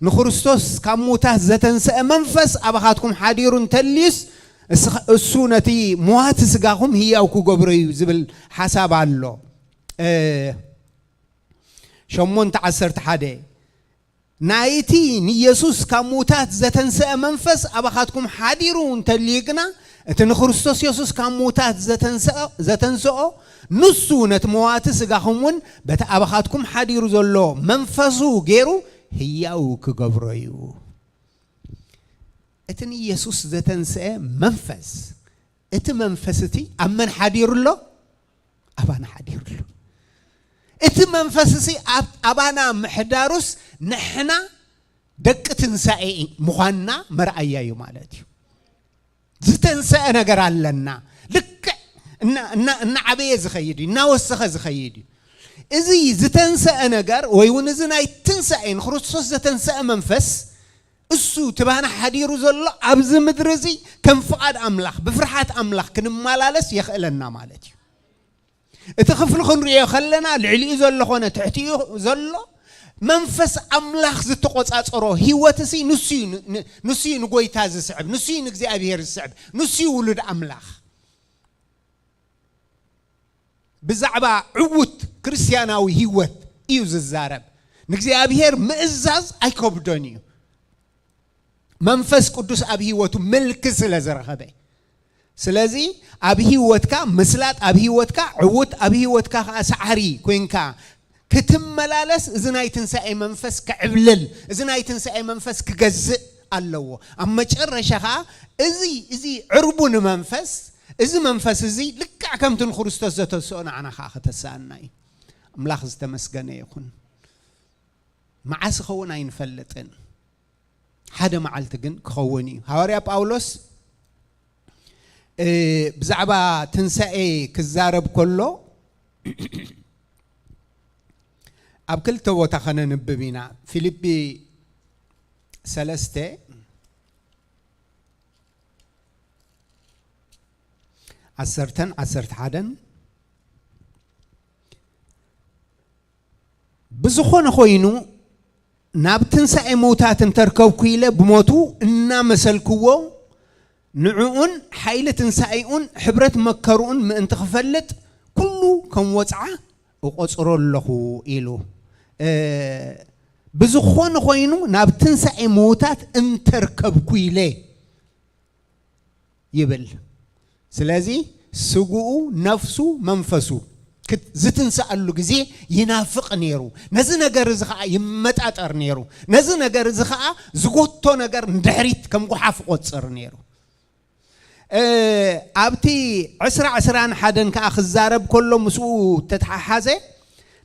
ንክርስቶስ ካብ ምዉታት ዘተንስአ መንፈስ ኣባኻትኩም ሓዲሩ እንተልዩስ፣ እስኸ-፣ እሱ ነቲ መዋቲ ስጋኹም ህያው ክገብሮ እዩ ዝብል ሓሳብ ኣሎ። እ፣ ሸሞንተ ዓሰርተ ሓደ፣ ናይቲ ንየሱስ ካብ ምዉታት ዘተንስአ መንፈስ ኣባኻትኩም ሓዲሩ እንተልዩ ግና፣ እቲ ንክርስቶስ የሱስ ካብ ምዉታት ዘተንስአ-፣ ዘተንስኦ፣ ንሱ ነቲ መዋቲ ስጋኹም እውን በቲ ኣባኻትኩም ሓዲሩ ዘሎ መንፈሱ ገይሩ ህያው ክገብሮ እዩ። እቲ ንየሱስ ዘተንስአ መንፈስ፣ እቲ መንፈስ እቲ ኣብ መን ሓዲሩ ኣሎ? ኣባና ሓዲሩ ኣሎ። እቲ መንፈስ እዚ ኣብ ኣባና ምሕዳሩስ ንሕና ደቂ ትንሳኤ ምዃንና መርኣያ እዩ ማለት እዩ። ዝተንሰአ ነገር ኣለና። ልክዕ እና-፣ እና-፣ እናዓበየ ዝኸይድ እዩ፣ እናወሰኸ ዝኸይድ እዩ። እዚ ዝተንሰአ ነገር ወይ እውን እዚ ናይ ትንሳኤ ንክርስቶስ ዘተንሰአ መንፈስ እሱ ትባና ሓዲሩ ዘሎ ኣብዚ ምድሪ እዚ ከም ፍቓድ ኣምላኽ ብፍርሃት ኣምላኽ ክንመላለስ የኽእለና ማለት እዩ። እቲ ክፍሊ ክንሪኦ ከለና ልዕሊኡ ዘሎ ኾነ ትሕቲኡ ዘሎ መንፈስ ኣምላኽ ዝተቖጻጸሮ ህይወት እሲ ንሱ እዩ ን-፣ ን-፣ ንሱ እዩ ንጎይታ ዝስዕብ፣ ንሱ እዩ ንእግዚኣብሔር ዝስዕብ፣ ንሱ እዩ ውሉድ ኣምላኽ። ብዛዕባ ዕዉት ክርስትያናዊ ህይወት እዩ ዝዛረብ። ንእግዚኣብሔር ምእዛዝ ኣይከብዶን እዩ። መንፈስ ቅዱስ ኣብ ህይወቱ ምልኪ ስለ ዝረኸበ። ስለዚ ኣብ ህይወትካ ምስላጥ፣ ኣብ ህይወትካ ዕዉት፣ ኣብ ህይወትካ ከኣ ሰዓሪ ኮይንካ ክትመላለስ፣ እዚ ናይ ትንሳኤ መንፈስ ክዕብልል፣ እዚ ናይ ትንሳኤ መንፈስ ክገዝእ ኣለዎ። ኣብ መጨረሻ ከኣ እዚ፣ እዚ ዕርቡ ንመንፈስ፣ እዚ መንፈስ እዚ ልክዕ ከምቲ ንክርስቶስ ዘተስኦ ንዓና ከኣ ከተስኣና እዩ። ኣምላኽ ዝተመስገነ ይኹን። መዓስ ክኸውን ኣይንፈልጥን። ሓደ መዓልቲ ግን ክኸውን እዩ። ሃዋርያ ጳውሎስ፣ እ፣ ብዛዕባ ትንሳኤ ክዛረብ ከሎ ኣብ ክልተ ቦታ ከነንብብ ኢና። ፊልጲ ሰለስተ፣ ዓሰርተን ዓሰርተ ሓደን፣ ብዝኾነ ኾይኑ፣ ናብ ትንሳኤ ምዉታት እንተርከብኩ ኢለ ብሞቱ እናመሰልክዎ፣ ንዕኡን ሓይሊ ትንሳኤኡን ሕብረት መከርኡን ምእንቲ ክፈልጥ፣ ኩሉ ከም ወጽዓ እቖጽሮ ኣለኹ ኢሉ። እ፣ ብዝኾነ ኾይኑ፣ ናብ ትንሳኤ ምዉታት እንተርከብኩ ኢለ ይብል። ስለዚ ስግኡ፣ ነፍሱ፣ መንፈሱ ክት-፣ ዝትንስኣሉ ግዜ ይናፍቕ ነይሩ። ነዚ ነገር እዚ ኸኣ ይመጣጠር ነይሩ። ነዚ ነገር እዚ ኸኣ ዝጎቶ ነገር ንድሕሪት ከም ጓሓፍ ይቖጽር ነይሩ። እ፣ ኣብቲ ዕስራ ዕስራን ሓደን ከኣ ክዛረብ ከሎ ምስኡ ተተሓሓዘ፣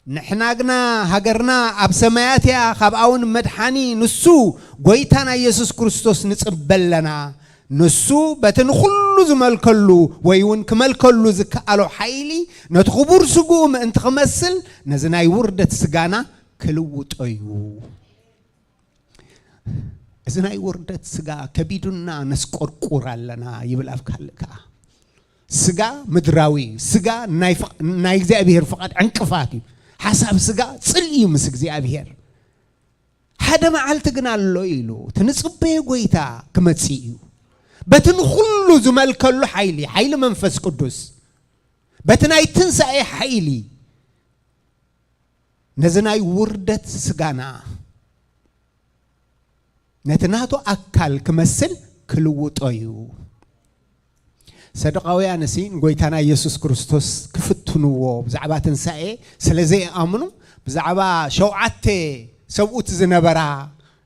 ንሕና ግና ሃገርና ኣብ ሰማያት እያ፣ ካብኣ እውን መድሓኒ ንሱ ጐይታና ኢየሱስ ክርስቶስ ንጽበ ኣለና። ንሱ በቲ ንኹሉ ዝመልከሉ ወይ እውን ክመልከሉ ዝከኣሎ ሓይሊ ነቲ ክቡር ስግኡ ምእንቲ ክመስል ነዚ ናይ ውርደት ስጋና ክልውጦ እዩ። እዚ ናይ ውርደት ስጋ ከቢዱና ነስቆርቁር ኣለና ይብል ኣብ ካልእ ከኣ። ስጋ ምድራዊ እዩ። ስጋ ናይ ፍቕ-፣ ናይ እግዚኣብሔር ፍቓድ ዕንቅፋት እዩ። ሓሳብ ስጋ ጽልኢ እዩ ምስ እግዚኣብሔር። ሓደ መዓልቲ ግን ኣሎ ኢሉ እቲ ንጽበዮ ጎይታ ክመጽእ እዩ። በቲ ንኹሉ ዝመልከሉ ሓይሊ፣ ሓይሊ መንፈስ ቅዱስ፣ በቲ ናይ ትንሳኤ ሓይሊ፣ ነዚ ናይ ውርደት ስጋና፣ ነቲ ናቱ ኣካል ክመስል ክልውጦ እዩ። ሰዱቃውያን እሲ ንጎይታና ኢየሱስ ክርስቶስ ክፍትንዎ ብዛዕባ ትንሳኤ ስለ ዘይኣምኑ፣ ብዛዕባ ሸውዓተ ሰብኡት ዝነበራ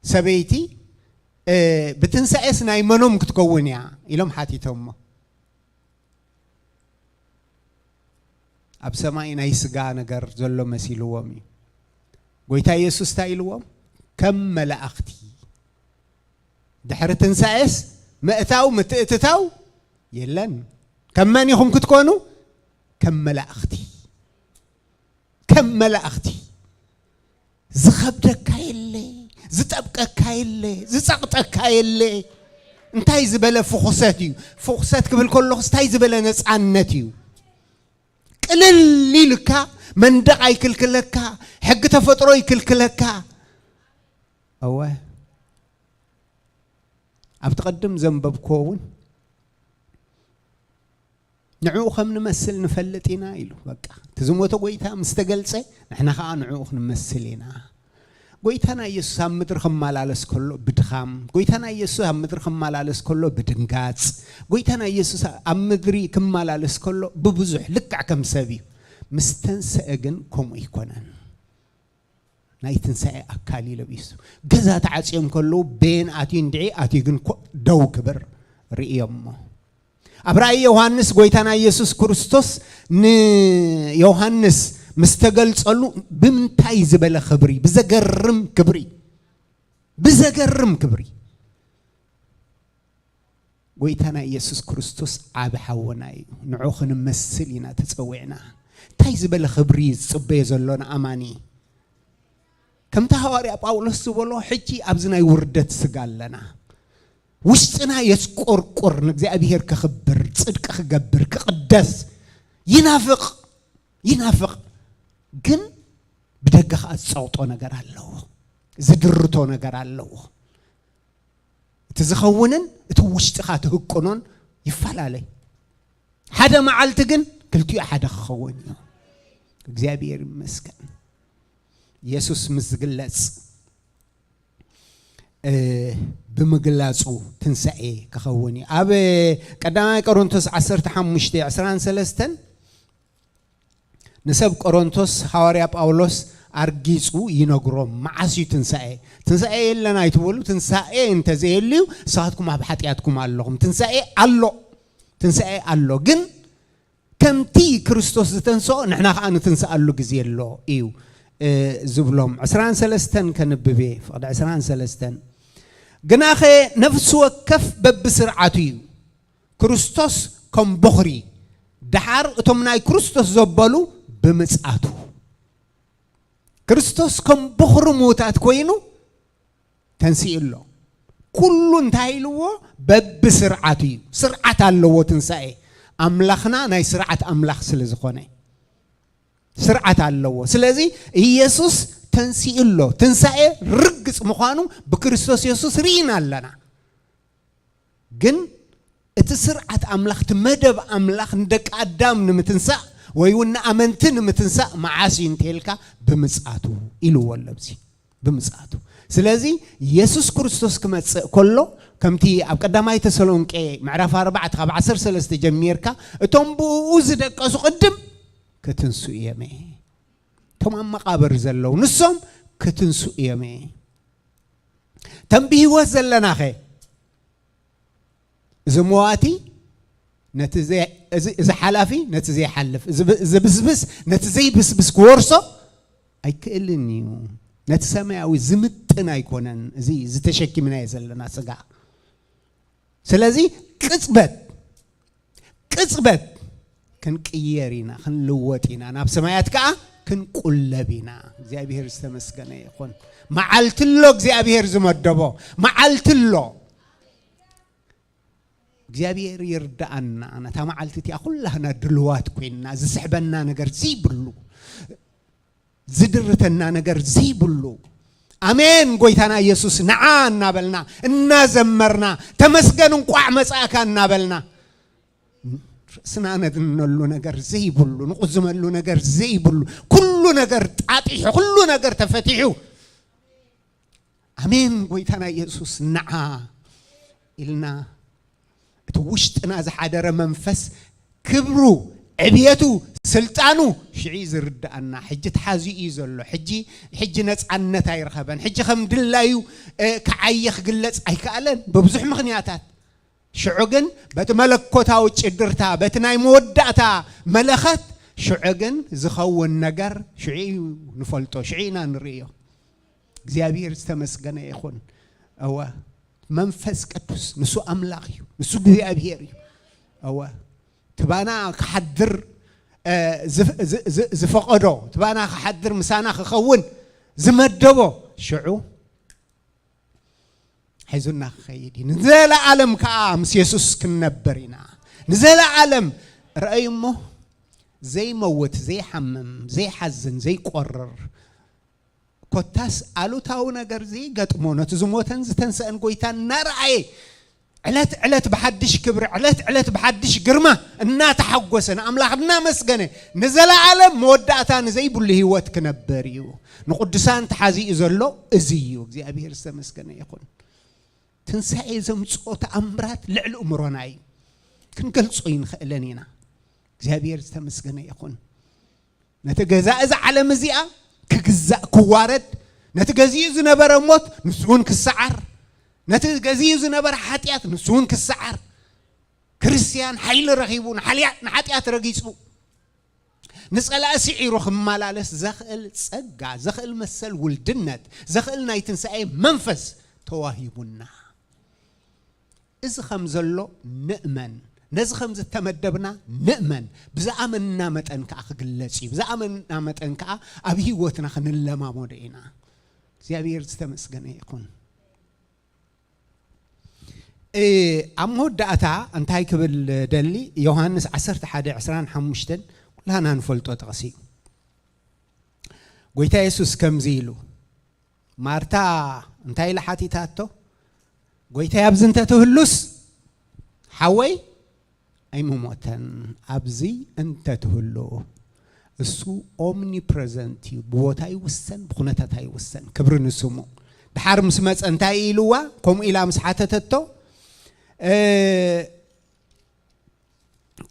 ሰበይቲ፣ እ፣ ብትንሳኤስ ናይ መኖም ክትከውን እያ ኢሎም ሓቲቶሞ። ኣብ ሰማይ ናይ ስጋ ነገር ዘሎ መሲልዎም እዩ። ጎይታ ኢየሱስ እንታይ ኢልዎም? ከም መላእኽቲ። ድሕሪ ትንሳኤስ ምእታው ምትእትታው የለን። ከም መን ኢኹም ክትኮኑ? ከም መላእኽቲ። ከም መላእኽቲ። ዝኸብደካ የለ፣ ዝጠብቀካ የለ፣ ዝጸቕጠካ የለ። እንታይ ዝበለ ፍኹሰት እዩ። ፍኹሰት ክብል ከለኹስ እንታይ ዝበለ ነጻነት እዩ። ቅልል ኢልካ፣ መንደቕ ኣይክልክለካ፣ ሕጊ ተፈጥሮ ይክልክለካ። እወ፣ ኣብቲ ቅድም ዘንበብክዎ እውን ንዕኡ ከም ንመስል ንፈልጥ ኢና ኢሉ። በቃ፣ እቲ ዝሞተ ጎይታ ምስ ተገልጸ፣ ንሕና ኸኣ ንዕኡ ክንመስል ኢና። ጎይታና ኢየሱስ ኣብ ምድሪ ክመላለስ ከሎ ብድኻም፣ ጎይታና ኢየሱስ ኣብ ምድሪ ክመላለስ ከሎ ብድንጋጽ፣ ጎይታና ኢየሱስ ኣብ ምድሪ ክመላለስ ከሎ ብብዙሕ ልክዕ ከም ሰብ እዩ። ምስ ተንሰአ ግን ከምኡ ኣይኮነን። ናይ ትንሳኤ ኣካል እዩ ለቢሱ። ገዛ ተዓጽዮም ከለዉ በየን ኣትዩ እንድዒ ኣትዩ ግን ኮ-፣ ደው ክብር ርእዮሞ። ኣብ ራእይ ዮሃንስ ጎይታና ኢየሱስ ክርስቶስ ንዮሃንስ ምስ ተገልጸሉ ብምንታይ ዝበለ ክብሪ፣ ብዘገርም ክብሪ፣ ብዘገርም ክብሪ። ጎይታና ኢየሱስ ክርስቶስ ዓቢ ሓውና እዩ። ንዑ ክንመስል ኢና ተጸዊዕና። እንታይ ዝበለ ክብሪ እዩ ዝጽበዮ ዘሎ ንኣማኒ? ከምቲ ሃዋርያ ጳውሎስ ዝበሎ፣ ሕጂ ኣብዚ ናይ ውርደት ስጋ ኣለና። ውሽጥና የስቆርቁር፣ ንእግዚኣብሔር ከኽብር፣ ጽድቂ ክገብር፣ ክቕደስ ይናፍቕ፣ ይናፍቕ። ግን ብደገ ኸኣ ዝጸቕጦ ነገር ኣለዎ፣ ዝድርቶ ነገር ኣለዎ። እቲ ዝኸውንን እቲ ውሽጥኻ ትህቅኖን ይፈላለይ። ሓደ መዓልቲ ግን ክልቲኡ ሓደ ክኸውን እዩ። እግዚኣብሔር ይመስገን። ኢየሱስ ምስ ዝግለጽ፣ እ፣ ብምግላጹ ትንሳኤ ክኸውን እዩ። ኣብ ቀዳማይ ቆሮንቶስ ዓሰርተ ሓሙሽተ ዕስራን ሰለስተን ንሰብ ቆሮንቶስ ሃዋርያ ጳውሎስ ኣርጊጹ ይነግሮም። መዓስ እዩ ትንሳኤ? ትንሳኤ የለን ኣይትበሉ። ትንሳኤ እንተዘየልዩ ንስኻትኩም ኣብ ሓጢኣትኩም ኣለኹም። ትንሳኤ ኣሎ። ትንሳኤ ኣሎ። ግን ከምቲ ክርስቶስ ዝተንስኦ ንሕና ኸኣ ንትንስኣሉ ግዜ ኣሎ እዩ፣ እ፣ ዝብሎም። ዕስራን ሰለስተን ከንብብ እየ፣ ፍቕዲ ዕስራን ሰለስተን። ግናኸ ነፍሲ ወከፍ በብስርዓቱ እዩ። ክርስቶስ ከም ቦኽሪ፣ ደሓር እቶም ናይ ክርስቶስ ዘበሉ ብምጽኣቱ። ክርስቶስ ከም ቦኽሪ ምዉታት ኮይኑ ተንሲኡ ኣሎ። ኩሉ እንታይ ኢልዎ? በብስርዓቱ እዩ። ስርዓት ኣለዎ ትንሳኤ። ኣምላኽና ናይ ስርዓት ኣምላኽ ስለ ዝኾነ ስርዓት ኣለዎ። ስለዚ ኢየሱስ ተንሲኡ ኣሎ። ትንሳኤ ርግጽ ምዃኑ ብክርስቶስ የሱስ ርኢና ኣለና። ግን እቲ ስርዓት ኣምላኽ፣ እቲ መደብ ኣምላኽ ንደቂ ኣዳም ንምትንሳእ ወይ እውን ንኣመንቲ ንምትንሳእ መዓስ እዩ እንተልካ፣ ብምጽኣቱ ኢልዎ ኣሎ። ኣብዚ ብምጽኣቱ። ስለዚ የሱስ ክርስቶስ ክመጽእ ከሎ፣ ከምቲ ኣብ ቀዳማይ ተሰሎንቄ ምዕራፍ ኣርባዕተ ካብ ዓሰርተ ሰለስተ ጀሚርካ፣ እቶም ብእኡ ዝደቀሱ ቅድም ክትንስኡ እዮም፣ እቶም ኣብ መቓብር ዘለዉ ንሶም ክትንስኡ እዮም። እተን ብህይወት ዘለናኸ? እዚ መዋቲ ነቲ ዘይ-፣ እዚ፣ እዚ ሓላፊ ነቲ ዘይሓልፍ፣ እዚ ብ-፣ እዚ ብስብስ ነቲ ዘይብስብስ ክወርሶ ኣይክእልን እዩ። ነቲ ሰማያዊ ዝምጥን ኣይኮነን። እዚ፣ እዚ ተሸኪምናዮ ዘለና ስጋ። ስለዚ ቅጽበት ቅጽበት ክንቅየር ኢና፣ ክንልወጥ ኢና፣ ናብ ሰማያት ከዓ ክንቁለብ ኢና። እግዚኣብሔር ዝተመስገነ ይኹን። መዓልቲ ኣሎ እግዚኣብሔር ዝመደቦ፣ መዓልቲ ኣሎ። እግዚኣብሔር ይርዳኣና። ነታ መዓልቲ እቲኣ ኩላህና ድልዋት ኮይንና፣ ዝስሕበና ነገር ዘይብሉ፣ ዝድርተና ነገር ዘይብሉ፣ ኣሜን ጎይታና ኢየሱስ ንዓ እናበልና እናዘመርና፣ ተመስገን እንቋዕ መጻእካ እናበልና፣ ርእስና ነድንነሉ ነገር ዘይብሉ፣ ንቁዝመሉ ነገር ዘይብሉ፣ ኩሉ ነገር ጣጢሑ፣ ኩሉ ነገር ተፈቲሑ፣ ኣሜን ጎይታና ኢየሱስ ንዓ ኢልና፣ እቲ ውሽጥና ዝሓደረ መንፈስ ክብሩ፣ ዕብየቱ፣ ስልጣኑ ሽዒ ዝርዳኣና። ሕጂ ተሓዚኡ እዩ ዘሎ። ሕጂ ሕጂ ነጻነት ኣይረኸበን። ሕጂ ከም ድላዩ እ፣ ክዓየ ክግለጽ ኣይከኣለን፣ ብብዙሕ ምኽንያታት። ሽዑ ግን በቲ መለኮታዊ ጭድርታ፣ በቲ ናይ መወዳእታ መለኸት፣ ሽዑ ግን ዝኸውን ነገር ሽዑ እዩ ንፈልጦ፣ ሽዑ ኢና ንርእዮ። እግዚኣብሔር ዝተመስገነ ይኹን። እወ፣ መንፈስ ቅዱስ ንሱ ኣምላኽ እዩ፣ ንሱ እግዚኣብሔር እዩ። እወ፣ ትባና ክሓድር እ፣ ዝ- ዝ- ዝ- ዝፈቐዶ፣ ትባና ክሓድር ምሳና ክኸውን ዝመደቦ ሽዑ ሒዙና ክኸይድ እዩ። ንዘለኣለም ከዓ ምስ የሱስ ክንነብር ኢና። ንዘለኣለም። ረኣዩ እሞ ዘይመውት፣ ዘይሓምም፣ ዘይሓዝን፣ ዘይቆርር፣ ኮታስ ኣሉታዊ ነገር ዘይገጥሞ፣ ነቲ ዝሞተን ዝተንሰአን ጎይታ እናረኣየ፣ ዕለት ዕለት ብሓድሽ ክብሪ፣ ዕለት ዕለት ብሓድሽ ግርማ እናተሓጎሰ፣ ንኣምላኽ እናመስገነ፣ ንዘለኣለም መወዳእታ ንዘይብሉ ህይወት ክነብር እዩ። ንቅዱሳን ተሓዚኡ ዘሎ እዚ እዩ። እግዚኣብሔር ዝተመስገነ ይኹን። ትንሳኤ ዘምጽኦ ተኣምራት ልዕሊ እምሮና እዩ። ክንገልጾ ይንኽእለን ኢና። እግዚኣብሔር ዝተመስገነ ይኹን። ነቲ ገዛ እዛ ዓለም እዚኣ ክግዛእ፣ ክዋረድ፣ ነቲ ገዚኡ ዝነበረ ሞት ንሱ እውን ክሰዓር፣ ነቲ ገዚኡ ዝነበረ ሓጢኣት ንሱ እውን ክሰዓር፣ ክርስትያን ሓይሊ ረኺቡ ንሓልያ- ንሓጢኣት ረጊጹ፣ ንጸላኢ ስዒሩ ክመላለስ ዘኽእል ጸጋ፣ ዘኽእል መሰል ውልድነት፣ ዘኽእል ናይ ትንሳኤ መንፈስ ተዋሂቡና። እዚ ከም ዘሎ ንእመን፣ ነዚ ከም ዝተመደብና ንእመን። ብዝኣመንና መጠን ከኣ ክግለጽ እዩ። ብዝኣመንና መጠን ከኣ ኣብ ህይወትና ክንለማመዶ ኢና። እግዚኣብሔር ዝተመስገነ ይኹን። እ፣ ኣብ መወዳእታ እንታይ ክብል ደሊ? ዮሃንስ ዓሰርተ ሓደ ዕስራን ሓሙሽተን ኩላና ንፈልጦ ጥቕሲ እዩ። ጎይታ የሱስ ከምዚ ኢሉ፣ ማርታ እንታይ ኢላ ሓቲታቶ? ጎይታይ፣ ኣብዚ እንተትህሉስ ሓወይ ኣይምሞተን። ኣብዚ እንተትህሉ፣ እሱ ኦምኒፕረዘንት እዩ፣ ብቦታ ይውሰን፣ ብኩነታት ኣይውሰን። ክብሪ ንስሙ። ድሓር ምስ መጸ እንታይ ኢልዋ? ከምኡ ኢላ ምስ ሓተተቶ፣ እ፣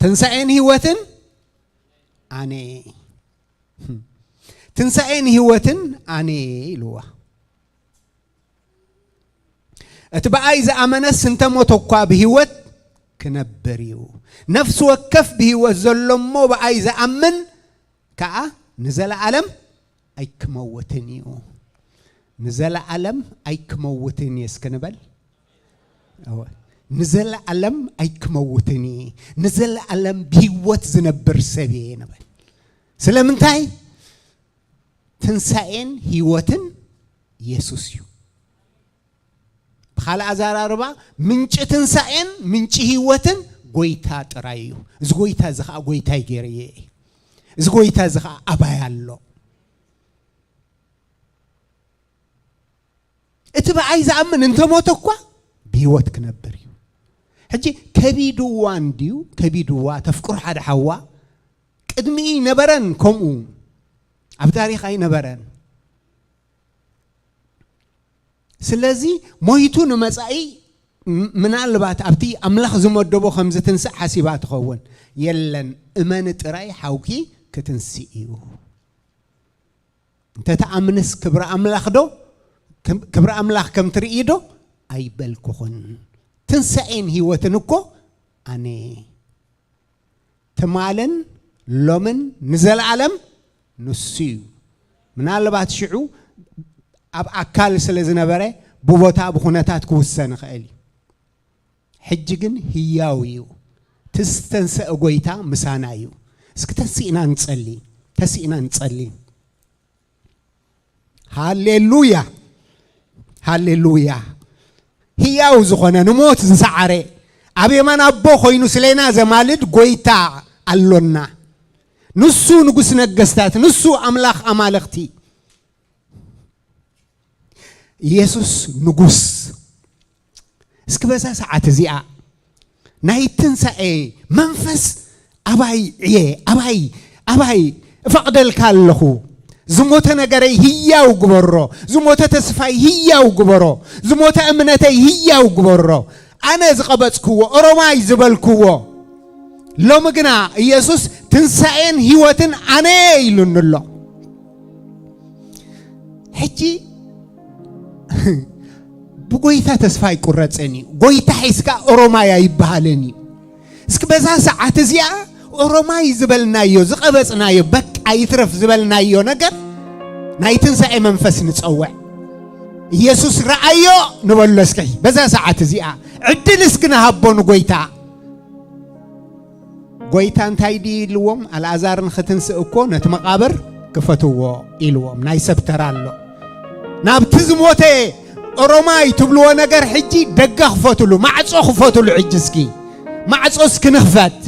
ትንሳኤን ህይወትን ኣነ፣ ትንሳኤን ህይወትን ኣነ ኢልዋ። እቲ ብኣይ ዝኣመነስ እንተ ሞተ እኳ ብህይወት ክነብር እዩ። ነፍሲ ወከፍ ብህይወት ዘሎ እሞ ብኣይ ዝኣምን ከኣ ንዘለኣለም ኣይክመውትን እዩ። ንዘለኣለም ኣይክመውትን እየ እስኪ ንበል። እወ። ንዘለኣለም ኣይክመውትን እየ። ንዘለኣለም ብህይወት ዝነብር ሰብ እየ ንበል። ስለምንታይ? ትንሳኤን ህይወትን የሱስ እዩ። ብኻልእ ኣዘራርባ፣ ምንጪ ትንሳኤን ምንጪ ህይወትን ጎይታ ጥራይ እዩ። እዚ ጎይታ እዚ ኸዓ ጎይታይ ገይረዮ እየ። እዚ ጎይታ እዚ ኸዓ ኣባይ ኣሎ። እቲ ብኣይ ዝኣምን እንተሞተ እኳ ብህይወት ክነብር እዩ። ሕጂ ከቢድዋ እንድዩ፣ ከቢድዋ ተፍቅሮ ሓደ ሓዋ ቅድሚ ነበረን፣ ከምኡ ኣብ ታሪኽ ኣይነበረን። ስለዚ ሞይቱ ንመጻኢ ም-፣ ምናልባት ኣብቲ ኣምላኽ ዝመደቦ ከም ዝትንስእ ሓሲባ ትኸውን። የለን፣ እመኒ ጥራይ ሓውኪ ክትንስእ እዩ። እንተ ተኣምንስ ክብሪ ኣምላኽ ዶ? ክም-፣ ክብሪ ኣምላኽ ከም ትርኢ ዶ? ኣይበልኩኽን። ትንሳኤን ህይወትን እኮ ኣነ። ትማልን ሎምን ንዘለኣለም ንሱ እዩ። ምናልባት ሽዑ ኣብ ኣካል ስለ ዝነበረ ብቦታ ብኹነታት ክውሰን ይኽእል እዩ። ሕጂ ግን ህያው እዩ። እቲ ዝተንሰአ ጎይታ ምሳና እዩ። እስኪ ተሲእና ንጸሊ፣ ተሲእና ንጸሊ። ሃሌሉያ፣ ሃሌሉያ። ህያው ዝኾነ ንሞት ዝሰዓረ ኣብ የማን ኣቦ ኮይኑ ስሌና ዘማልድ ጎይታ ኣሎና። ንሱ ንጉስ ነገስታት፣ ንሱ ኣምላኽ ኣማልኽቲ። ኢየሱስ ንጉስ። እስኪ በዛ ሰዓት እዚኣ ናይ ትንሳኤ መንፈስ ኣባይ ዕየ፣ ኣባይ፣ ኣባይ እፈቕደልካ ኣለኹ። ዝሞተ ነገረይ ህያው ግበሮ፣ ዝሞተ ተስፋይ ህያው ግበሮ፣ ዝሞተ እምነተይ ህያው ግበሮ። ኣነ ዝቐበጽክዎ፣ ኦሮማይ ዝበልክዎ፣ ሎሚ ግና ኢየሱስ ትንሳኤን ህይወትን ኣነ እየ ኢሉኒ ኣሎ። ሕጂ ብጎይታ ተስፋ ኣይቁረጽን እዩ። ጎይታ ሒዝካ ኦሮማይ ኣይበሃልን እዩ። እስኪ በዛ ሰዓት እዚኣ ኦሮማይ ዝበልናዮ፣ ዝቐበጽናዮ፣ በቃ ይትረፍ ዝበልናዮ ነገር ናይ ትንሳኤ መንፈስ ንጸውዕ። ኢየሱስ ረኣዮ ንበሎ እስኪ በዛ ሰዓት እዚኣ። ዕድል እስኪ ንሃቦ ንጎይታ። ጎይታ እንታይ ድዩ ኢልዎም? ኣልኣዛር ንኽትንስእ እኮ ነቲ መቓብር ክፈትዎ ኢልዎም። ናይ ሰብ ተራ ኣሎ። ናብቲ ዝሞተ ኦሮማይ ትብልዎ ነገር ሕጂ ደገ ክፈትሉ፣ ማዕጾ ክፈትሉ። ሕጂ እስኪ ማዕጾ እስኪ ንኽፈት።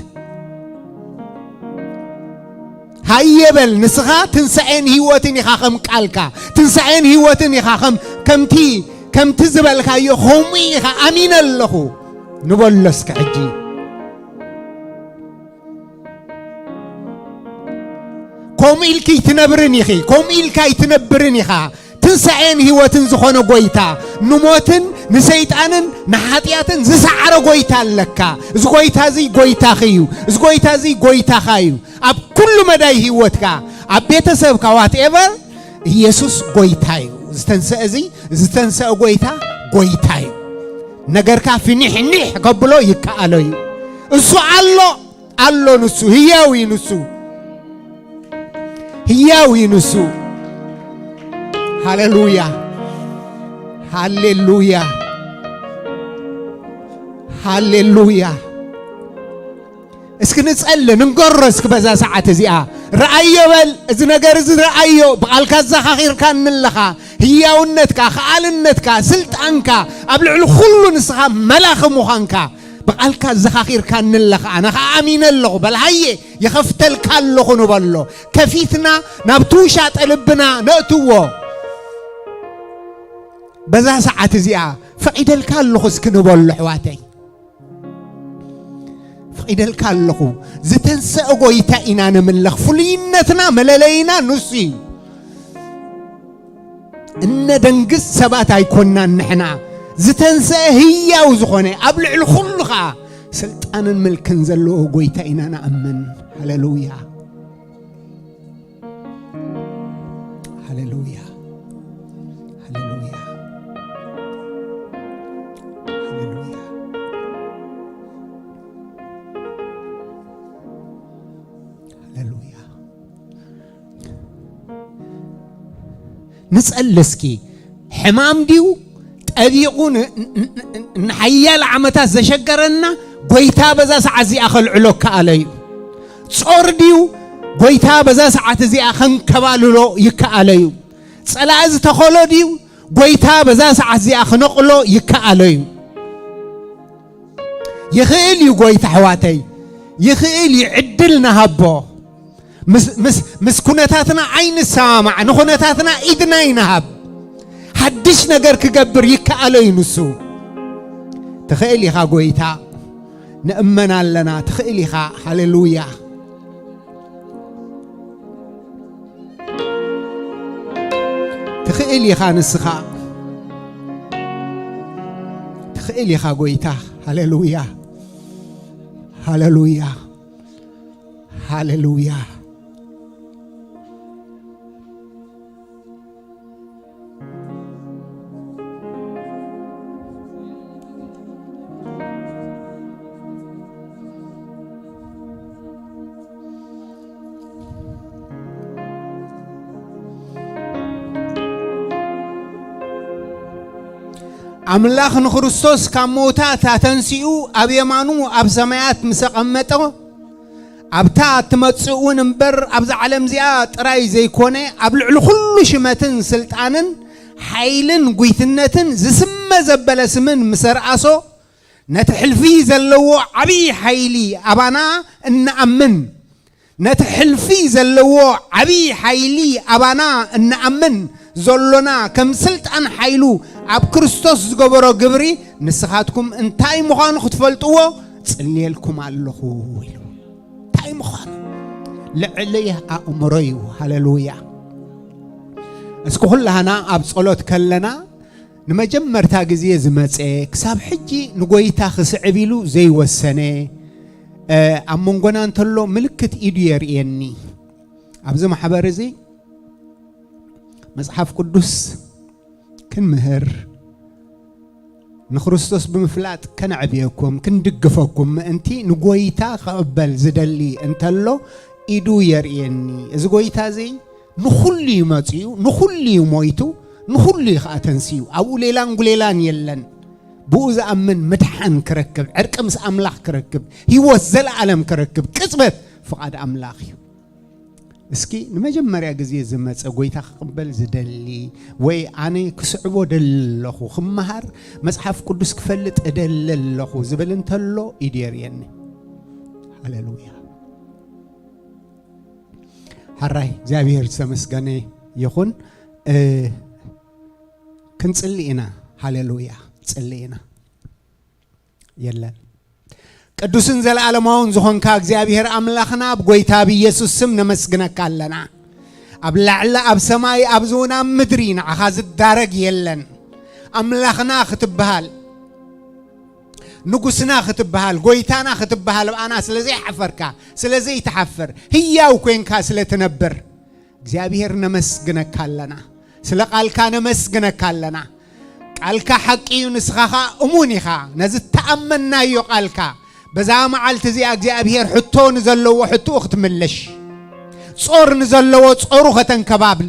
ሃየ በል፣ ንስኻ ትንሳኤን ህይወትን ኢኻ፣ ከም ቃልካ ትንሳኤን ህይወትን ኢኻ፣ ከም፣ ከምቲ፣ ከምቲ ዝበልካዮ ከምኡ ኢኻ፣ ኣሚነ ኣለኹ ንበሎ እስከ ሕጂ። ከምኡ ኢልኪ ኣይትነብርን ኢኺ፣ ከምኡ ኢልካ ኣይትነብርን ኢኻ። ትንሳኤን ህይወትን ዝኾነ ጎይታ፣ ንሞትን ንሰይጣንን ንሓጢኣትን ዝሰዓረ ጎይታ ኣለካ። እዚ ጎይታ እዚ ጎይታኺ እዩ። እዚ ጎይታ እዚ ጎይታኻ እዩ። ኣብ ኩሉ መዳይ ህይወትካ፣ ኣብ ቤተሰብካ፣ ዋትኤቨር፣ ኢየሱስ ጎይታ እዩ። ዝተንሰአ እዚ፣ ዝተንሰአ ጎይታ፣ ጎይታ እዩ። ነገርካ ፍኒሕኒሕ ከብሎ ይከኣሎ እዩ። እሱ ኣሎ፣ ኣሎ ንሱ፣ ህያው እዩ ንሱ። ህያው እዩ ንሱ። ሃሌሉያ፣ ሃሌሉያ፣ ሃሌሉያ። እስኪ ንጸሊ፣ ንንገሮ እስኪ በዛ ሰዓት እዚኣ። ረኣዮ በል፣ እዚ ነገር እዚ ረኣዮ፣ ብቓልካ ኣዘኻኺርካኒ ኣለኻ። ህያውነትካ፣ ከኣልነትካ፣ ስልጣንካ፣ ኣብ ልዕሊ ኩሉ ንስኻ መላኺ ምዃንካ ብቓልካ ኣዘኻኺርካኒ ኣለኻ። ኣነ ኸኣ ኣሚነ ኣለኹ። በል ሃየ፣ ይኸፍተልካ ኣለኹ ንበሎ። ከፊትና ናብቲ ውሻጠ ልብና ነእትዎ። በዛ ሰዓት እዚኣ ፈቒደልካ ኣለኹ እስኪ ንበሎ ኣሕዋተይ። ፈቒደልካ ኣለኹ። ዝተንሰአ ጎይታ ኢና ነምልኽ። ፍሉይነትና መለለይና ንሱ እዩ። እነደንግጽ ሰባት ኣይኮናን ንሕና። ዝተንሰአ ህያው ዝኾነ ኣብ ልዕሊ ኩሉ ኸኣ ስልጣንን ምልክን ዘለዎ ጎይታ ኢና ንኣምን። ሃሌሉያ። ሃሌሉያ። ሃሌሉያ። ሃሌሉያ። ሃሌሉያ። ንጸሊ እስኪ። ሕማም ድዩ ጠቢቑ ን-፣ ን-፣ ን-፣ ንሓያለ ዓመታት ዘሸገረና? ጎይታ በዛ ሰዓት እዚኣ ከልዕሎ ይከኣሎ እዩ። ጾር ድዩ? ጎይታ በዛ ሰዓት እዚኣ ከንከባልሎ ይከኣሎ እዩ። ጸላኢ ዝተኸሎ ድዩ? ጎይታ በዛ ሰዓት እዚኣ ክነቕሎ ይከኣሎ እዩ። ይኽእል እዩ ጎይታ ኣሕዋተይ፣ ይኽእል እዩ። ዕድል ንሃቦ። ምስ፣ ምስ፣ ምስ ኩነታትና ኣይንሰማማዕ፣ ንኩነታትና ኢድና ኣይንሃብ። ሓድሽ ነገር ክገብር ይከኣሎ እዩ ንሱ። ትኽእል ኢኻ ጎይታ፣ ንእመን ኣለና። ትኽእል ኢኻ። ሃሌሉያ። ትኽእል ኢኻ ንስኻ። ትኽእል ኢኻ ጎይታ። ሃሌሉያ። ሃሌሉያ። ሃሌሉያ። ኣምላኽ ንክርስቶስ ካብ መውታት ኣተንሲኡ ኣብ የማኑ ኣብ ሰማያት ምስ ኣቐመጦ፣ ኣብታ እትመጽእ እውን እምበር ኣብዛ ዓለም እዚኣ ጥራይ ዘይኮነ፣ ኣብ ልዕሊ ኩሉ ሽመትን ስልጣንን ሓይልን ጉይትነትን ዝስመ ዘበለ ስምን ምስ ኣርኣሶ፣ ነቲ ሕልፊ ዘለዎ ዓብዪ ሓይሊ ኣባና እንኣምን፣ ነቲ ሕልፊ ዘለዎ ዓብዪ ሓይሊ ኣባና እንኣምን ዘሎና፣ ከም ስልጣን ሓይሉ ኣብ ክርስቶስ ዝገበሮ ግብሪ ንስኻትኩም እንታይ ምዃኑ ክትፈልጥዎ ጽልየልኩም ኣለኹ ኢሉ። እንታይ ምዃኑ ልዕሊ ኣእምሮ እዩ። ሃሌሉያ። እስኪ ኩላህና ኣብ ጸሎት ከለና ንመጀመርታ ግዜ ዝመጸ፣ ክሳብ ሕጂ ንጎይታ ክስዕብ ኢሉ ዘይወሰነ፣ እ፣ ኣብ መንጎና እንተሎ ምልክት ኢዱ የርእየኒ። ኣብዚ ማሕበር እዚ መጽሓፍ ቅዱስ ክንምህር፣ ንክርስቶስ ብምፍላጥ ከነዕብየኩም፣ ክንድግፈኩም ምእንቲ ንጎይታ ክቕበል ዝደሊ እንተሎ ኢዱ የርእየኒ። እዚ ጎይታ እዚ ንኹሉ እዩ መጺኡ፣ ንኹሉ እዩ ሞይቱ፣ ንኹሉ እዩ ኸኣ ተንሲኡ። ኣብኡ ሌላን ጉሌላን የለን። ብኡ ዝኣምን ምድሓን ክረክብ፣ ዕርቂ ምስ ኣምላኽ ክረክብ፣ ህይወት ዘለኣለም ክረክብ፣ ቅጽበት ፍቓድ ኣምላኽ እዩ። እስኪ ንመጀመርያ ግዜ ዝመጸ ጎይታ ክቕበል ዝደሊ ወይ ኣነ ክስዕቦ ደሊ ኣለኹ፣ ክመሃር መጽሓፍ ቅዱስ ክፈልጥ እደሊ ኣለኹ ዝብል እንተሎ ኢዱ የርእየኒ። ሃሌሉያ። ሓራይ እግዚኣብሔር ዝተመስገነ ይኹን። እ፣ ክንጽሊ ኢና። ሃሌሉያ። ጽሊ ኢና። የለን። ቅዱስን ዘለዓለማውን ዝኾንካ እግዚኣብሔር ኣምላኽና፣ ኣብ ጎይታ ብኢየሱስ ስም ነመስግነካ ኣለና። ኣብ ላዕሊ ኣብ ሰማይ፣ ኣብዚ እውን ኣብ ምድሪ ንዓኻ ዝዳረግ የለን። ኣምላኽና ክትበሃል፣ ንጉስና ክትበሃል፣ ጎይታና ክትበሃል፣ ብኣና ስለ ዘይሓፈርካ፣ ስለ ዘይትሓፍር፣ ህያው ኮይንካ ስለ ትነብር፣ እግዚኣብሔር ነመስግነካ ኣለና። ስለ ቃልካ ነመስግነካ ኣለና። ቃልካ ሓቂ እዩ፣ ንስኻ ኸኣ እሙን ኢኻ። ነዚ እተኣመንናዮ ቃልካ በዛ መዓልቲ እዚኣ እግዚኣብሔር ሕቶ ንዘለዎ ሕቶኡ ክትምልሽ፣ ጾር ንዘለዎ ጾሩ ከተንከባብል፣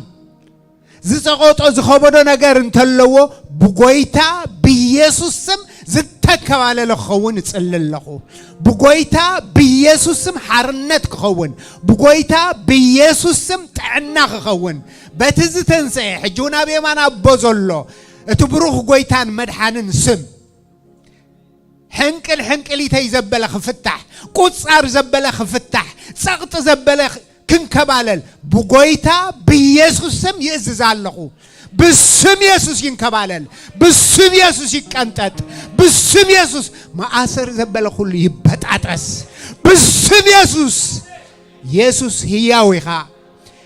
ዝጸቐጦ ዝኸበዶ ነገር እንተለዎ ብጎይታ ብኢየሱስ ስም ዝተከባለለ ክኸውን እጽሊ ኣለኹ። ብጎይታ ብኢየሱስ ስም ሓርነት ክኸውን፣ ብጎይታ ብኢየሱስ ስም ጥዕና ክኸውን፣ በቲ ዝተንስኤ ሕጂ እውን ኣብ የማን ኣቦ ዘሎ እቲ ብሩኽ ጎይታን መድሓንን ስም ሕንቅል ሕንቅሊተይ ዘበለ ክፍታሕ፣ ቁጻር ዘበለ ክፍታሕ፣ ጸቕጢ ዘበለ ክንከባለል ብጎይታ ብኢየሱስ ስም ይእዝዝ ኣለኹ። ብስም ኢየሱስ ይንከባለል፣ ብስም ኢየሱስ ይቀንጠጥ፣ ብስም ኢየሱስ መኣሰር ዘበለ ኩሉ ይበጣጠስ። ብስም ኢየሱስ። ኢየሱስ ህያው ኢኻ፣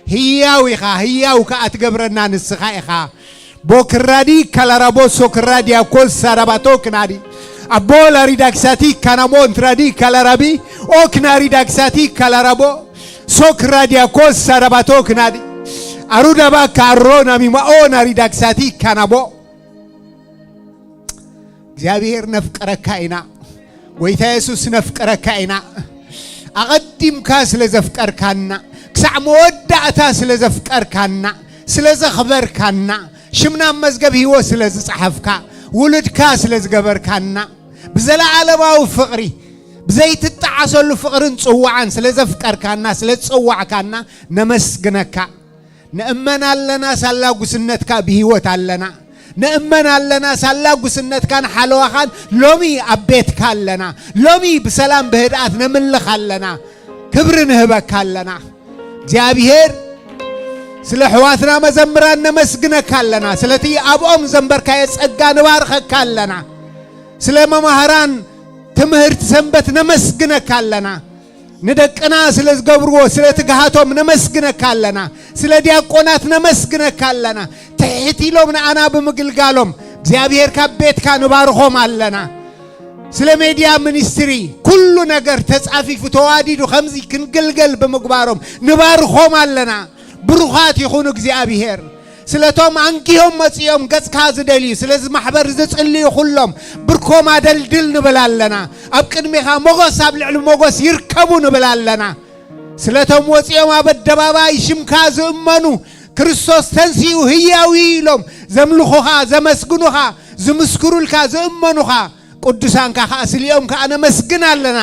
ህያው ኢኻ፣ ህያው ከኣ ትገብረና ንስኻ ኢኻ። ቦክራዲ ካላራቦ ሶክራዲ ኣኮል ሳራባቶ ክናዲ ኣቦ ላሪዳክሳቲ ካናሞ እንትራዲ ካላራቢ ኦክናሪ ዳክሳቲ ካላራቦ ሶክራዲ ኣኮል ሳራባቶ ክናዲ ኣሩዳባ ካሮ ናሚማኦ ናሪ ዳክሳቲ ካናቦ። እግዚኣብሔር ነፍቅረካ ኢና። ጎይታ የሱስ ነፍቅረካ ኢና። ኣቐዲምካ ስለ ዘፍቀርካና፣ ክሳዕ መወዳእታ ስለ ዘፍቀርካና፣ ስለ ዘኽበርካና፣ ሽምና ኣብ መዝገብ ህይወት ስለ ዝጸሓፍካ፣ ውሉድካ ስለ ዝገበርካና፣ ብዘለዓለማዊ ፍቕሪ፣ ብዘይትጠዓሰሉ ፍቕርን ጽዋዓን ስለ ዘፍቀርካና፣ ስለ ዝጸዋዕካና ነመስግነካ። ንእመን ኣለና ሳላ ጉስነትካ ብህይወት ኣለና። ንእመን ኣለና ሳላ ጉስነትካን ሓለዋኻን ሎሚ ኣብ ቤትካ ኣለና። ሎሚ ብሰላም ብህድኣት ነምልኽ ኣለና። ክብሪ ንህበካ ኣለና። እግዚኣብሔር ስለ ኣሕዋትና መዘምራን ነመስግነካ ኣለና። ስለቲ ኣብኦም ዘንበርካዮ ጸጋ ንባርኸካ ኣለና። ስለ መማህራን ትምህርቲ ሰንበት ነመስግነካ ኣለና። ንደቅና ስለ ዝገብርዎ ስለ ትግሃቶም ነመስግነካ ኣለና። ስለ ዲያቆናት ነመስግነካ ኣለና። ትሕት ኢሎም ንኣና ብምግልጋሎም እግዚኣብሔር ካብ ቤትካ ንባርኾም ኣለና። ስለ ሜድያ ሚኒስትሪ ኩሉ ነገር ተጻፊፉ ተዋዲዱ ከምዚ ክንግልገል ብምግባሮም ንባርኾም ኣለና። ብሩኻት ይኹኑ እግዚኣብሔር። ስለቶም ኣንጊሆም መጺኦም ገጽካ ዝደልዩ፣ ስለዚ ማሕበር ዝጽልዩ ኩሎም ብርኮም ኣደልድል ንብል ኣለና። ኣብ ቅድሜኻ ሞገስ ኣብ ልዕሊ ሞገስ ይርከቡ ንብል ኣለና። ስለቶም ወጺኦም ኣብ ኣደባባይ ሽምካ ዝእመኑ፣ ክርስቶስ ተንሲኡ ህያው እዩ ኢሎም ዘምልኹኻ፣ ዘመስግኑኻ፣ ዝምስክሩልካ፣ ዝእመኑኻ ቅዱሳንካ ከኣ ስሊኦም ከኣ ነመስግን ኣለና።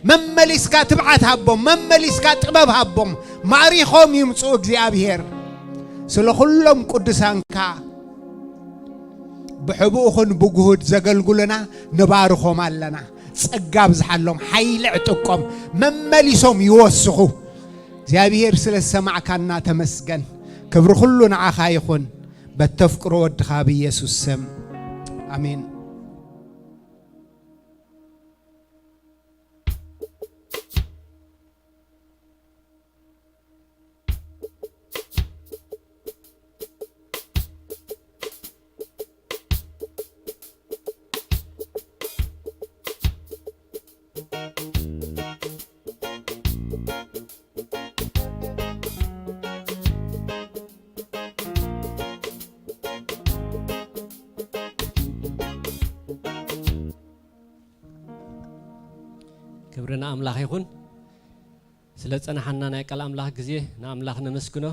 መመሊስካ ትብዓት ሃቦም፣ መመሊስካ ጥበብ ሃቦም። ማዕሪኾም ይምጹ እግዚኣብሔር። ስለ ኩሎም ቅዱሳንካ ብሕቡእ ኹን ብግሁድ ዘገልግሉና ንባርኾም ኣለና። ጸጋ ኣብዝሓሎም፣ ሓይሊ ዕጥቆም፣ መመሊሶም ይወስኹ። እግዚኣብሔር ስለ ዝሰማዕካና ተመስገን። ክብሪ ኩሉ ንዓኻ ይኹን። በተፍቅሮ ወድኻ ብኢየሱስ ስም ኣሜን። ክብሪ ንኣምላኽ ይኹን። ስለ ዝጸናሓና ናይ ቃል ኣምላኽ ግዜ ንኣምላኽ ነመስግኖ።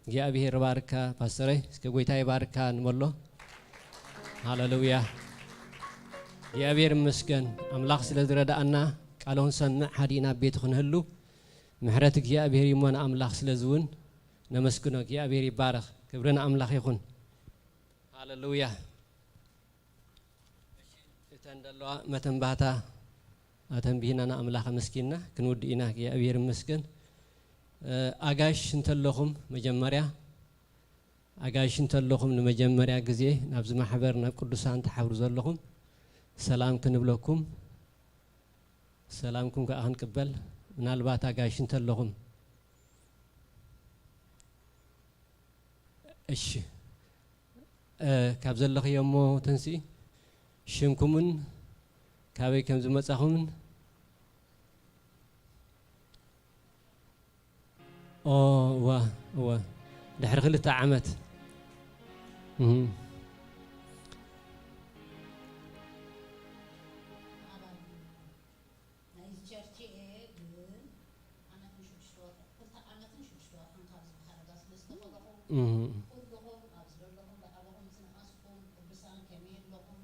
እግዚኣብሔር ይባርካ ፓስተረይ፣ እስከ ጎይታ ይባርካ ንበሎ። ሃሌሉያ። እግዚኣብሔር ይመስገን ኣምላኽ ስለ ዝረዳኣና፣ ቃሉ ክንሰምዕ ሃዲእና ኣብ ቤቱ ክንህሉ ምሕረት እግዚኣብሔር እዩሞ ንኣምላኽ ስለዚ እውን ነመስግኖ። እግዚኣብሔር ይባረኽ። ክብሪ ንኣምላኽ ይኹን። ሃሌሉያ። እተን ዘለዋ መተንባህታ ኣተንቢህና ንኣምላኽ ኣመስጊንና ክንውድእ ኢና። እግዚኣብሔር ይመስገን። እ፣ ኣጋይሽ እንተለኹም መጀመርያ፣ ኣጋይሽ እንተለኹም ንመጀመርያ ግዜ ናብዚ ማሕበር ናብ ቅዱሳን ትሓብሩ ዘለኹም ሰላም ክንብለኩም፣ ሰላምኩም ከኣ ክንቅበል፣ ምናልባት ኣጋይሽ እንተለኹም፣ እሺ፣ እ፣ ካብ ዘለኽዮ እሞ ተንስኢ፣ ሽምኩምን ካበይ ከም ዝመጻኹምን። ኦ፣ እወ፣ እወ። ድሕሪ ክልተ ዓመት። እህ። ናይዚ ቸርች እየ፣ ግን ዓመትን ሽዱሽተ ወርሒ፣ ክልተ ዓመትን ሽዱሽተ ወርሕን ካብ ዝመሓረጋ ስለ ዝተፈለኹ፣ እህ። ኩልኹም ኣብዚ ዘለኹም ብኣባኹም ዝነኣስኩም ቅዱሳን ከመይ ኣለኹም?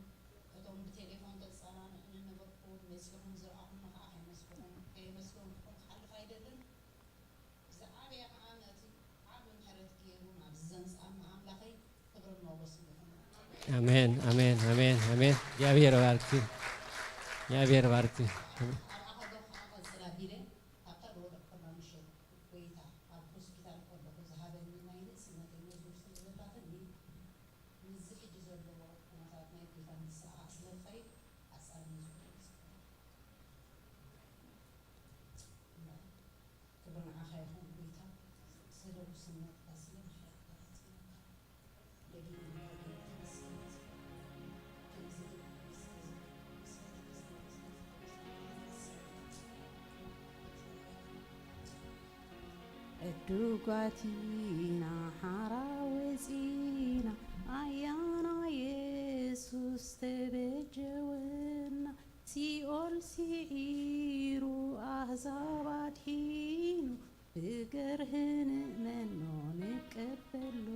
እቶም ብቴሌፎን ተጸናንዑኒ ነበርኩም፣ መጺኹም ዝረኣኹም ኸኣ ከየመስገንኩም፣ ከየመስገንኩኹም ክሓልፍ ኣይደልን። ዝዓበየ ኸኣ ነቲ ዓቢ ምሕረት ገይሩ ናብዚ ዘምጽኣና ኣምላኸይ ክብርን ሞጎስን ይኹን። ኣሜን፣ ኣሜን፣ ኣሜን፣ ኣሜን። እግዚኣብሔር ይባርክኪ። እግዚኣብሔር ይባርክኪ። ኣብኣ ከለኹ ኸኣ ቀጽል ኣቢለ ኣብታ ዝወደቕኩላ ምሸት ጎይታ ኣብ ሆስፒታል ከለኹ ዝሃበኒ ናይ ንእስነተይ መዝሙር ስለ ዘላትኒ ምስዚ ሕጂ ዘለዎ ኩነታት ናይ ጎይታ ንስኣ ስለ ዝኸይድ ሓሳብ መዝሙር ክብሪ ንዓኻ ይኹን ጎይታ፣ ስለ ውስነትካ፣ ስለ ምሕረትካ ነመስግነካ። ደጊምና ጎይታ ተመስገን። ከምዚ ዕዱጋት ኢና ሓራ ወፂና፣ ኣያና የሱስ ተበጀወና። ሲኦል ስዒሩ ኣህዛብ ኣድሒኑ፣ ብገርህ ንእመኖ ንቀበሎ።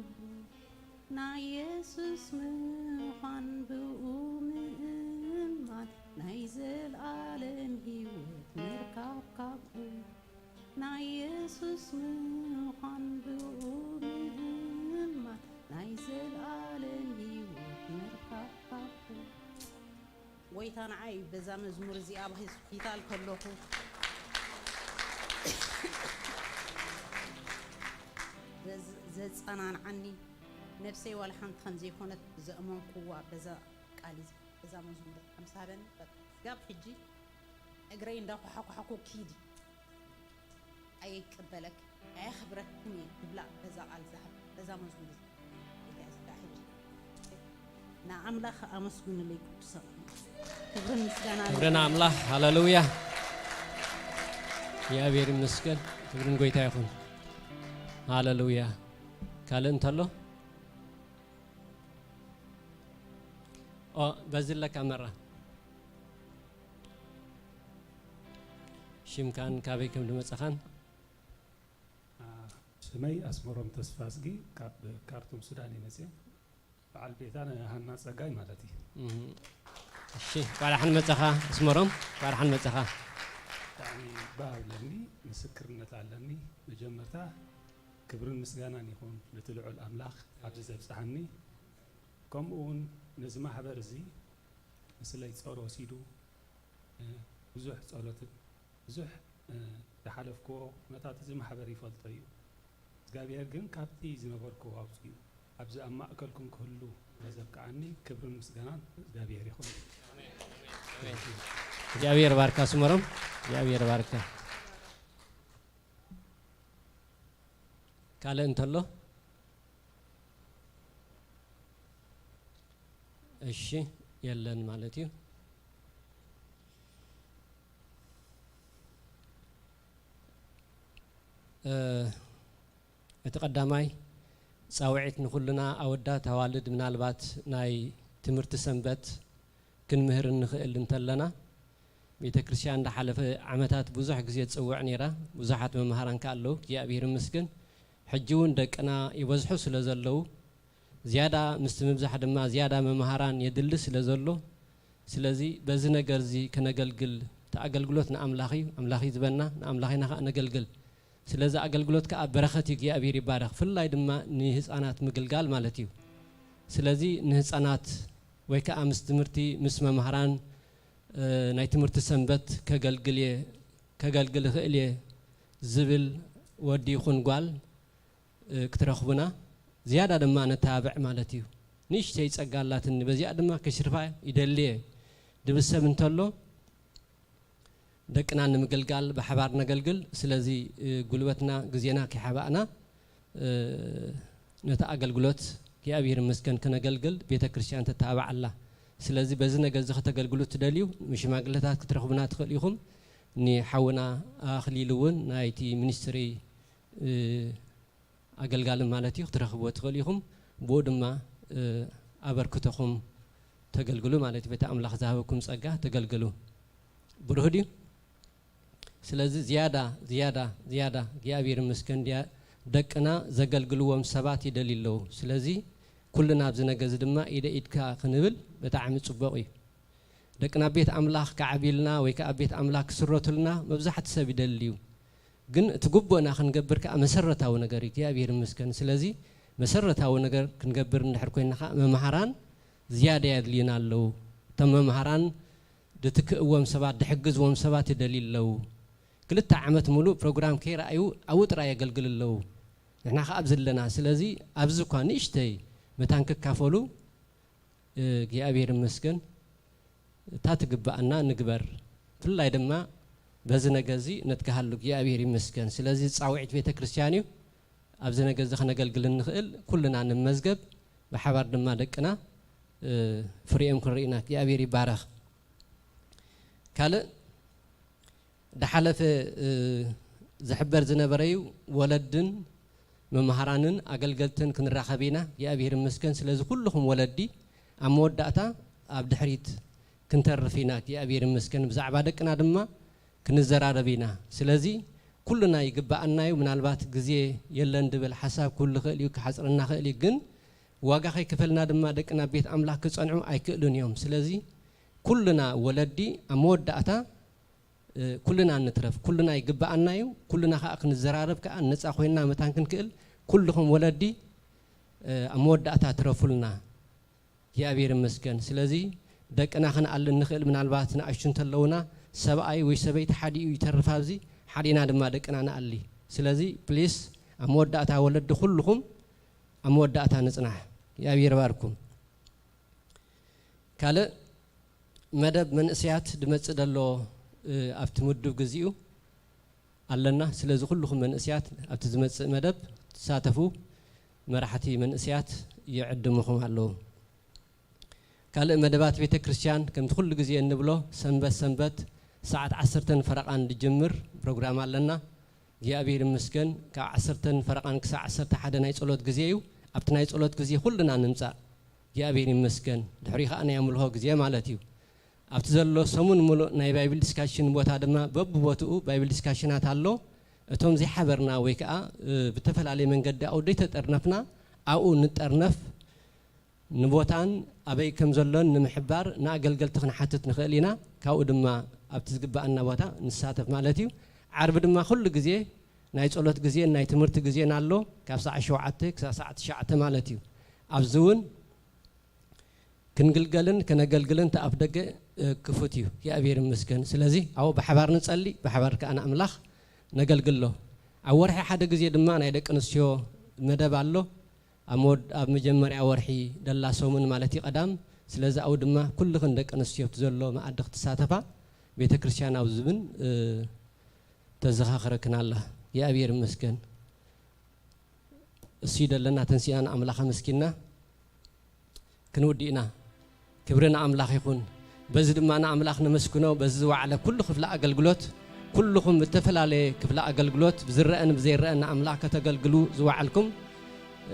ናይ የሱስ ምዃን ብኡ ምእማን፣ ናይ ዘልኣለም ህይወት ምርካብ ካብኡ። ናይ የሱስ ምዃን ብኡ ምእማን፣ ናይ ዘልኣለም ህይወት ምርካብ ካብኡ። ጎይታ ንዓይ በዛ መዝሙር እዚኣ ኣብ ሆስፒታል ከለኹ ዘዝ-፣ ዘጸናንዓኒ፣ ነፍሰይ ዋላ ሓንቲ ከም ዘይኮነት ዘእመንኩዋ በዛ ቃል እዚ፣ በዛ መዝሙር ከም ዝሃበኒ፣ በቃ ስጋብ ሕጂ እግረይ እንዳኳሓኳሕኩ ኪዲ። ኣይቅበለክ፣ ኣየኽብረክን እየ ክብላ በዛ ቃል ዝሃብ፣ በዛ መዝሙር እዚ። ጌታ የስዳ ሕጂ። ንኣምላኽ ኣመስግኑለይ ቅዱሳን። ክብርን ምስጋና ክብርን ኣምላኽ፣ ሃሌሉያ። እግዚኣብሔር ይመስገን። ክብርን ጎይታ ይኹን። ሃሌሉያ። ካልእ እንተሎ? ኦ፣ በዚ ኣለካ መራ። ሽምካን ካበይ ከም ዝመጻኻን? አ፣ ስመይ ኣስመሮም ተስፋዝጊ፣ ካብ ካርቱም ሱዳን እየ መጽየ። በዓል ቤታ ንሃና ጸጋይ ማለት እዩ። እም፣ እሺ፣ እንኳዕ ደሓን መጻኻ ኣስመሮም፣ እንኳዕ ደሓን መጻኻ። ብጣዕሚ ባህ ኣለኒ፣ ምስክርነት ኣለኒ። መጀመርታ ክብርን ምስጋናን ይኹን ነቲ ልዑል ኣምላኽ ኣብዚ ዘብጽሓኒ፣ ከምኡ እውን ነዚ ማሕበር እዚ ምስለይ ጾር ወሲዱ፣ እ፣ ብዙሕ ጸሎትን ብዙሕ፣ እ፣ ዝሓለፍክዎ ኩነታት እዚ ማሕበር ይፈልጦ እዩ። እግዚኣብሔር ግን ካብቲ ዝነበርክዎ ኣውጺኡ ኣብዚ ኣብ ማእከልኩም ክህሉ ስለዘብቅዓኒ ክብርን ምስጋናን እግዚኣብሔር ይኹን። እግዚኣብሔር ባርካ ኣስመሮም፣ እግዚኣብሔር ባርካ። ካልእ እንተሎ? እሺ፣ የለን ማለት እዩ። እ፣ እቲ ቀዳማይ ጻውዒት ንኹልና ኣወዳት ኣዋልድ ምናልባት ናይ ትምህርቲ ሰንበት ክንምህር እንኽእል እንተለና፣ ቤተ ክርስቲያን ዝሓለፈ ዓመታት ብዙሕ ግዜ ትጽውዕ ነይራ። ብዙሓት መምሃራን ከኣ ኣለዉ፣ እግዚኣብሔር ይመስገን። ሕጂ እውን ደቅና ይበዝሑ ስለ ዘለዉ፣ ዝያዳ ምስቲ ምብዛሕ ድማ ዝያዳ መምሃራን የድሊ ስለ ዘሎ፣ ስለዚ በዚ ነገር እዚ ከነገልግል፣ እቲ ኣገልግሎት ንኣምላኽ እዩ፣ ኣምላኽ እዩ ዝበና፣ ንኣምላኽ ኢና ከኣ ነገልግል። ስለዚ ኣገልግሎት ከኣ በረኸት እዩ፣ እግዚኣብሔር ይባረኽ። ፍላይ ድማ ንህፃናት ምግልጋል ማለት እዩ። ስለዚ ንህፃናት ወይ ከኣ ምስ ትምህርቲ፣ ምስ መምሃራን፣ እ፣ ናይ ትምህርቲ ሰንበት ከገልግል እየ፣ ከገልግል እኽእል እየ ዝብል ወዲ ይኹን ጓል፣ እ፣ ክትረኽቡና ዝያዳ ድማ ነተባብዕ ማለት እዩ። ንእሽተይ ጸጋ ኣላትኒ፣ በዚኣ ድማ ከሽርፋ ይደሊ እየ ድብል ሰብ እንተሎ፣ ደቅና ንምግልጋል ብሓባር ነገልግል። ስለዚ፣ እ፣ ጉልበትና፣ ግዜና ከይሓባእና፣ እ፣ ነቲ ኣገልግሎት እግዚኣብሔር ይመስገን ክነገልግል ቤተ ክርስቲያን ተተባብዕ ኣላ። ስለዚ በዚ ነገር እዚ ከተገልግሉ ትደልዩ፣ ሽማግለታት ክትረኽቡና ትኽእሉ ኢኹም። ንሓውና ኣኽሊሉ እውን ናይቲ ሚኒስትሪ፣ እ፣ ኣገልጋሊ ማለት እዩ፣ ክትረኽብዎ ትኽእሉ ኢኹም። ብኡ ድማ፣ እ፣ ኣበርክቶኹም ተገልግሉ ማለት እዩ። በቲ ኣምላኽ ዝሃበኩም ጸጋ ተገልግሉ። ብሩህ ድዩ? ስለዚ ዝያዳ፣ ዝያዳ፣ ዝያዳ እግዚኣብሔር ይመስገን፣ ድያ-፣ ደቅና ዘገልግልዎም ሰባት ይደልዩ ኣለዉ። ስለዚ ኩልና ኣብዚ ነገር እዚ ድማ ኢደ ኢድካ ክንብል ብጣዕሚ ጽቡቕ እዩ። ደቅና ኣብ ቤት ኣምላኽ ክዓብዩልና ወይ ከኣ ኣብ ቤት ኣምላኽ ክስረቱልና መብዛሕትኡ ሰብ ይደሊ እዩ። ግን እቲ ግቡእና ክንገብር ከኣ መሰረታዊ ነገር እዩ። እግዚኣብሔር ይመስገን። ስለዚ መሰረታዊ ነገር ክንገብር እንድሕር ኮይንና ከኣ መምሃራን ዝያዳ የድልዩና ኣለዉ። እቶም መምሃራን ድትክእዎም ሰባት፣ ድሕግዝዎም ሰባት ይደልዩ ኣለዉ። ክልተ ዓመት ሙሉእ ፕሮግራም ከይረኣዩ ኣብኡ ጥራይ የገልግሉ ኣለዉ። ንሕና ከኣ ኣብዚ ኣለና። ስለዚ ኣብዚ እኳ ንእሽተይ መታን ክካፈሉ፣ እ፣ እግዚኣብሔር ይመስገን፣ እታ ትግብኣና ንግበር። ብፍላይ ድማ በዚ ነገር እዚ ነትግሃሉ እግዚኣብሔር ይመስገን። ስለዚ ጻውዒት ቤተ ክርስቲያን እዩ። ኣብዚ ነገር እዚ ከነገልግል እንኽእል ኩልና ንመዝገብ፣ ብሓባር ድማ ደቅና፣ እ፣ ፍሬኦም ክንርኢ ኢና። እግዚኣብሔር ይባረኽ። ካልእ ዝሓለፈ፣ እ፣ ዝሕበር ዝነበረ እዩ። ወለድን መምሃራንን ኣገልገልትን ክንራኸብ ኢና። እግዚኣብሔር ይመስገን። ስለዚ ኩልኹም ወለዲ ኣብ መወዳእታ ኣብ ድሕሪት ክንተርፍ ኢና። እግዚኣብሔር ይመስገን። ብዛዕባ ደቅና ድማ ክንዘራረብ ኢና። ስለዚ ኩልና ይግብኣና እዩ። ምናልባት ግዜ የለን ድብል ሓሳብ ክህሉ ይኽእል እዩ፣ ክሓጽረና ይኽእል እዩ። ግን ዋጋ ከይከፈልና ድማ ደቅና ኣብ ቤት ኣምላኽ ክጸንዑ ኣይክእሉን እዮም። ስለዚ ኩልና ወለዲ ኣብ መወዳእታ፣ እ፣ ኩልና ንትረፍ፣ ኩልና ይግብኣና እዩ። ኩልና ከኣ ክንዘራረብ ከኣ ነጻ ኮይንና መታን ክንክእል፣ ኩልኹም ወለዲ፣ እ፣ ኣብ መወዳእታ ትረፉልና። እግዚኣብሔር ይመስገን። ስለዚ ደቅና ክንኣሊ እንኽእል ምናልባት ንኣሽቱ እንተለውና፣ ሰብኣይ ወይ ሰበይቲ ሓዲኡ ይተርፍ ኣብዚ፣ ሓዲና ድማ ደቅና ንኣሊ። ስለዚ ፕሊስ ኣብ መወዳእታ ወለዲ ኩልኹም ኣብ መወዳእታ ንጽናሕ። እግዚኣብሔር ይባርኩም። ካልእ መደብ መንእሰያት ድመጽእ ደሎ፣ እ፣ ኣብቲ ምዱብ ግዚኡ ኣለና። ስለዚ ኩልኹም መንእሰያት ኣብቲ ዝመጽእ መደብ ትሳተፉ መራሕቲ መንእሰያት ይዕድሙኹም ኣለዉ። ካልእ መደባት ቤተ ክርስቲያን ከምቲ ኩሉ ግዜ እንብሎ ሰንበት ሰንበት ሰዓት ዓሰርተን ፈረቓን ዝጅምር ፕሮግራም ኣለና። እግዚኣብሔር ይመስገን ካብ ዓሰርተን ፈረቓን ክሳዕ ዓሰርተ ሓደ ናይ ጸሎት ግዜ እዩ። ኣብቲ ናይ ጸሎት ግዜ ኩልና ንምጻእ እግዚኣብሔር ይመስገን። ድሕሪኡ ከኣ ናይ ኣምልኾ ግዜ ማለት እዩ። ኣብቲ ዘሎ ሰሙን ሙሉእ ናይ ባይብል ዲስካሽን ቦታ ድማ በብቦትኡ ባይብል ዲስካሽናት ኣሎ። እቶም ዘይሓበርና ወይ ከኣ፣ እ፣ ብተፈላለየ መንገዲ ኣብኡ ዘይተጠርነፍና ኣብኡ ንጠርነፍ። ንቦታን ኣበይ ከም ዘሎን ንምሕባር ንኣገልገልቲ ክንሓትት ንኽእል ኢና። ካብኡ ድማ ኣብቲ ዝግብኣና ቦታ ንሳተፍ ማለት እዩ። ዓርቢ ድማ ኩሉ ግዜ ናይ ጸሎት ግዜን ናይ ትምህርቲ ግዜን ኣሎ፣ ካብ ሰዓት ሸውዓተ ክሳብ ሰዓት ትሽዓተ ማለት እዩ። ኣብዚ እውን ክንግልገልን ከነገልግልን እቲ ኣፍ ደገ፣ እ፣ ክፉት እዩ። እግዚኣብሔር ይመስገን። ስለዚ ኣብኡ ብሓባር ንጸሊ፣ ብሓባር ከኣ ንኣምላኽ ነገልግሎ። ኣብ ወርሒ ሓደ ግዜ ድማ ናይ ደቂ ኣንስትዮ መደብ ኣሎ። ኣብ መወድ-፣ ኣብ መጀመርያ ወርሒ ደላ ሰሙን ማለት እዩ ቀዳም። ስለዚ ኣብኡ ድማ ኩልኽን ደቂ ኣንስትዮ ኣብቲ ዘሎ መኣዲ ክትሳተፋ ቤተ ክርስቲያን ኣብዚ እውን፣ እ፣ ተዘኻኽረክን ኣላ። እግዚኣብሔር ይመስገን። እሱ ይደለና ተንሲእና ንኣምላኽ ኣመስጊንና ክንውድእ ኢና። ክብሪ ንኣምላኽ ይኹን። በዚ ድማ ንኣምላኽ ነመስግኖ። በዚ ዝወዓለ ኩሉ ክፍሊ ኣገልግሎት፣ ኩልኹም ብተፈላለየ ክፍሊ ኣገልግሎት ብዝረአን ብዘይረአን ንኣምላኽ ከተገልግሉ ዝወዓልኩም፣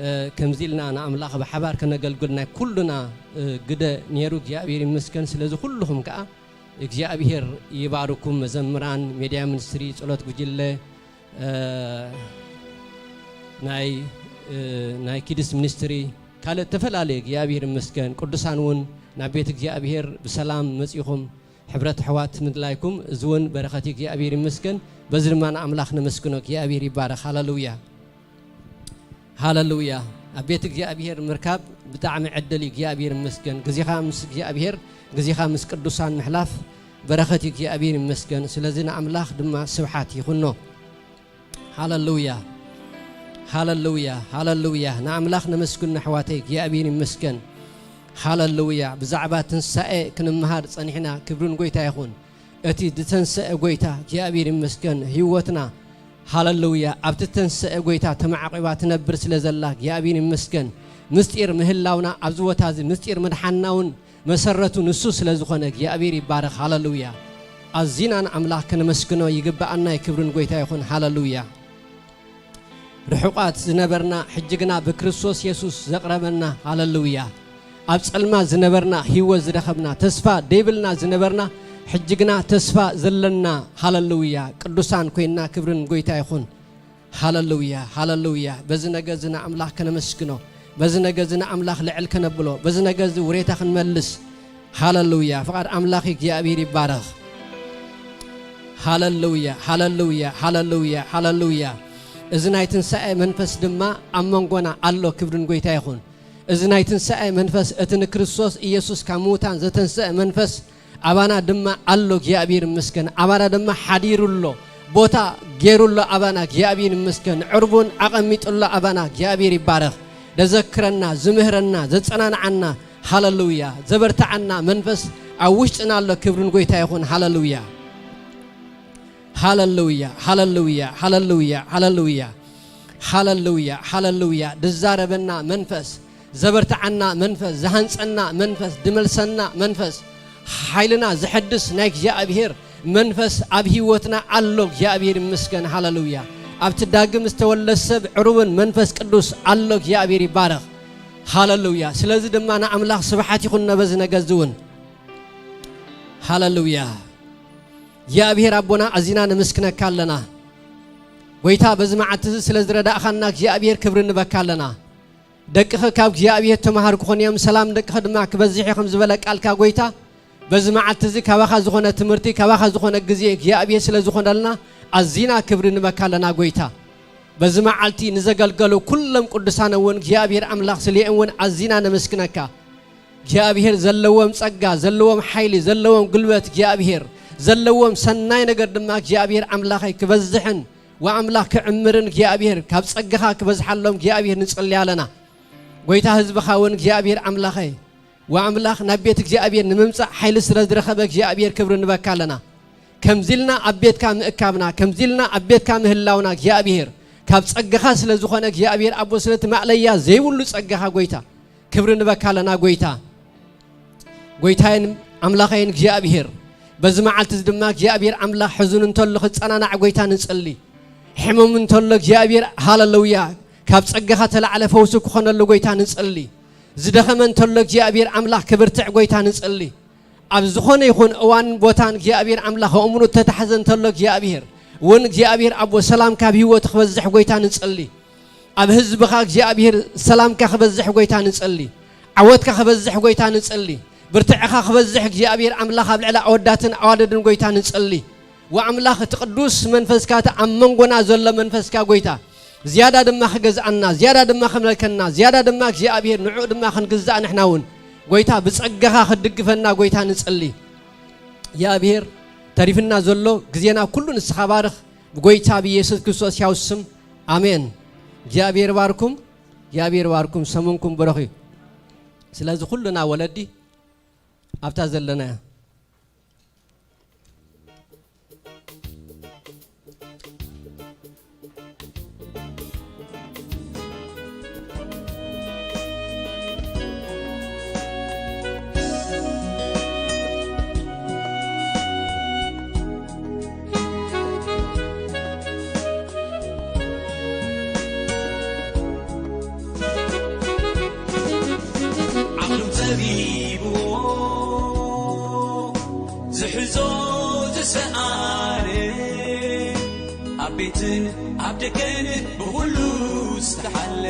እ፣ ከምዚ ኢልና ንኣምላኽ ብሓባር ከነገልግል ናይ ኩሉና፣ እ፣ ግደ ነይሩ። እግዚኣብሔር ይመስገን። ስለዚ ኩልኹም ከኣ እግዚኣብሔር ይባርኩም። መዘምራን፣ ሜድያ ሚኒስትሪ፣ ጸሎት ጉጅለ፣ እ፣ ናይ፣ እ፣ ናይ ኪድስ ሚኒስትሪ፣ ካልእ ተፈላለየ እግዚኣብሔር ይመስገን። ቅዱሳን እውን ናብ ቤት እግዚኣብሔር ብሰላም መጺኹም ሕብረት ኣሕዋት ምድላይኩም፣ እዚ እውን በረኸት እግዚኣብሔር ይመስገን። በዚ ድማ ንኣምላኽ ነመስግኖ። እግዚኣብሔር ይባረኽ። ሃሌሉያ። ሃሌሉያ። ኣብ ቤት እግዚኣብሔር ምርካብ ብጣዕሚ ዕድል እዩ። እግዚኣብሔር ይመስገን። ግዜኻ ምስ እግዚኣብሔር፣ ግዜኻ ምስ ቅዱሳን ምሕላፍ በረኸት እዩ። እግዚኣብሔር ይመስገን። ስለዚ ንኣምላኽ ድማ ስብሓት ይኹኖ። ሃሌሉያ። ሃሌሉያ። ሃሌሉያ። ንኣምላኽ ነመስግን ኣሕዋተይ። እግዚኣብሔር ይመስገን። ሃሌሉያ። ብዛዕባ ትንሳኤ ክንምሃር ጸኒሕና። ክብሪ ንጎይታ ይኹን። እቲ ዝተንሰአ ጎይታ እግዚኣብሔር ይመስገን። ህይወትና፣ ሃሌሉያ፣ ኣብቲ ተንሰአ ጎይታ ተማዕቂባ ትነብር ስለ ዘላ እግዚኣብሔር ይመስገን። ምስጢር ምህላውና ኣብዚ ቦታ እዚ፣ ምስጢር ምድሓንና እውን መሰረቱ ንሱ ስለ ዝኾነ እግዚኣብሔር ይባረኽ። ሃሌሉያ። ኣዚና ንኣምላኽ ከነመስግኖ ይግብኣና እዩ። ክብሪ ንጎይታ ይኹን። ሃሌሉያ። ርሑቓት ዝነበርና፣ ሕጂ ግና ብክርስቶስ የሱስ ዘቕረበና። ሃሌሉያ። ኣብ ጸልማት ዝነበርና፣ ህይወት ዝረኸብና፣ ተስፋ ደይብልና ዝነበርና፣ ሕጂ ግና ተስፋ ዘለና። ሃሌሉያ። ቅዱሳን ኮይንና፣ ክብሪ ንጎይታ ይኹን። ሃሌሉያ፣ ሃሌሉያ። በዚ ነገ እዚ ንኣምላኽ ከነመስግኖ፣ በዚ ነገ እዚ ንኣምላኽ ልዕል ከነብሎ፣ በዚ ነገ እዚ ውሬታ ክንመልስ። ሃሌሉያ። ፍቓድ ኣምላኽ እግዚኣብሔር ይባረኽ። ሃሌሉያ፣ ሃሌሉያ፣ ሃሌሉያ፣ ሃሌሉያ። እዚ ናይ ትንሳኤ መንፈስ ድማ ኣብ መንጎና ኣሎ። ክብሪ ንጎይታ ይኹን። እዚ ናይ ትንሳኤ መንፈስ፣ እቲ ንክርስቶስ ኢየሱስ ካብ ምዉታን ዘተንስአ መንፈስ ኣባና ድማ ኣሎ። እግዚኣብሔር ይመስገን። ኣባና ድማ ሓዲሩ ኣሎ። ቦታ ገይሩ ኣሎ ኣባና። እግዚኣብሔር ይመስገን። ዕርቡን ኣቐሚጡ ኣሎ ኣባና። እግዚኣብሔር ይባረኽ። ዘዘክረና፣ ዝምህረና፣ ዘጸናንዓና፣ ሃሌሉያ፣ ዘበርትዓና መንፈስ ኣብ ውሽጥና ኣሎ። ክብሪ ንጎይታ ይኹን። ሃሌሉያ። ሃሌሉያ፣ ሃሌሉያ፣ ሃሌሉያ፣ ሃሌሉያ። ሃሌሉያ፣ ሃሌሉያ። ዝዛረበና መንፈስ፣ ዘበርትዓና መንፈስ፣ ዝሃንጸና መንፈስ፣ ዝመልሰና መንፈስ፣ ሓይልና ዝሐድስ ናይ እግዚኣብሔር መንፈስ ኣብ ህይወትና ኣሎ። እግዚኣብሔር ይመስገን። ሃሌሉያ። ኣብቲ ዳግም ዝተወልደ ሰብ ዕሩብን መንፈስ ቅዱስ ኣሎ። እግዚኣብሔር ይባረኽ። ሃሌሉያ። ስለዚ ድማ ንኣምላኽ ስብሓት ይኹን ነበዚ ነገዚ እውን። ሃሌሉያ። እግዚኣብሔር ኣቦና ኣዚና ነመስግነካ ኣለና። ጎይታ በዚ መዓልቲ እዚ ስለ ዝረዳእኻና እግዚኣብሔር ክብሪ ንበካ ኣለና። ደቅኸ ካብ እግዚኣብሔር ተማሃር ክኾን እዮም፣ ሰላም ደቅኸ ድማ ክበዝሕ እዩ ከም ዝበለ ቃልካ ጎይታ፣ በዚ መዓልቲ እዚ ካባኻ ዝኾነ ትምህርቲ፣ ካባኻ ዝኾነ ግዜ እግዚኣብሔር ስለ ዝኾነልና ኣዚና ክብሪ ንበካ ኣለና ጎይታ። በዚ መዓልቲ ንዘገልገሉ ኩሎም ቅዱሳን እውን እግዚኣብሔር ኣምላኽ ስሊኦም እውን ኣዚና ነመስግነካ። እግዚኣብሔር ዘለዎም ጸጋ፣ ዘለዎም ሓይሊ፣ ዘለዎም ጉልበት እግዚኣብሔር ዘለዎም ሰናይ ነገር ድማ እግዚኣብሔር ኣምላኸይ ክበዝሕን ወኣምላኽ ክዕምርን እግዚኣብሔር ካብ ጸጋኻ ክበዝሓሎም እግዚኣብሔር ንጽሊ ኣለና። ጎይታ ህዝብኻ እውን እግዚኣብሔር ኣምላኸይ ወኣምላኽ ናብ ቤት እግዚኣብሔር ንምምጻእ ሓይሊ ስለ ዝረኸበ እግዚኣብሔር ክብሪ ንበካ ኣለና። ከምዚ ኢልና ኣብ ቤትካ ምእካብና፣ ከምዚ ኢልና ኣብ ቤትካ ምህላውና እግዚኣብሔር ካብ ጸጋኻ ስለ ዝኾነ እግዚኣብሔር ኣቦ ስለቲ ማእለያ ዘይብሉ ጸጋኻ ጎይታ ክብሪ ንበካ ኣለና ጎይታ። ጎይታዬን ኣምላኸይን እግዚኣብሔር በዚ መዓልቲ እዚ ድማ እግዚኣብሔር ኣምላኽ ሕዙን እንተሎ ክጸናናዕ ጎይታ ንጸሊ። ሕሙም እንተሎ እግዚኣብሔር ሃሌሉያ ካብ ጸጋኻ ተላዕለ ፈውሲ ክኾነሉ ጎይታ ንጸሊ። ዝደኸመ እንተሎ እግዚኣብሔር ኣምላኽ ክብርትዕ ጎይታ ንጸሊ። ኣብ ዝኾነ ይኹን እዋን ቦታን እግዚኣብሔር ኣምላኽ ኣእምሩ ተታሕዘ እንተሎ እግዚኣብሔር እውን እግዚኣብሔር ኣቦ ሰላምካ ኣብ ህይወቱ ክበዝሕ ጎይታ ንጸሊ። ኣብ ህዝብኻ እግዚኣብሔር ሰላምካ ክበዝሕ ጎይታ ንጸሊ። ዓወትካ ክበዝሕ ጎይታ ንጽሊ። ብርትዕኻ ክበዝሕ እግዚኣብሔር ኣምላኽ ኣብ ልዕሊ ኣወዳትን ኣዋልድን ጎይታ ንጽሊ። ወኣምላኽ እቲ ቅዱስ መንፈስካ እቲ ኣብ መንጎና ዘሎ መንፈስካ ጎይታ ዝያዳ ድማ ክገዝኣና፣ ዝያዳ ድማ ክመልከና፣ ዝያዳ ድማ እግዚኣብሔር ንዕኡ ድማ ክንግዛእ ንሕና እውን ጎይታ ብጸጋኻ ክትድግፈና ጎይታ ንጽሊ። እግዚኣብሔር ተሪፍና ዘሎ ግዜና ኩሉ ንስኻ ባርኽ። ብጎይታ ብኢየሱስ ክርስቶስ ሕያው ስም ኣሜን። እግዚኣብሔር ባርኩም፣ እግዚኣብሔር ባርኩም፣ ሰሙንኩም ብሩኽ እዩ። ስለዚ ኩልና ወለዲ ኣብታ ዘለናያ ዓቕሉ ጸቢብዎ ዝሕዞ ዝሰኣነ ኣብ ቤትን ኣብ ደገን ብኹሉ ዝተሓለ